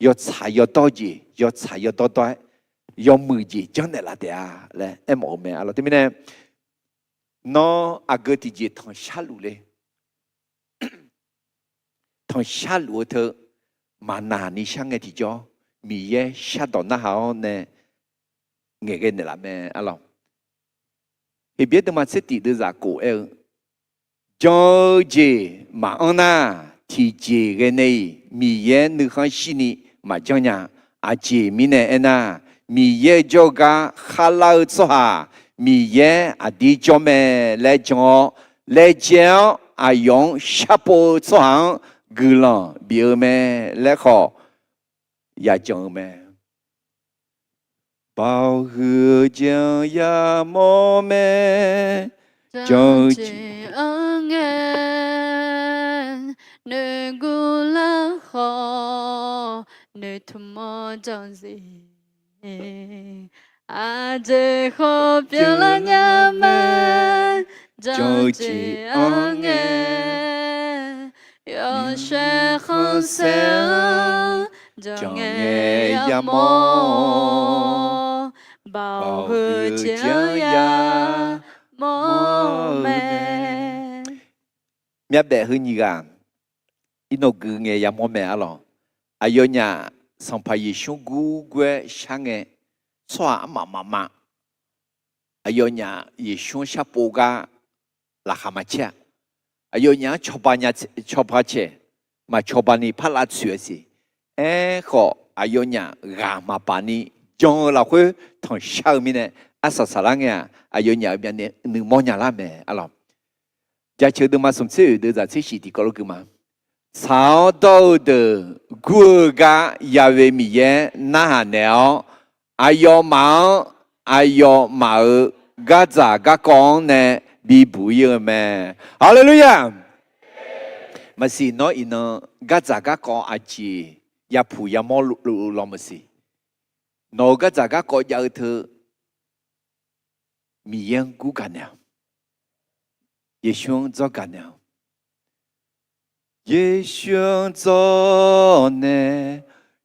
yawtsaq yawdawr jeq, yawtsaq yawdawr dawr-aer, yawmuiq jeq janrnaeq laf taef-a laer aermawf-eu mae. Arlawr teumirnae, nawr aqgeu tiqjeq tanqshar luf le. Tanqshar luf-eu teu maqnaq ni shar ngae tiqjawr, Miqyaer shardawq narhaq-awr nae ngaeqghae naeqlaf mae. Arlawr, Heqbyaer deuvma tser tif deuvzaq kof aer-eu, jan-eu jeq maqanr nar, tiqjeq ghae nae-iq Miqyaer nuikhanr shirni maqjanr nya. Aqjeq mirnae aernar, Miqyaer-eu jawr-eu gar kharlar-eu tsawrhaq Miqyaer aqdir jawr mae laer jan-awr, laejae-awr aqyawf-anr sharpov-eu tsawrhaq-anr guiqlanq bif-eu mae laer khawf yajan-eu mae. Baoq huiq-eu jeq-anr yamawr mae. Jan-eu jeq-anr ngae, noeqguv lar khawf, noeqtmq-awr jan-eu jeq, aqjeq khawf pyeuflar nya mae. Jan-eu jeq-anr ngae, yawshaef khanqsaer-anr jan ngae yamawr-awr, baoq huiq-eu jeq-anr yamawr-eu mae. Myavbaef heu nyiq ghaq, iqnan gui ngae yamawr mae arlawq. Aqyawfnyaf Sanqpaq Yeqsur-anr gurgur-aer shar ngae, tsawrhaq armaf mafma. Aqyawfnyaf Yeqsur-anr sharpov gar laqkhaq maqcaer-a. Aqyawfnyaf-anr cawba caeq, maqcawba ni par lavtsoeq-a siq. Aerkhawf, aqyawfnyaf ghaq maqbaq ni jan-eu lafkhoer tanqshar-eu mirnae, arsaq saqlar ngae-aq, aqyawfnyaf-euq myavnuiv mawrnya lar mae arlawq. Jaceuq deuvma smq tser oeq deuv zaq tser shif tiqkawv lof gui ma. Tsaq-awr dawr-eu deuq gur-eu gar Yahweh Miqyaer narhaq naeq-awr, aqyawfmaf-anr aqyawfmaf-euq gardzaq garkawv-anr nae bibuq ir-eu mae. Haleluya! Maqsiq nawr iqnan gardzaq garkawv aqjeq yapuq yamawr luf luf law maqsiq. Nawq-euq gardzaq garkawv jav-eu teu Miqyaer-anr gurgaq naeq-awq. Yeqsur-anr dzawrgaq naeq-awq. Yeqsur-anr dzawrnae,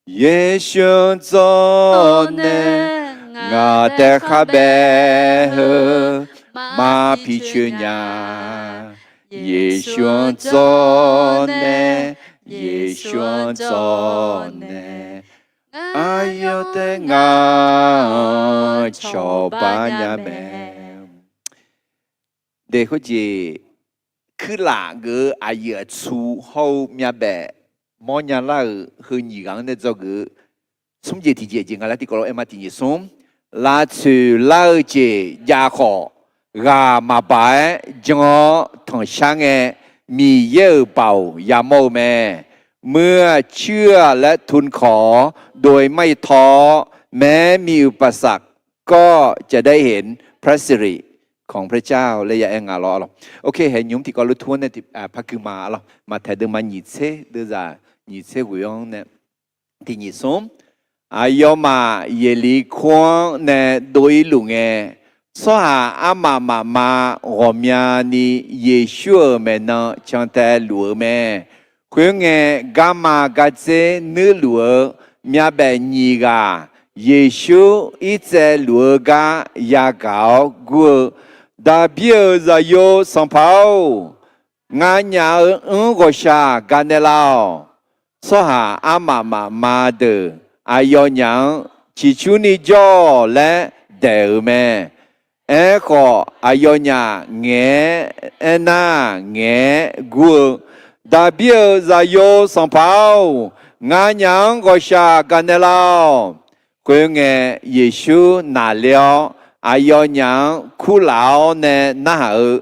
Yeqsur-anr dzawrnae, ngaq taef khar bae heu mar pi coer nya. Yeqsur-anr dzawrnae, Yeqsur-anr dzawrnae, aqyawf taef ngaq-anr cawba nya mae. Daef khoerjeq, kuirlaf geuf-eu aqyuif aqtsu hawr-eu myavbaef mawrnya lar-euq heu nyiq ghaq-anr nae dzawgeuf-eu smr jeq tiqjeq jeq nga laer tiqkawv lof aer ma. Tiq nyiq smr, lavtsoeq lar-eu jeq jav khawf, ghaq maqbaq-aer jan-awr tanqshar ngae, Miqyaer-euq baoq yamawr-eu mae. เมื่อเชื่อและทูลขอโดยไม่ท้อ แม้มีอุปสรรคก็จะได้เห็นพระสิริของพระเจ้า laer ya aer nga lawr arlawq. Ok, haeq nymq mr tiqkawv lof tur-anr nae par gui ma arlawq. Maqtaeq deuvma nyiq tser deuvzaq nyiq tser ghoeq-anr nae tiq nyiq smr, aqyawfmaf Yeqliqkur-anr nae dov-ir luf ngae, tsawrhaq armaf mafma ghawqmyani Yeqsur-euq maeqnan cantae luf-eu mae. Khoerngae, garma gardzer nuirluf-eu myavbaef nyiq ghaq Yeqsur irtsaev luf-eu gar yagaq-awr gur-eu, Daqbir-euq Zaqyo sanqpaq-or, nganyaf-euq anr ghawqshaq gaqnaeq laf-awq. Tsawrhaq armaf mafma deuq aqyawfnyaf-anr ciqcurni jawr-awq laer daeq-euq mae. Aerkhawf, aqyawfnyaf ngaeq-aer aernar, ngaeq-aer gur-eu, Daqbir-euq Zaqyo sanqpaq-or, nganyaf-anr ghawqshaq gaqnaeq laf-awq. Khoerngae, Yeqsur naqler-awr, aqyawfnyaf-anr kurlaf-awr nae narhaq-eu,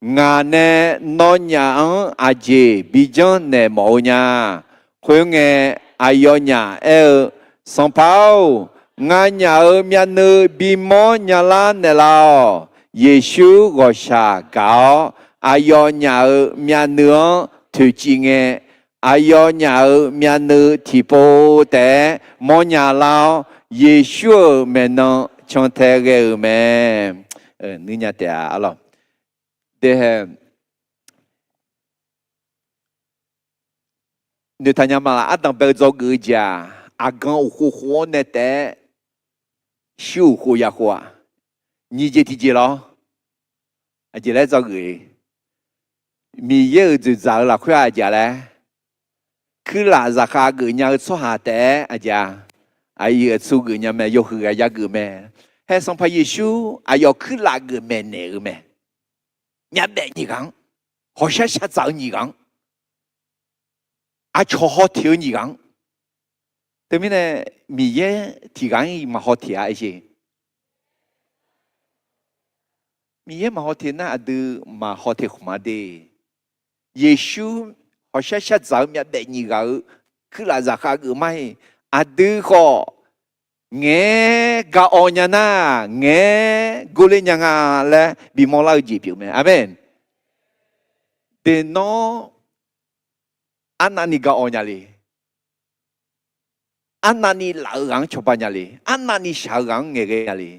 Ngaq nae nawnyaf-anr aqjeq bijanr naeq mawf-eu nya. Khoerngae, aqyawfnyaf aer-eu, Sanqpaq-or, nganyaf-euq myavnuiv bimawr nyalar naeqlaf-awq. Yeqsur ghawqshaq gaq-awr, aqyawfnyaf-euq myavnuiv-anr toeqciv ngae, aqyawfnyaf-euq myavnuiv tiqpov taef-aer mawrnya lar-awr, Yeqsur-euq maeqnan cantae ghae-euq mae. Nuinya taef-a arlawq. Deuhae noeqtaq nya ma laf. Ardanq bae-eu dzawgeuf-eu jeq-aq, aqgan uqkhov khov-awr nae taef-aer shuir uqkhov ya khov-aq, nyiq jeq tiqjeq lawr. Aqjeq laer dzawgeuf-eu, Miqyaer-euq dzoeqdzaq-eu lafkhoer-aq aqjeq laer, kuirlaf zaqkhav geufnya-eu tsawrhaq taef-aer aqjeq-a, aqyuif aqtsu geufnya mae, yawhuiq ghaq ya geuf mae. Haer Sanqpaq Yeqsur aqyawf kuirlaf geuf maeqnaeq-eu mae. Myavbaef nyiq ghaq-anr, hawqshar shardzaq-eu nyiq ghaq-anr, aqcawq haw teq-eu nyiq ghaq-anr, Teumirnae Miqyaer tiqghaq-anr maqhaw teq-a aer jeq. Miqyaer maqhaw teq nar aqdui maqhaw teq khmq-a de. Yeqsur hawqshar shardzaq-eu myavbaef nyiq ghaq-eu kuirlaf zaqkhav geuf mar-iq, aqdui khawf ngaeq-aer gaq-awq nya nar, ngaeq-aer gorler nya nga laer bimawr lar-eu jeq pyeuf mae. Aqmeq. Deq nawr arnavni gaq-awq nya le. Arnavni laf-eu ghaq-anr cawba nya le. Arnavni shaq-eu ghaq-anr ngaeqghae nya le.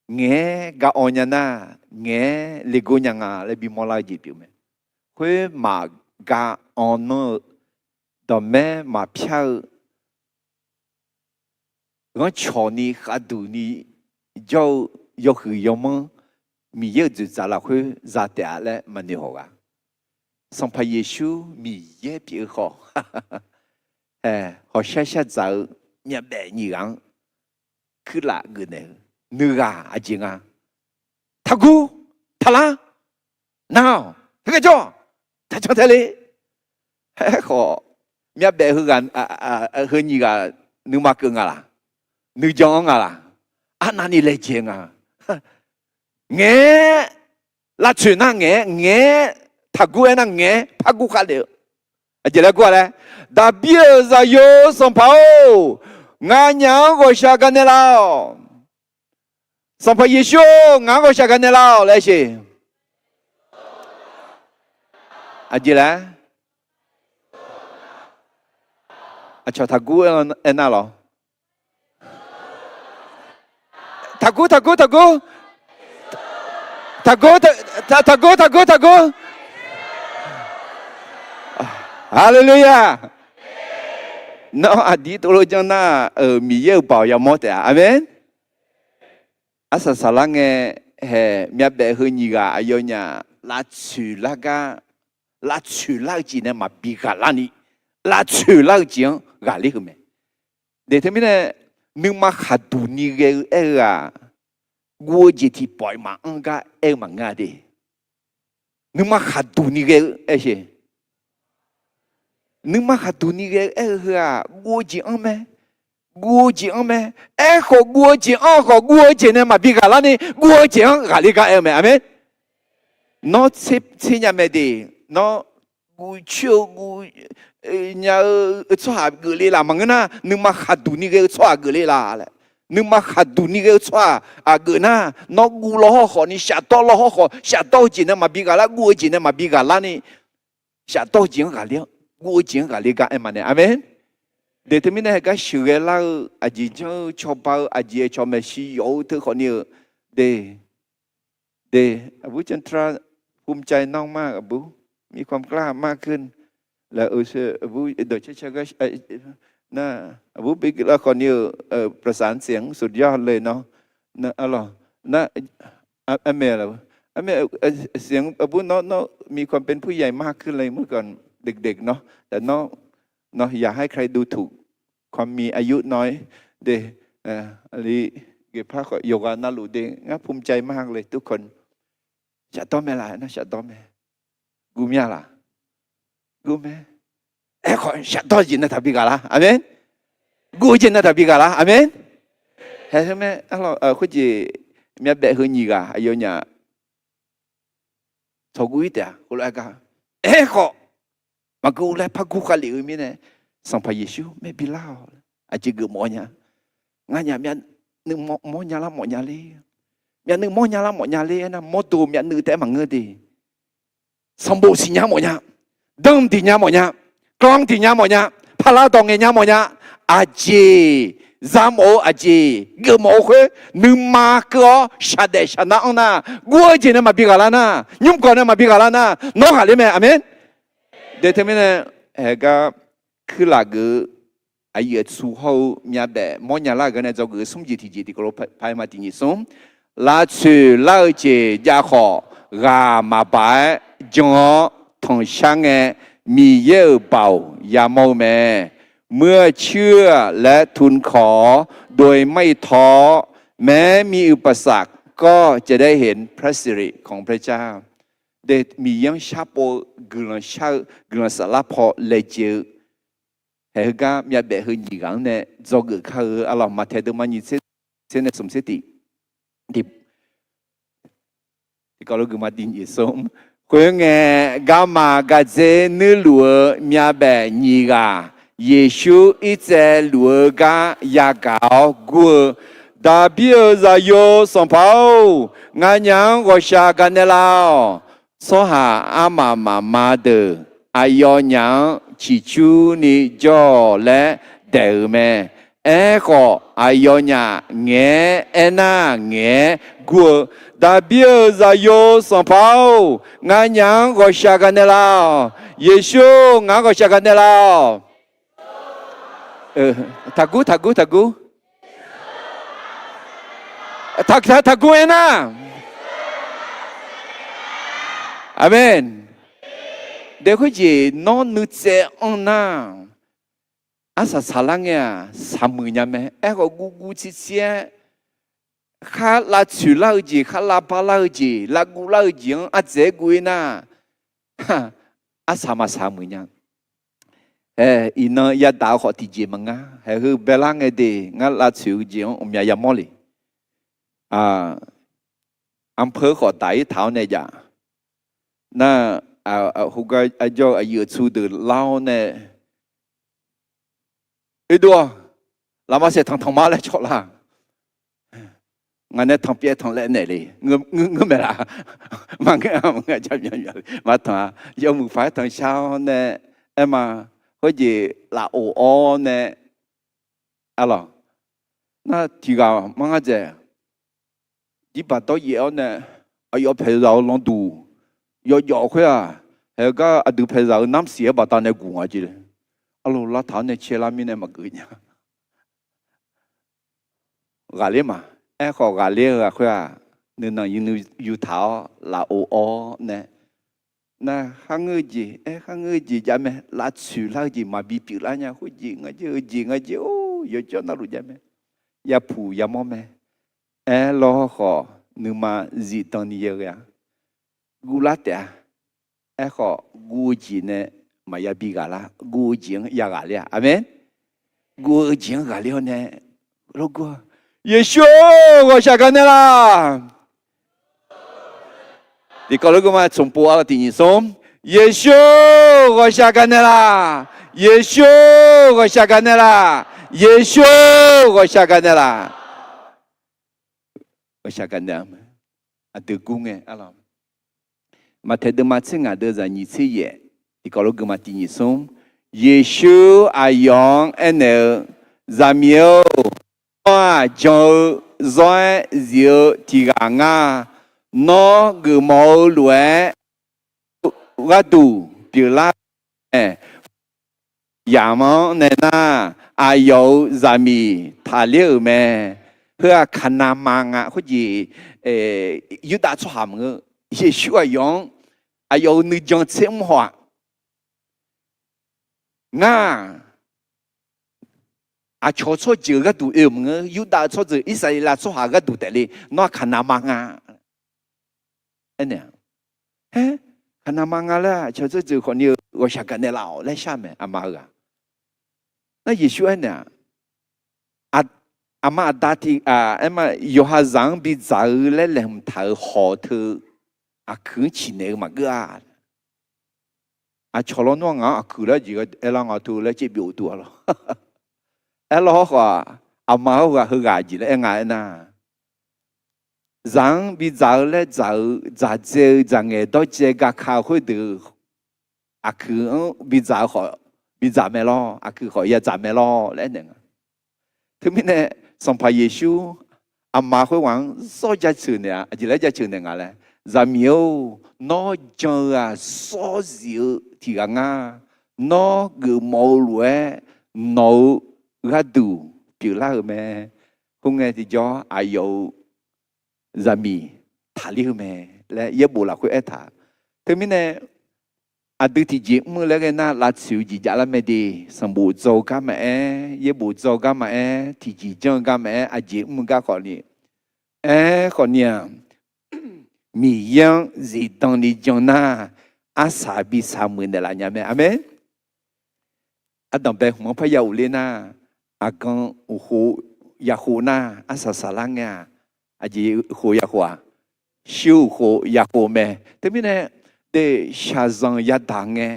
Ngaeq-aer gaq-awq nya nar, ngaeq-aer legor nya nga laer bimawr lar-eu jeq pyeuf mae. Khoer maqgaq-awq nanr-eu, dawqmaer maqpyar-eu, ghanrcawq ni khavduq ni jawr-eu yawhuiq yawmanr Miqyaer-euq dzoeqdzaq lafkhoer za taef-a laer maqnoeq haw ghaq. Sanqpaq Yeqsur Miqyaer pyeuf-eu khawf, hawqshar shardzaq-eu myavbaef nyiq ghaq-anr kuirlaf geufnaeq-eu nuighaq aqjeq nga. Taqguv, taqlar, nar-awq, heugar jawr, taqjan tae le. Aerkhawf, myavbaef heu nyiq ghaq nuima keuv nga laq? Nuijan-anr nga laq? Arnavni laejae nga. Ngaeq-aer lavtsoeq nar ngaeq-aer, ngaeq-aer taqguv-aer nar ngaeq-aer par gur khavlef-eu. Aqjeq laer gur-a laer, Daqbir-euq zaqyo Sanqpaq-or, nganyaf-anr ghawqshaq gaqnaeq laf-awq. Sanqpaq Yeqsur-or, ngaq-anr ghawqshaq gaqnaeq laf-awq laer siq. Aqjeq laer, aqcawq taqguv aernar lawq. Taqguv, taqguv, taqguv. Taqguv, taqguv, taqguv, taqguv. Haleluya! Nawr aqdir tov lof janr nar-euq Miqyaer-euq baoq yamawr taef-a. Aqmeq. Arsaq saqlar ngae, haeq myavbaef heu nyiq ghaq aqyawfnyaf lavtsoeq lar gar, lavtsoeq lar-eu jeq nae maqbi ghaqlar ni, lavtsoeq lar-eu jeq-anr ghaqler heu mae. Daef teumirnae, nuima khaqduq ni ghae-eu aer-eu-aq, guv-eu jeq tiqpawf-iq maqanr gar aer-eu maqngeur-a de. Nuima khaqduq ni ghae-eu aer-eu, nuima khaqduq ni ghae-eu aer-eu heu-aq, guv-eu jeq anr mae. Guv-eu jeq anr mae. Aerkhawf guv-eu jeq anr khawf, guv-eu jeq nae maqbi ghaqlar ni, guv-eu jeq-anr ghaqler gar aer-eu mae. Aqmeq. Nawr tser nya mae de, nawr guv coer-eu guv nya-eu tsawrhaq geufle laf maqngeur nar, nuima khaqduq ni ghae-eu tsawrhaq geufle laf laer. Nuima khaqduq ni ghae-eu tsawrhaq aqgeuf nar, nawr guv lawhawr khawf ni, shafdawr lawhawr khawf, shafdawr-eu jeq nae maqbi ghaqlar, guv-eu jeq nae maqbi ghaqlar ni, shafdawr-eu jeq-anr ghaqler-anr, guv-eu jeq-anr ghaqler gar aer ma nae. Aqmeq. Daef teumirnae, haeq gar sheuqghae lar-eu aqjeq janr-eu cawba-eu aqjeq-aer cawq maeqshi yawf-eu teu khawf ni-eu de. De, aqbur จันทรา ภูมิใจ nawr ma aqbur, มีความกล้ามากขึ้น laer, aqbur dawqcaer caer gar nar, aqbur bi lar khawf ni-eu ประสานเสียง สุดยอดเลย nawr, nar เสียง aqbur nawr, nawr มีความเป็นผู้ใหญ่มากขึ้นเลย เมื่อก่อนเด็กๆ เนาะ แต่ nawr อยากให้ใครดูถูก ความมีอายุน้อย de, aqli geqpar khawf yawqghaq navluf de, ง่าภูมิใจมากเลย ทุกคน shafdawr mae laf nar shafdawr mae. Guv mya laf? Guv mae. Aerkhawf shafdawr jeq nae taqbi ghaqlar. Aqmeq. Guv-eu jeq nae taqbi ghaqlar. Aqmeq. Hae heu mae, arlawq khoerjeq myavbaef heu nyiq ghaq aqyawfnyaf tsawqguv-ir taef-a. Khoerlof-aer gar, aerkhawf maqguv laer par gur khavlef-eu mirnae, Sanqpaq Yeqsur maerbi lar-awq. Aqjeq geufmawf nya. Nganyaf myavnuiv mawrnya lar mawfnya ler. Myavnuiv mawrnya lar mawfnya ler aernar, mawrdo myavnuiv taef-aer maqngeur de. Sanqbof siqnya mawfnya, danr diqnya mawfnya, kawv diqnya mawfnya, paqlar dawq ngaeqnya mawfnya, aqjeq, zamawf-eu aqjeq geufmawf-eu khoer, nuima keuv-awr shaqdaef shaqnar anr nar, guv-eu jeq nae maqbi ghaqlar nar, nymrgawq nae maqbi ghaqlar nar, nawr ghaqler mae. Aqmeq. Daef teumirnae, haeq gar kuirlaf geuf-eu aqyuif aqtsu hawr-eu myavbaef mawrnya lar-eu gar nae dzawgeuf-eu smr jeq tiqjeq tiqkawv lof paq-aer ma tiq nyiq smr. Lavtsoeq lar-eu jeq jav khawf, ghaq maqbaq-aer jan-awr tanqshar ngae, Miqyaer-euq baoq yamawr-eu mae. เมื่อเชื่อและทูลขอโดยไม่ท้อ แม้มีอุปสรรค ก็จะได้เห็นพระสิริของพระเจ้า De, Miqyaer-anr sharpov-eu guiqlanq shar-eu guiqlanq saflar paw laejae-eu haeq heugar myavbaef heu nyiq ghaq-anr nae dzawgeuf kar-eu arlawq. Maqtaeq deuvma nyiq tser nae smq tser tiq. Khoerngae, garma gardzer nuirluf-eu myavbaef nyiq ghaq, Yeqsur irtsaev luf-eu gar yagaq-awr gur-eu, Daqbir-euq zaqyo sanqpaq-or, nganyaf-anr ghawqshaq gaqnaeq laf-awq. Tsawrhaq armaf mafma deuq aqyawfnyaf-anr ciqcurni jawr-awq laer daeq-euq mae. Aerkhawf, aqyawfnyaf ngaeq-aer aernar, ngaeq-aer gur-eu, Daqbir-euq zaqyo sanqpaq-or, nganyaf-anr ghawqshaq gaqnaeq laf-awq. Yeqsur-or, ngaq-anr ghawqshaq gaqnaeq laf-awq. Taqgur, taqgur, taqgur. Taq, taqgur aernar. Aqmeq. Dae khoerjeq nawr nuitsaev anr nar, arsaq saqlar ngae-aq, saqmuiq nya mae. Aerkhawf, guvguv tsirtsir-aer khar lavtsoeq lar-eu jeq, khar lavbar lar-eu jeq, lavguv lar-eu jeq-anr ardzaeq-aer guv-ir nar, arsaq maqsaq muiq nya. Ae, iqnan yadaq-eu khawf tiqjeq maqngar. Haeq heu baelar ngae de, ngar lavtsoeq-eu jeq-anr uqmya yamawr le. Arpeu khawf daq-ir taq-awr nae jav. Nar, heugar arjawr-eu aqyuif aqtsu deuq lar-awr nae, Oedov-awq, lafmaf saeq tanq tanq ma laer cawq lar. Ngaq nae tanqpyaev tanqlaev naeq le, ngeur mae laf. Maqngeur-a, maqngeur jaq mya mya le, maqtanq-a. Yawmuiq paq-aer tanqshar-awr nae, aer ma, khoerjeq lafov-awr nae, arlawq, nar tiq ghaq mar ngar dzaeq, jirbaq dawryaef-awr nae, aqyawf paeqzaq-eu landuq yawjawf khoer-aq, haeq gar aqdui paeqzaq-eu narmr siq-aer baqdanae guq nga jeq le. Arlawq, lavtaq-awr nae caelar mirnae maqgeuf nya. Ghaqler ma. Aerkhawf, ghaqler-eu ghaq khoer-aq, nuinanq yutaq-awr lafov-awr nae, nar kharngeur-eu jeq, aer kharngeur-eu jeq jav mae. Lavtsoeq lar-eu jeq maqbi pyeuflar nya. Khoerjeq nga jeq-eu jeq nga jeq-or, yawjawr navluf jav mae. Yapuq yamawr mae. Aerlawr khawf, nuima zifdan ni yae ghae-a. Guvlar taef-a. Aerkhawf, guv-eu jeq nae maqya bi ghaq lar. Guv-eu jeq-anr ya ghaqler-a. Aqmeq. Guv-eu jeq-anr ghaqler-awr nae, lawrgur-a, Yeqsur-or, ghawqshaq gaqnaeq laf. Tiqkawv lof guvma tsmqpov-awr tiq nyiq smr. Yeqsur-or, ghawqshaq gaqnaeq laf. Yeqsur-or, ghawqshaq gaqnaeq laf. Yeqsur-or, ghawqshaq gaqnaeq laf. Ghawqshaq gaqnaeq-a. Aqdui gur ngae arlawq. Maqtaeq deuvma tser ngaq deuv zaq nyiq tser yaef, tiqkawv lof guvma tiq nyiq smr. Yeqsur aqyawf-anr aernaeq-eu, Zaqmiq-or, nawr-aq jan-eu zawr-aer zif-eu tiq ghaq ngar. Nawr geufmawf-eu lof-aer gharduq pyeuflar-eu mae. Yamq-anr nae nar, aqyawf-euq zaqmiq taqler-euq mae. Heu-aq Kaqnaqma nga. Khoerjeq Yurdav tsawrhaq maqngeur. Yeqsur aqyawf-anr, aqyawf-euq nuijan tser mr haw-aq, ngar-aq, aqcawq tsawrjeuq gharduq oe-euq maqngeur. Yurdav tsawrjeuq, Irsaqleqlav tsawrhaq gharduq taef le. Nawr-aq Kaqnaqma nga. Aernaeq-a, Haer, Kaqnaqma nga laer-aq, aqcawq tsawrjeuq khawfni-eu ghawqshaq gaqnaeq laf-awq laer shar mae, aqma-eu ghaq. Nar Yeqsur aernaeq-aq, aqma aqda tiq, aerma, yawqha zaq-anr bidzaq-eu laer laeqhmq taq-euq hawq teu aqkuiq-anr ciqnaeq-eu maqgeur-a. Aqcawq lawnmr-aq ngaq-anr aqkuiq laer jeq aerlar nga teu laer caev byov tuf-a lawq. Aerlawr hawr khawf-aq, aqma hawr ghaq heughaq jeq laer aer nga aernar, zaq-anr bidzaq-eu laer dzaq-eu, dzaqdzae-eu dzaqngaeq dawrdzae gaka-eu khoerdeuq, aqkuiq-anr bidzaq-eu khawf, bidzaq mae lawr, aqkuiq khawf yadzaq mae lawr laer aernaeq nga. Teumirnae Sanqpaq Yeqsur aqma khoerghaq-anr sawr jaceuq naeq-a. Aqjeq laer jaceuq naeq nga laer, Zaqmiq-or, nawr jan-eu-aq sawr zif-eu tiq ghaq ngar. Nawr geufmawf-eu lof-aer nawq-eu gharduq pyeuflar-euq mae. Khoerngae tiqjawr aqyawf-euq zaqmiq taqler-eu mae laer yaerbof lafkhoer aertaq. Teumirnae aqdui tiqjeq mr-eu laer ghae nar, lavtsoeq-eu jeq javlar mae de. Sanqbof dzaw-eu gar maqaer, yaerbof dzaw-eu gar maqaer, tiqjeq janr-eu gar maqaer, aqjeq mr-eu gar khawfni, aerkhawfni-aq, Miqyaer-anr zifdan ni jan nar, arsaq bi saq muiq naeqlaf nya mae. Aqmeq. ardanqbae hmq-anr parya uqler nar, aqgan uqkhof yakhov nar, arsaq saqlar ngae-aq, aqjeq khof yakhov-aq, shuir uqkhof yakhov mae. Teumirnae, de, shaqzanq yadaq ngae,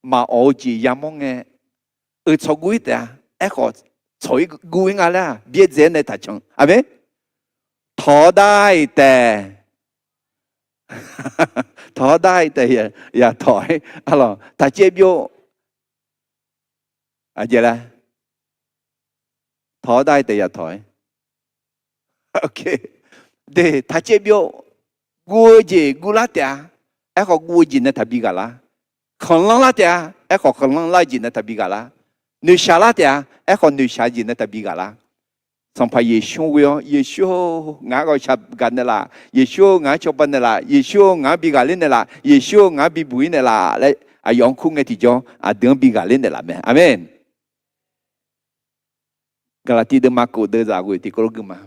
maqawf-eu jeq yamawr ngae, euq tsawq guv-ir taef-a. Aerkhawf, tsawq-ir guv-ir nga laer-aq, byaerdzae-aer nae taqcan. Aqmeq. Tawq-awr dar-iq taef. Tawq-awr dar-iq taef, yatawq-ir. Arlawq, taqcaev byov. Aqjeq laer, tawq-awr dar-iq taef, yatawq-ir. De, taqcaev byov. Guv-eu jeq guvlar taef-a. Aerkhawf, guv-eu jeq nae taqbi ghaq lar. Khanqlanr lar taef-a. Aerkhawf, khanqlanr lar-eu jeq nae taqbi ghaq lar. Noeqshaq lar taef-a. Aerkhawf, noeqshaq-eu jeq nae taqbi ghaq lar. Sanqpaq Yeqsur ghoe-awr, Yeqsur-or, ngaq-anr ghawqshaq gaq naeqlaf. Yeqsur-or, ngaq-anr cawba naeqlaf. Yeqsur-or, ngaq-anr bi ghaqler naeqlaf. Yeqsur-or, ngaq-anr bi buq-ir naeqlaf laer, aqyawf-anr kur ngae tiqjawr, aqdui-anr bi ghaqler naeqlaf-mae. Aqmeq. Gaqlaqtiv deuvma kof deuvzaq ghoe tiqkawv lof gui ma.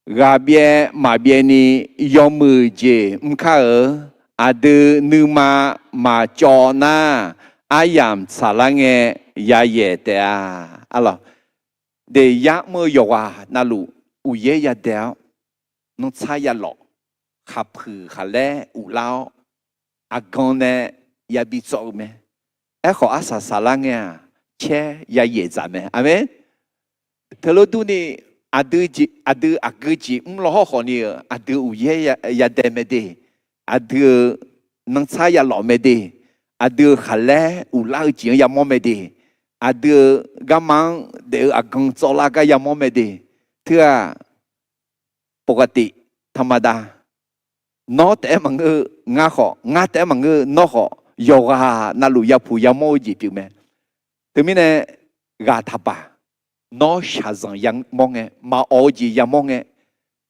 Ghaqbyaev maqbyaev ni yawmuiq jeq mrkar-euq, aqdui nuima maqcawv nar, aryamq tsaqlar ngae yayaeq taef-a. Arlawq, de, ya'mr-eu yawqghaq navluf uqyaer yadae-awr, nanrtsar yalawf, khaqpuiq khaqlaer uqlar-awr, aqgan nae yabi tsawv-eu mae. Aerkhawf, arsaq saqlar ngae-aq, caer yayaeq dzaq mae. Aqmeq. Teulof durni, aqdui jeq, aqdui aqgeu jeq mr law hawrkhawf ni-euq aqdui uqyaer yadae mae de. Aqdui-euq nanrtsar yalawf mae de. Aqdui-euq khaqlaer uqlar-eu jeq-anr yamawr mae de. Aqdui-euq garma-anr daef-eu aqgan tsawvlar gar yamawr mae de. Teu-aq, ปกติ ธรรมดา nawr taef-aer maqngeur-eu ngar khawf, ngar taef-aer maqngeur-eu nawr khawf, yawqghaq navluf yapuq yamawr-eu jeq pyeuf mae. Teumirnae, ghaq taqbaq, nawr shaqzanq yamawr ngae, maqawf-eu jeq yamawr ngae,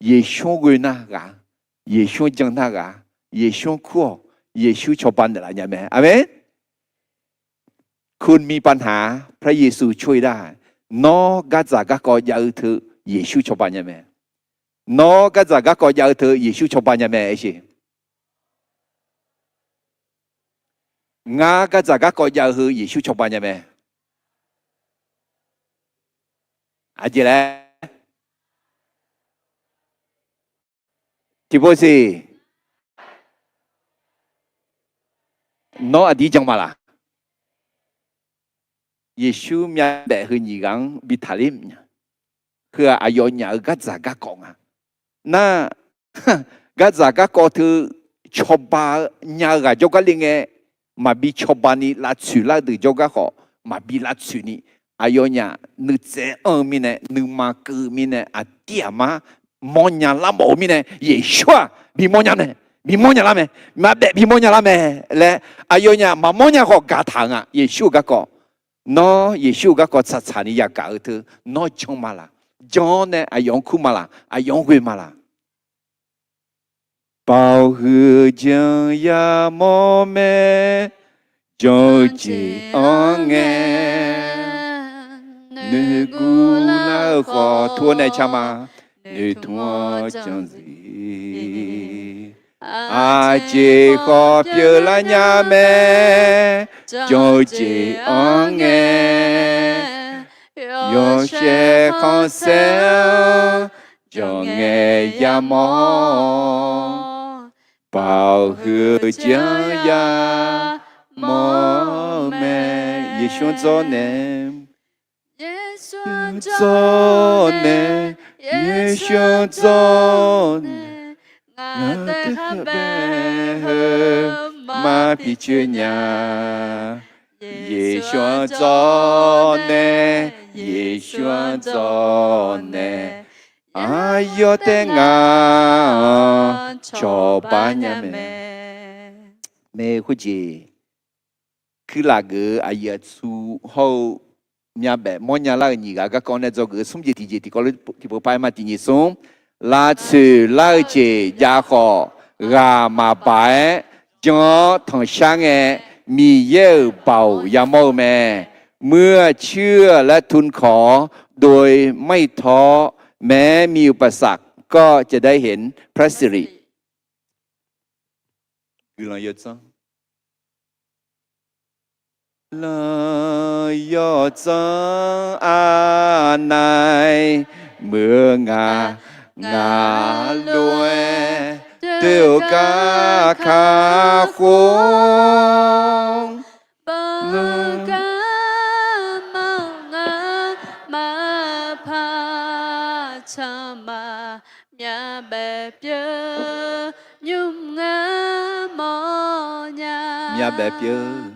Yeqsur ghoe nar ghaq, Yeqsur jan nar ghaq, Yeqsur kur-awq, Yeqsur cawba naeqlaf nya mae. Aqmeq. คุณมีปัญหา พระเยซูช่วยได้ nawr gardzaq garkawv jav-eu teu Yeqsur cawba nya mae. Nawr gardzaq garkawv jav-eu teu Yeqsur cawba nya mae. Aersiq, ngar gardzaq garkawv jav-eu heu Yeqsur cawba nya mae. Aqjeq laer, tiqpov siq, nawr aqdir jan ma laq? Yeqsur myavbaef heu nyiq ghaq-anr bi taqler mya. Heu-aq, aqyawfnyaf-euq gardzaq garkawv nga. Nar, gardzaq garkawv teu cawba nya-eu ghaq jawrgar le ngae, maqbi cawba ni lavtsoeq lar-eu deuq jawrgar khawf, maqbi lavtsoeq ni, aqyawfnyaf nuitsaev anr-eu mirnae, nuima keuv-eu mirnae, aqdir aqmar mawrnya larmawf-eu mirnae, Yeqsur-aq bimawr nya mae, bimawr nya lar mae, myavbaef bimawr nya lar mae laer, aqyawfnyaf maqmawr nya khawf gaqtaq-eu nga. Yeqsur-euq garkawv, nawr Yeqsur-euq garkawv tsaqtsaq ni yagaq-eu teu nawr jan ma laq? Jan-awr nae aqyawf-anr kur ma laq? Aqyawf-anr ghoe ma laq? Baoq huiq-eu jeq-anr yamawr mae, jan-eu jeq-anr ngae, noeqguv lar-eu khawf tur-awr nae ca ma, noeqtmq-awr jan-eu jeq, aqjeq khawf pyeuflar nya mae, jan-eu jeq-anr ngae, yawshaef khanqsaer-anr jan ngae yamawr-awr, baoq huiq-eu jeq-anr yamawr-eu mae. Yeqsur-anr dzawrnae, Yeqsur-anr dzawrnae, Yeqsur-anr dzawrnae, ngaq deuq kharbae heu mar pi coer nya. Yeqsur-anr dzawrnae, Yeqsur-anr dzawrnae, aqyawf taef ngaq-anr cawba nya mae. Maeqhu jeq, kuirlaf geuf-eu aqyuif aqtsu hawr-eu myavbaef mawrnya lar-euq nyiq ghaq garkawv nae dzawgeuf-eu smr jeq tiqjeq tiqkawv tiqpov par-aer ma. Tiq nyiq smr, lavtsoeq lar-eu jeq jav khawf, ghaq maqbaq-aer jan-awr tanqshar ngae, Miqyaer-euq baoq yamawr-eu mae. เมื่อเชื่อและทูลขอโดยไม่ท้อ แม้มีอุปสรรคก็จะได้เห็นพระสิริ Guiqlanq yawdzanr. Lanq yawdzanr aqnae muiq-eu nga, ngaq lof-aer doe-eu gar kakhof-anr, beugar mawr ngar maqpar canma, myavbaef pyeuf nymr ngar mawrnya. Myavbaef pyeuf,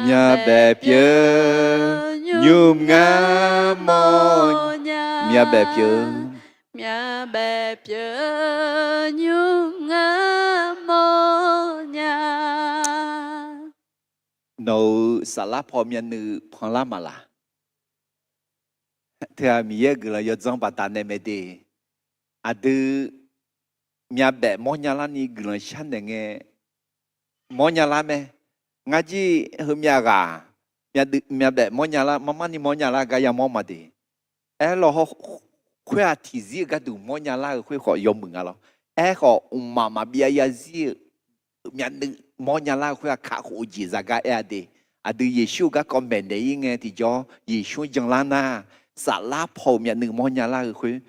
myavbaef pyeuf nymr ngar mawrnya. Myavbaef pyeuf, myavbaef pyeuf nymr ngar mawrnya. Nawq-euq saflar paw myavnuiv panlar maqlaq? Teu-aq Miqyaer-euq guiqlanq yawdzanr baqdanae mae de. Aqdui myavbaef mawrnya larni guiqlanq sharnaeq ngae mawrnya lar mae. Ngar jir heumyav ghaq myavbaef mawrnya lar, marmarni mawrnya lar gar yamawr ma de. Aerlawq, khoer-aq tiqzir-eu gharduq mawrnya lar-eu khoer khawf yawmuiq nga lawr. Aerkhawf, mqmaq maqbyav yazir-eu myavnuiv mawrnya lar-eu khoer-aq kakhof-eu jeq zagar aer-a de. Aqdui Yeqsur-eu garkawv maeqnaeq-ir ngae tiqjawr Yeqsur-anr janlar nar, saflar paw-euq myavnuiv mawrnya lar-eu khoer,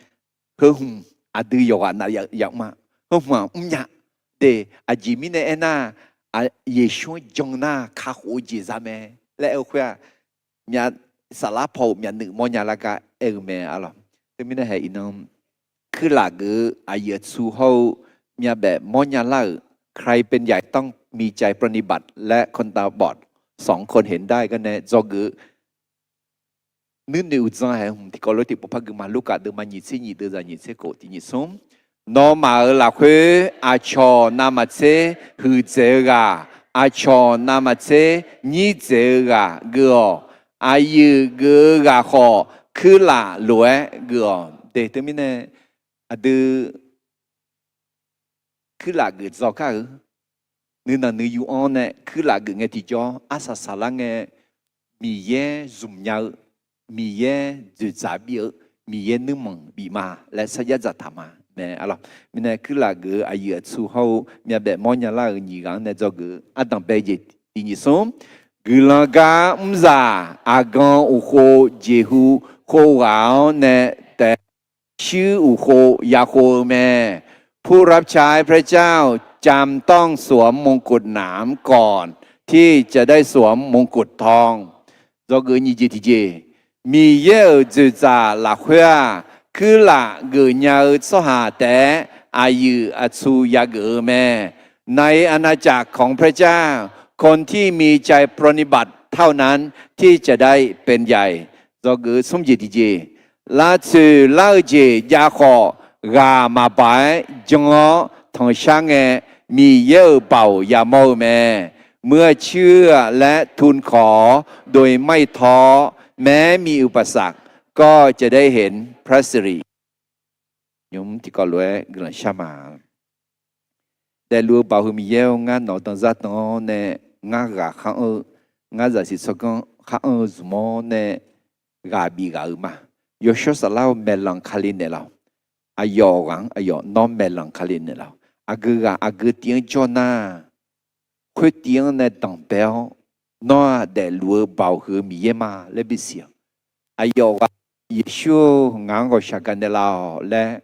heu hmq aqdui yawqghaq nav yamr-a, heu hmq-aq mrnya de. Aqjeq mirnae aernar, Yeqsur-anr jan nar kakhof-eu jeq za mae laer aer-eu khoer-aq, saflar paw-euq myavnuiv mawrnya lar gar aer-eu mae arlawq. Teumirnae hae iqnan, kuirlaf geuf-eu aqyuif aqtsu hawr-eu myavbaef mawrnya lar-euq ใครเป็นใหญ่ต้องมีใจปรนนิบัติ และคนตาบอดสองคนเห็นได้ garnae dzawgeuf nuinoeq uqdzan hae hmq tiqkawv lof tiqpov par gui ma. Lurkaf deuvma nyiq tser nyiq deuvzaq nyiq tser khof tiq nyiq smr. Nawmaf-euq lafkhoer aqcawq navmaqtser huiqdzaeq-eu ghaq, aqcawq navmaqtser nyirdzaeq-eu ghaq geuf-awq. Aqyuif geuf-eu ghaq khawf, kuirlaf lof-aer geuf-awq de. Teumirnae aqdui kuirlaf geuf dzaw kar-eu, nuinanq nuiyu-anr nae kuirlaf geuf ngae tiqjawr arsaq saqlar ngae, Miqyaer zmq nya-eu, Miqyaer dzoeqdzaq bif-eu, Miqyaer nuirmanq bif ma laer sarjax dzaqtaq ma mae arlawq. Mirnae kuirlaf geuf-eu aqyuif aqtsu hawr-eu myavbaef mawrnya lar-euq nyiq ghaq-anr nae dzawgeuf ardanq bae jeq tiq nyiq smr. Guiqlanq gar mrzaq aqgan uqkhov jeqhu khov ghaq-anr nae taef shuir uqkhov yakhov-eu mae. ผู้รับใช้พระเจ้าจำต้องสวมมงกุฎหนามก่อนที่จะได้สวมมงกุฎทอง Dzawgeuf nyiq jeq tiqjeq, Miqyaer-euq dzoeqdzaq lafkhoer-aq, kuirlaf geuf nya-eu tsawrhaq taef-aer aqyuif aqtsu yageuf-eu mae. ในอาณาจักรของพระเจ้า คนที่มีใจปรนนิบัติเท่านั้นที่จะได้เป็นใหญ่ Dzawgeuf smr jeq tiqjeq, lavtsoeq lar-eu jeq jav khawf, ghaq maqbaq-aer jan-awr tanqshar ngae, Miqyaer-euq baoq yamawr-eu mae. มืออาชีพ และทุนขอ โดยไม่ท้อ แม้มีอุปสรรค ก็จะได้เห็นพระสิริ Nymq tiqkawv lof-aer guiqlanq shar ma. Daefluf-eu Baoq heu Miqyaer-or, ngar nawq-eu danzar dan-awr nae, ngar ghaq khar anr-eu, ngar zaqsiq tsawrganr khar anr-eu zmq-awr nae, ghaq bif ghaq-eu ma. Yawshawr Saflar-or, maeqlanq Kali naeqlaf-awq. Aqyawf ghaq-anr aqyawf nawr maeqlanq Kali naeqlaf-awq. Aqgeu ghaq aqgeu tiv-anr jawr nar, khoer tiv-anr nae danqbae-awr, nawr-aq daefluf-eu Baoq huiq-eu Miqyaer ma laer bisiq-awq. Aqyawf ghaq, Yeqsur-or, ngaq-anr ghawqshaq gaqnaeq laf-awq laer,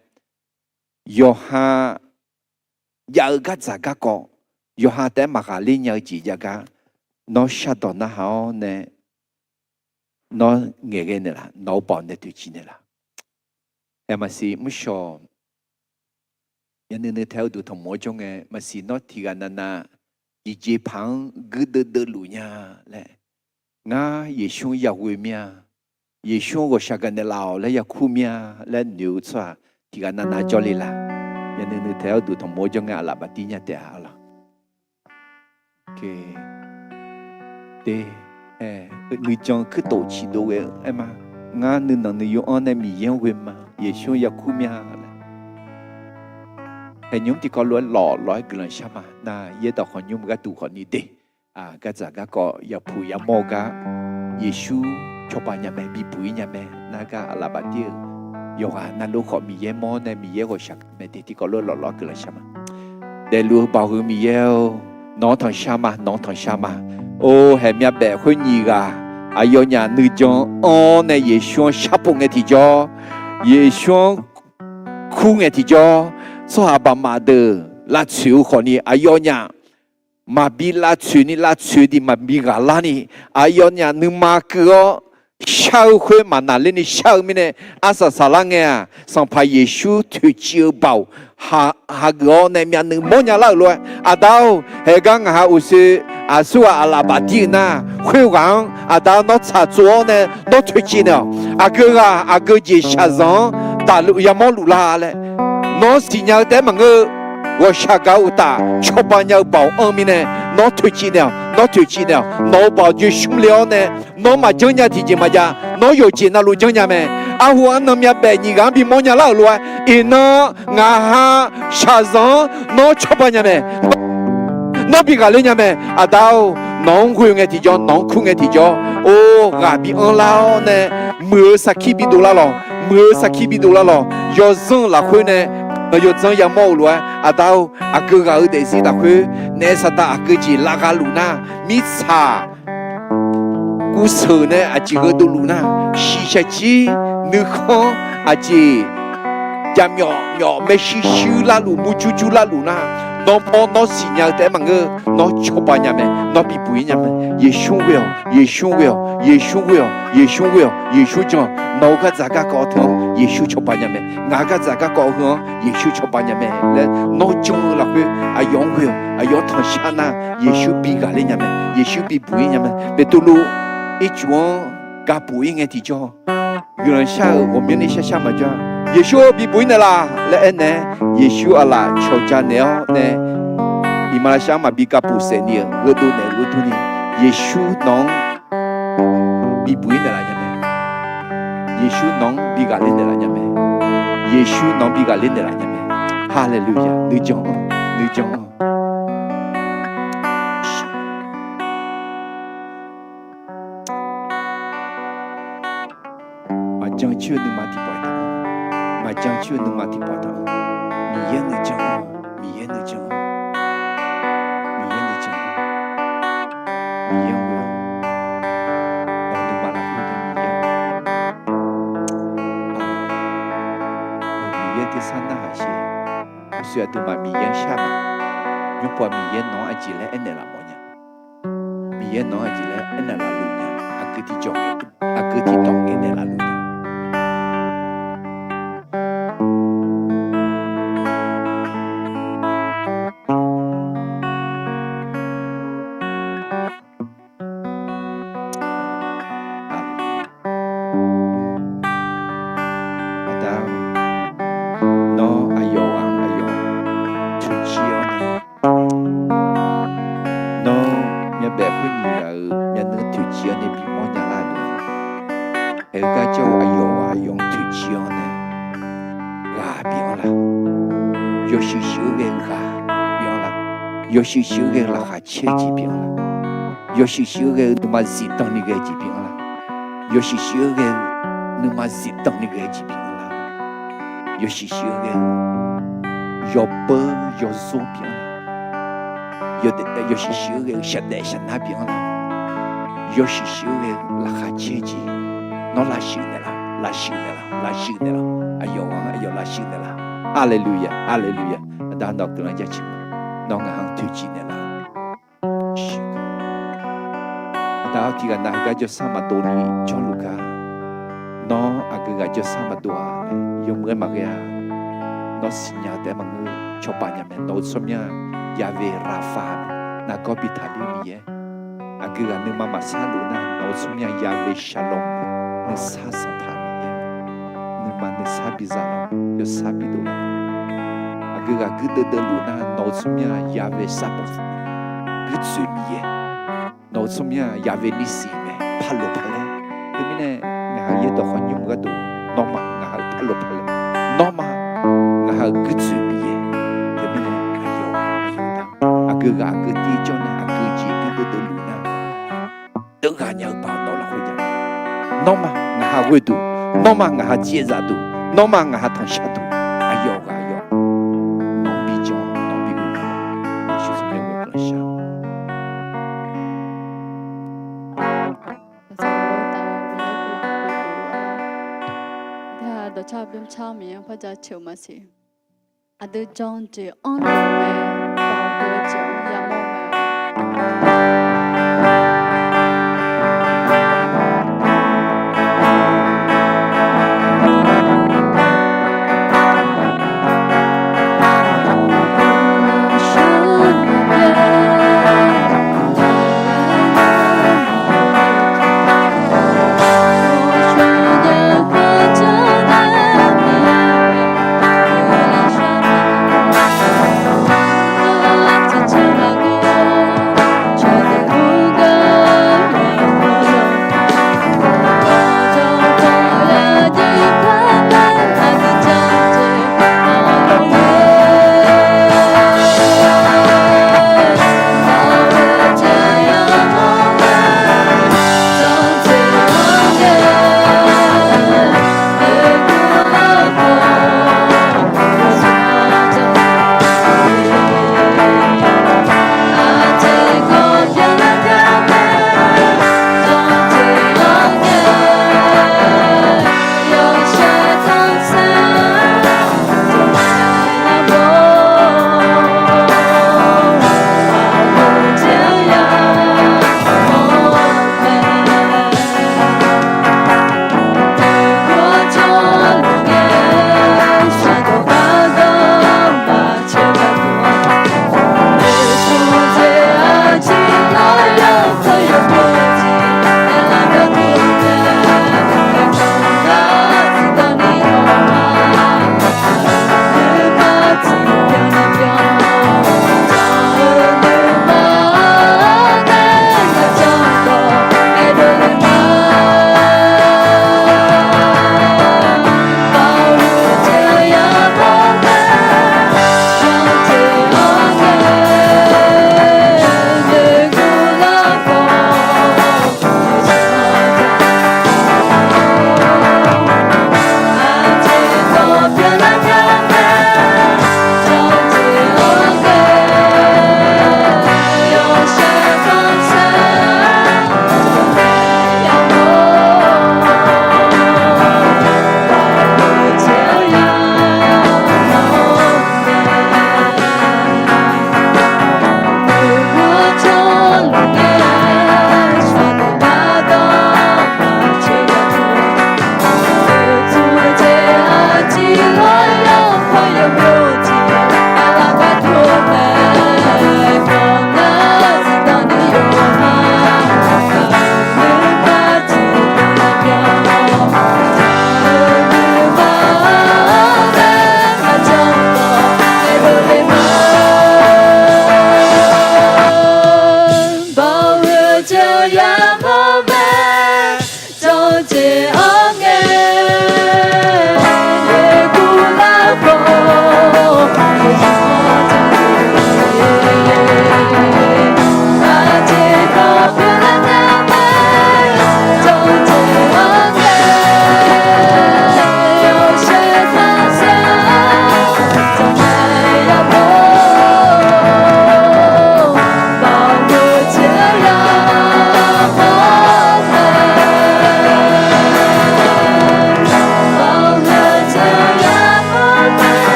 yawqha jav-eu gardzaq garkawv, yawqha taef-aer maqghaqler nya-eu jeq jav gar, nawr shardawq narhaq-awr nae, nawr ngaeqghae naeqlaf, nawq-eu baoq nae toeqciq naeqlaf. Hae maqsiq mrshawq, yanuinui taef-aer uqduq tanqmoq-awr jawr ngae, maqsiq nawr tiqghaq navnav jeqjeq paq-anr guirdeuv deuvluf nya laer, ngar Yeqsur-anr yaghoe mir-a, Yeqsur-anr ghawqshaq gaqnaeq laf-awq laer yakur mir-a laer noeq-eu tsawrhaq tiqghaq navnav jawrle laf. Yanuinui taef-aer uqduq tanqmoq-awr jawr ngae, aqlaf baftir nya taef-a arlawq. Nuijan kuirtof ciqdov ghae-eu aer ma. Ngar nuinanq nuiyu-anr nae Miqyaer-anr ghoe ma. Yeqsur-anr yakur mir-a laer. Haeqnymr tiqkawv lof-aer lawf lawf-aer guiqlanq shar ma. Nar yaerdawq khawqnymr gharduq khawfni de. Gardzaq garkawv yapuq yamawr-eu gar, Yeqsur cawba nya mae, bibuq-ir nya mae. Nar gar aqlaf baftir-eu yawqghaq navluf khawf Miqyaer mawr nae Miqyaer ghawqshaq mae de. Tiqkawv lof-aer lawf lawf-aer guiqlanq shar ma. Daefluf-eu Baoq heu Miqyaer-or, nawq-anr tanqshar ma, nawq-anr tanqshar ma. Or, haeq myavbaef khoer nyiq ghaq aqyawfnyaf nuijan anr-awr nae Yeqsur-anr sharpov ngae tiqjawr, Yeqsur-anr kur ngae tiqjawr, tsawrhaq baqmaf deuq lavtsoeq-eu khawfni aqyawfnyaf maqbi lavtsoeq ni, lavtsoeq diq maqbi ghaqlar ni, aqyawfnyaf nuima keuv-awr shar-eu khoer maqnaqler ni shar-eu mirnae, arsaq saqlar ngae-aq, Sanqpaq Yeqsur toeqciv-eu baoq hageuf-awr nae myavnuiv mawrnya lar-euq lof-aer, Aqda-or, haeqgar ngaq ha uqshoe aqsur ghaq aqlaf bafdir-eu nar, khoerghaq-anr Aqda nawr tsaqtsov-awr nae nawr toeqciv naeq-awq. Aqgeu ghaq aqgeu jeq shaqzanq-anr daqluf yamawr luf lar laer nawr siqnya-eu taef-aer maqngeur-eu, ghawqshaq gaq-eu uqtaf cawba nya-eu baoq anr-eu mirnae, nawr toeqciv naeq-awq, nawr toeqciv naeq-awq. Nawq-euq baoq joe shmr le-awr nae, nawr maqjanr nya tiqjeq maqjav, nawr yawqjeq navluf janrnya mae. Arhu arnan myavbaef nyiq ghaq-anr bimawr nya lar-euq lof-aer, iqnan ngaq ha shaqzanq-anr nawr cawba nya mae. Nawr bi ghaqler nya mae. Aqda-or, nawq-anr ghoe ngae tiqjawr, nawq-anr kur ngae tiqjawr, or, ghaq bi anrlar-awr nae, muiq-eu sarkir bidov lar lawq, muiq-eu sarkir bidov lar lawq. Yawzanr-eu lafkhoer nae yawdzanr yamawr-eu lof-aer, Aqda-or, aqgeu ghaq-eu daefzir lafkhoer naef saqdaq aqgeu jeq lavgha luf nar, mirtsaq guv seuq nae aqjeq gheudov luf nar, shiqshaq jir nuikhanr aqjeq jaqmyawf myawf maershuir shuir larluf murjur jur larluf nar, nawr mawr nawr siqnya-eu taef-aer maqngeur, nawr cawba nya mae, nawr bibuq-ir nya mae. Yeqsur ghoe-awq, Yeqsur ghoe-awq, Yeqsur ghoe-awq, Yeqsur ghoe-awq, Yeqsur jan-awq. Nawq-euq gardzaq garkawv teu-anr Yeqsur cawba nya mae. Ngaq-euq gardzaq garkawv heu-anr Yeqsur cawba nya mae laer nawr jan-eu lafkhoer aqyawf-anr ghoe-awq. Aqyawf-anr tanqshar nar, Yeqsur bi ghaqler nya mae, Yeqsur bibuq-ir nya mae. Beqtuvluv ircuf-anr gapuf-ir ngae tiqjawr, guiqlanq shar-euq ghawqmyanrni sharshar maqjawr-a. Yeqsur-or, bibuq-ir naeqlaf laer aernaeq-aer, Yeqsur aqlaf cawqja naeq-awr nae, iqmalavshav-anr maqbi gapuf saef ni-euq gheudov naeq-eu gharduqni, Yeqsur nawq-anr bibuq-ir naeqlaf nya mae. Yeqsur nawq-anr bi ghaqler naeqlaf nya mae. Yeqsur nawq-anr bi ghaqler naeqlaf nya mae. Haleluya. Nuijan-anr, nuijan-anr. Maqjan coer-eu nuima tiqpawf taq-anr, maqjan coer-eu nuima tiqpawf taq-anr, Miqyaer nuijan-anr, Miqyaer nuijan-anr, Miqyaer nuijan-anr, Miqyaer-anr ghoe-awq. Nawq-eu nuima lafkhoer nae Miqyaer-anr ghoe-awq. Miqyaer tersar narhaq sher. Uqshoe aqduimaf Miqyaer-anr shar ma. Nymrpov-aq Miqyaer nawq-anr aqjeq laer aernaeq laf mawf nya. Miqyaer nawq-anr aqjeq laer aernaeq laf luf nya. Aqgeu tiqjawq, aqgeu tiqdawq ngae naeq laf luf nya. Aqda, nawr aqyawf ghaq-anr aqyawf toeqciv-awr nae, nawr myavbaef khoer nyiq ghaq-euq myavnuiv toeqciv-awr nae bimawr nya lar-euq, aer-eu gar jawr-eu aqyawf ghaq aqyawf-anr toeqciv-awr nae ghaq bi anrlar. Yawshuif shuif-eu ghae-eu ghaq bi anrlar. Yawshuif shuif-eu ghae-eu laqkhaq caer-eu jeq bi anrlar. Yawshuif shuif-eu ghae-eu nuima zifdan ni ghae-eu jeq bi anrlar. Yawshuif shuif-eu ghae-eu nuima zifdan ni ghae-eu jeq bi anrlar. Yawshuif shuif-eu ghae-eu yawbeu yawzor bi anrlar. Yawshuif shuif-eu ghae-eu shaqdaef shaqnar bi anrlar. Yawshuif shuif-eu ghae-eu laqkhaq caer-eu jeq, nawr lavshuif naeqlaf, lavshuif naeqlaf, lavshuif naeqlaf. Aqyawf ghaq-anr aqyawf lavshuif naeqlaf. Haleluya, haleluya. Aqda nawq guiqlanq jaceuq ma. Nawr ngaq-anr toeqciv naeqlaf. Aqda-awr, tiqghaq nav heugar jawrsar maqdov ni jawrluf gar, nawr aqgeu ghaq jawrsar maqdov-a laer yawmuiq-aer maqghae-a. Nawr siqnya-eu taef-aer maqngeur, cawba nya mae. Nawq-eu tsawrmyanr-aq, Yahweh Rapha, nargawr bi taqler-eu Miqyaer. Aqgeu ghaq nuima maqsar luf nar, nawq-eu tsawrmyanr-aq, Yahweh Shalom, nuisar Sanqpaq Miqyaer. Nuima nuisar biza lawr, yawsar bidov lawr. Aqgeu ghaq guirdeuv deuv luf nar, nawq-eu tsawrmyanr-aq, Yahweh Sabaoth, guirtsoeq Miqyaer. Nawq-eu tsawrmyanr-aq, Yahweh Nissi mae, paqloq paqlaer. Teumirnae, ngaq ha-euq yaerdawq khawf nymr-eu gharduq, nawmaf ngaq ha-euq paqloq paqlaer. Nawmaf ngaq ha-euq guirtsoeq Miqyaer. Teumirnae, aqyawf aqyawf da, aqgeu ghaq aqgeu tir jawr nae aqgeu jeq guirdeuv deuv luf nar, deuv ghaq nya-eu baoq nawq-eu lafkhoer jav. Nawmaf ngaq ha ghoeduq, nawmaf ngaq ha tsaevzaf duq, nawmaf ngaq ha tanqshar duq, aqyawf ghaq aqyawf nawq-anr bi jan, nawq-anr bi ghoe ma. Yeqsur tsawrmyanr ghoe guiqlanq shar. Car bymrcar Miqyaer-anr par jaceuq-eu maqsiq. Aqdui jan jeq anr luf mae, baoq heu jeq-anr yamawr mae.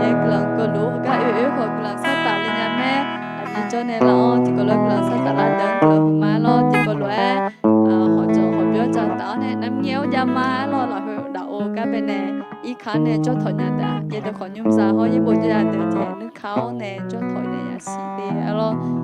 Miqyaer guiqlanq keuvluf-eu gar oe oe khawf guiqlanq sar taf le nya mae. Aqjeq jawr nae laf-awr tiqkawv lof-aer guiqlanq sar taf lar deuq-anr guiqlanq huiqma-aer lawr, tiqkawv lof-aer hawqjawq hawqbyawr dzaqtaf-awr nae navmir ngae-awr javma-aer lawr, lafkhoer daf-eu gar bae nae irkaq-anr nae jawr tawq nya taf, yaerdeuq khawf nymrza hawr yaerbof jawrya deuq jeq nuikaq-awr nae jawr tawq nae yasiq le-aer lawr.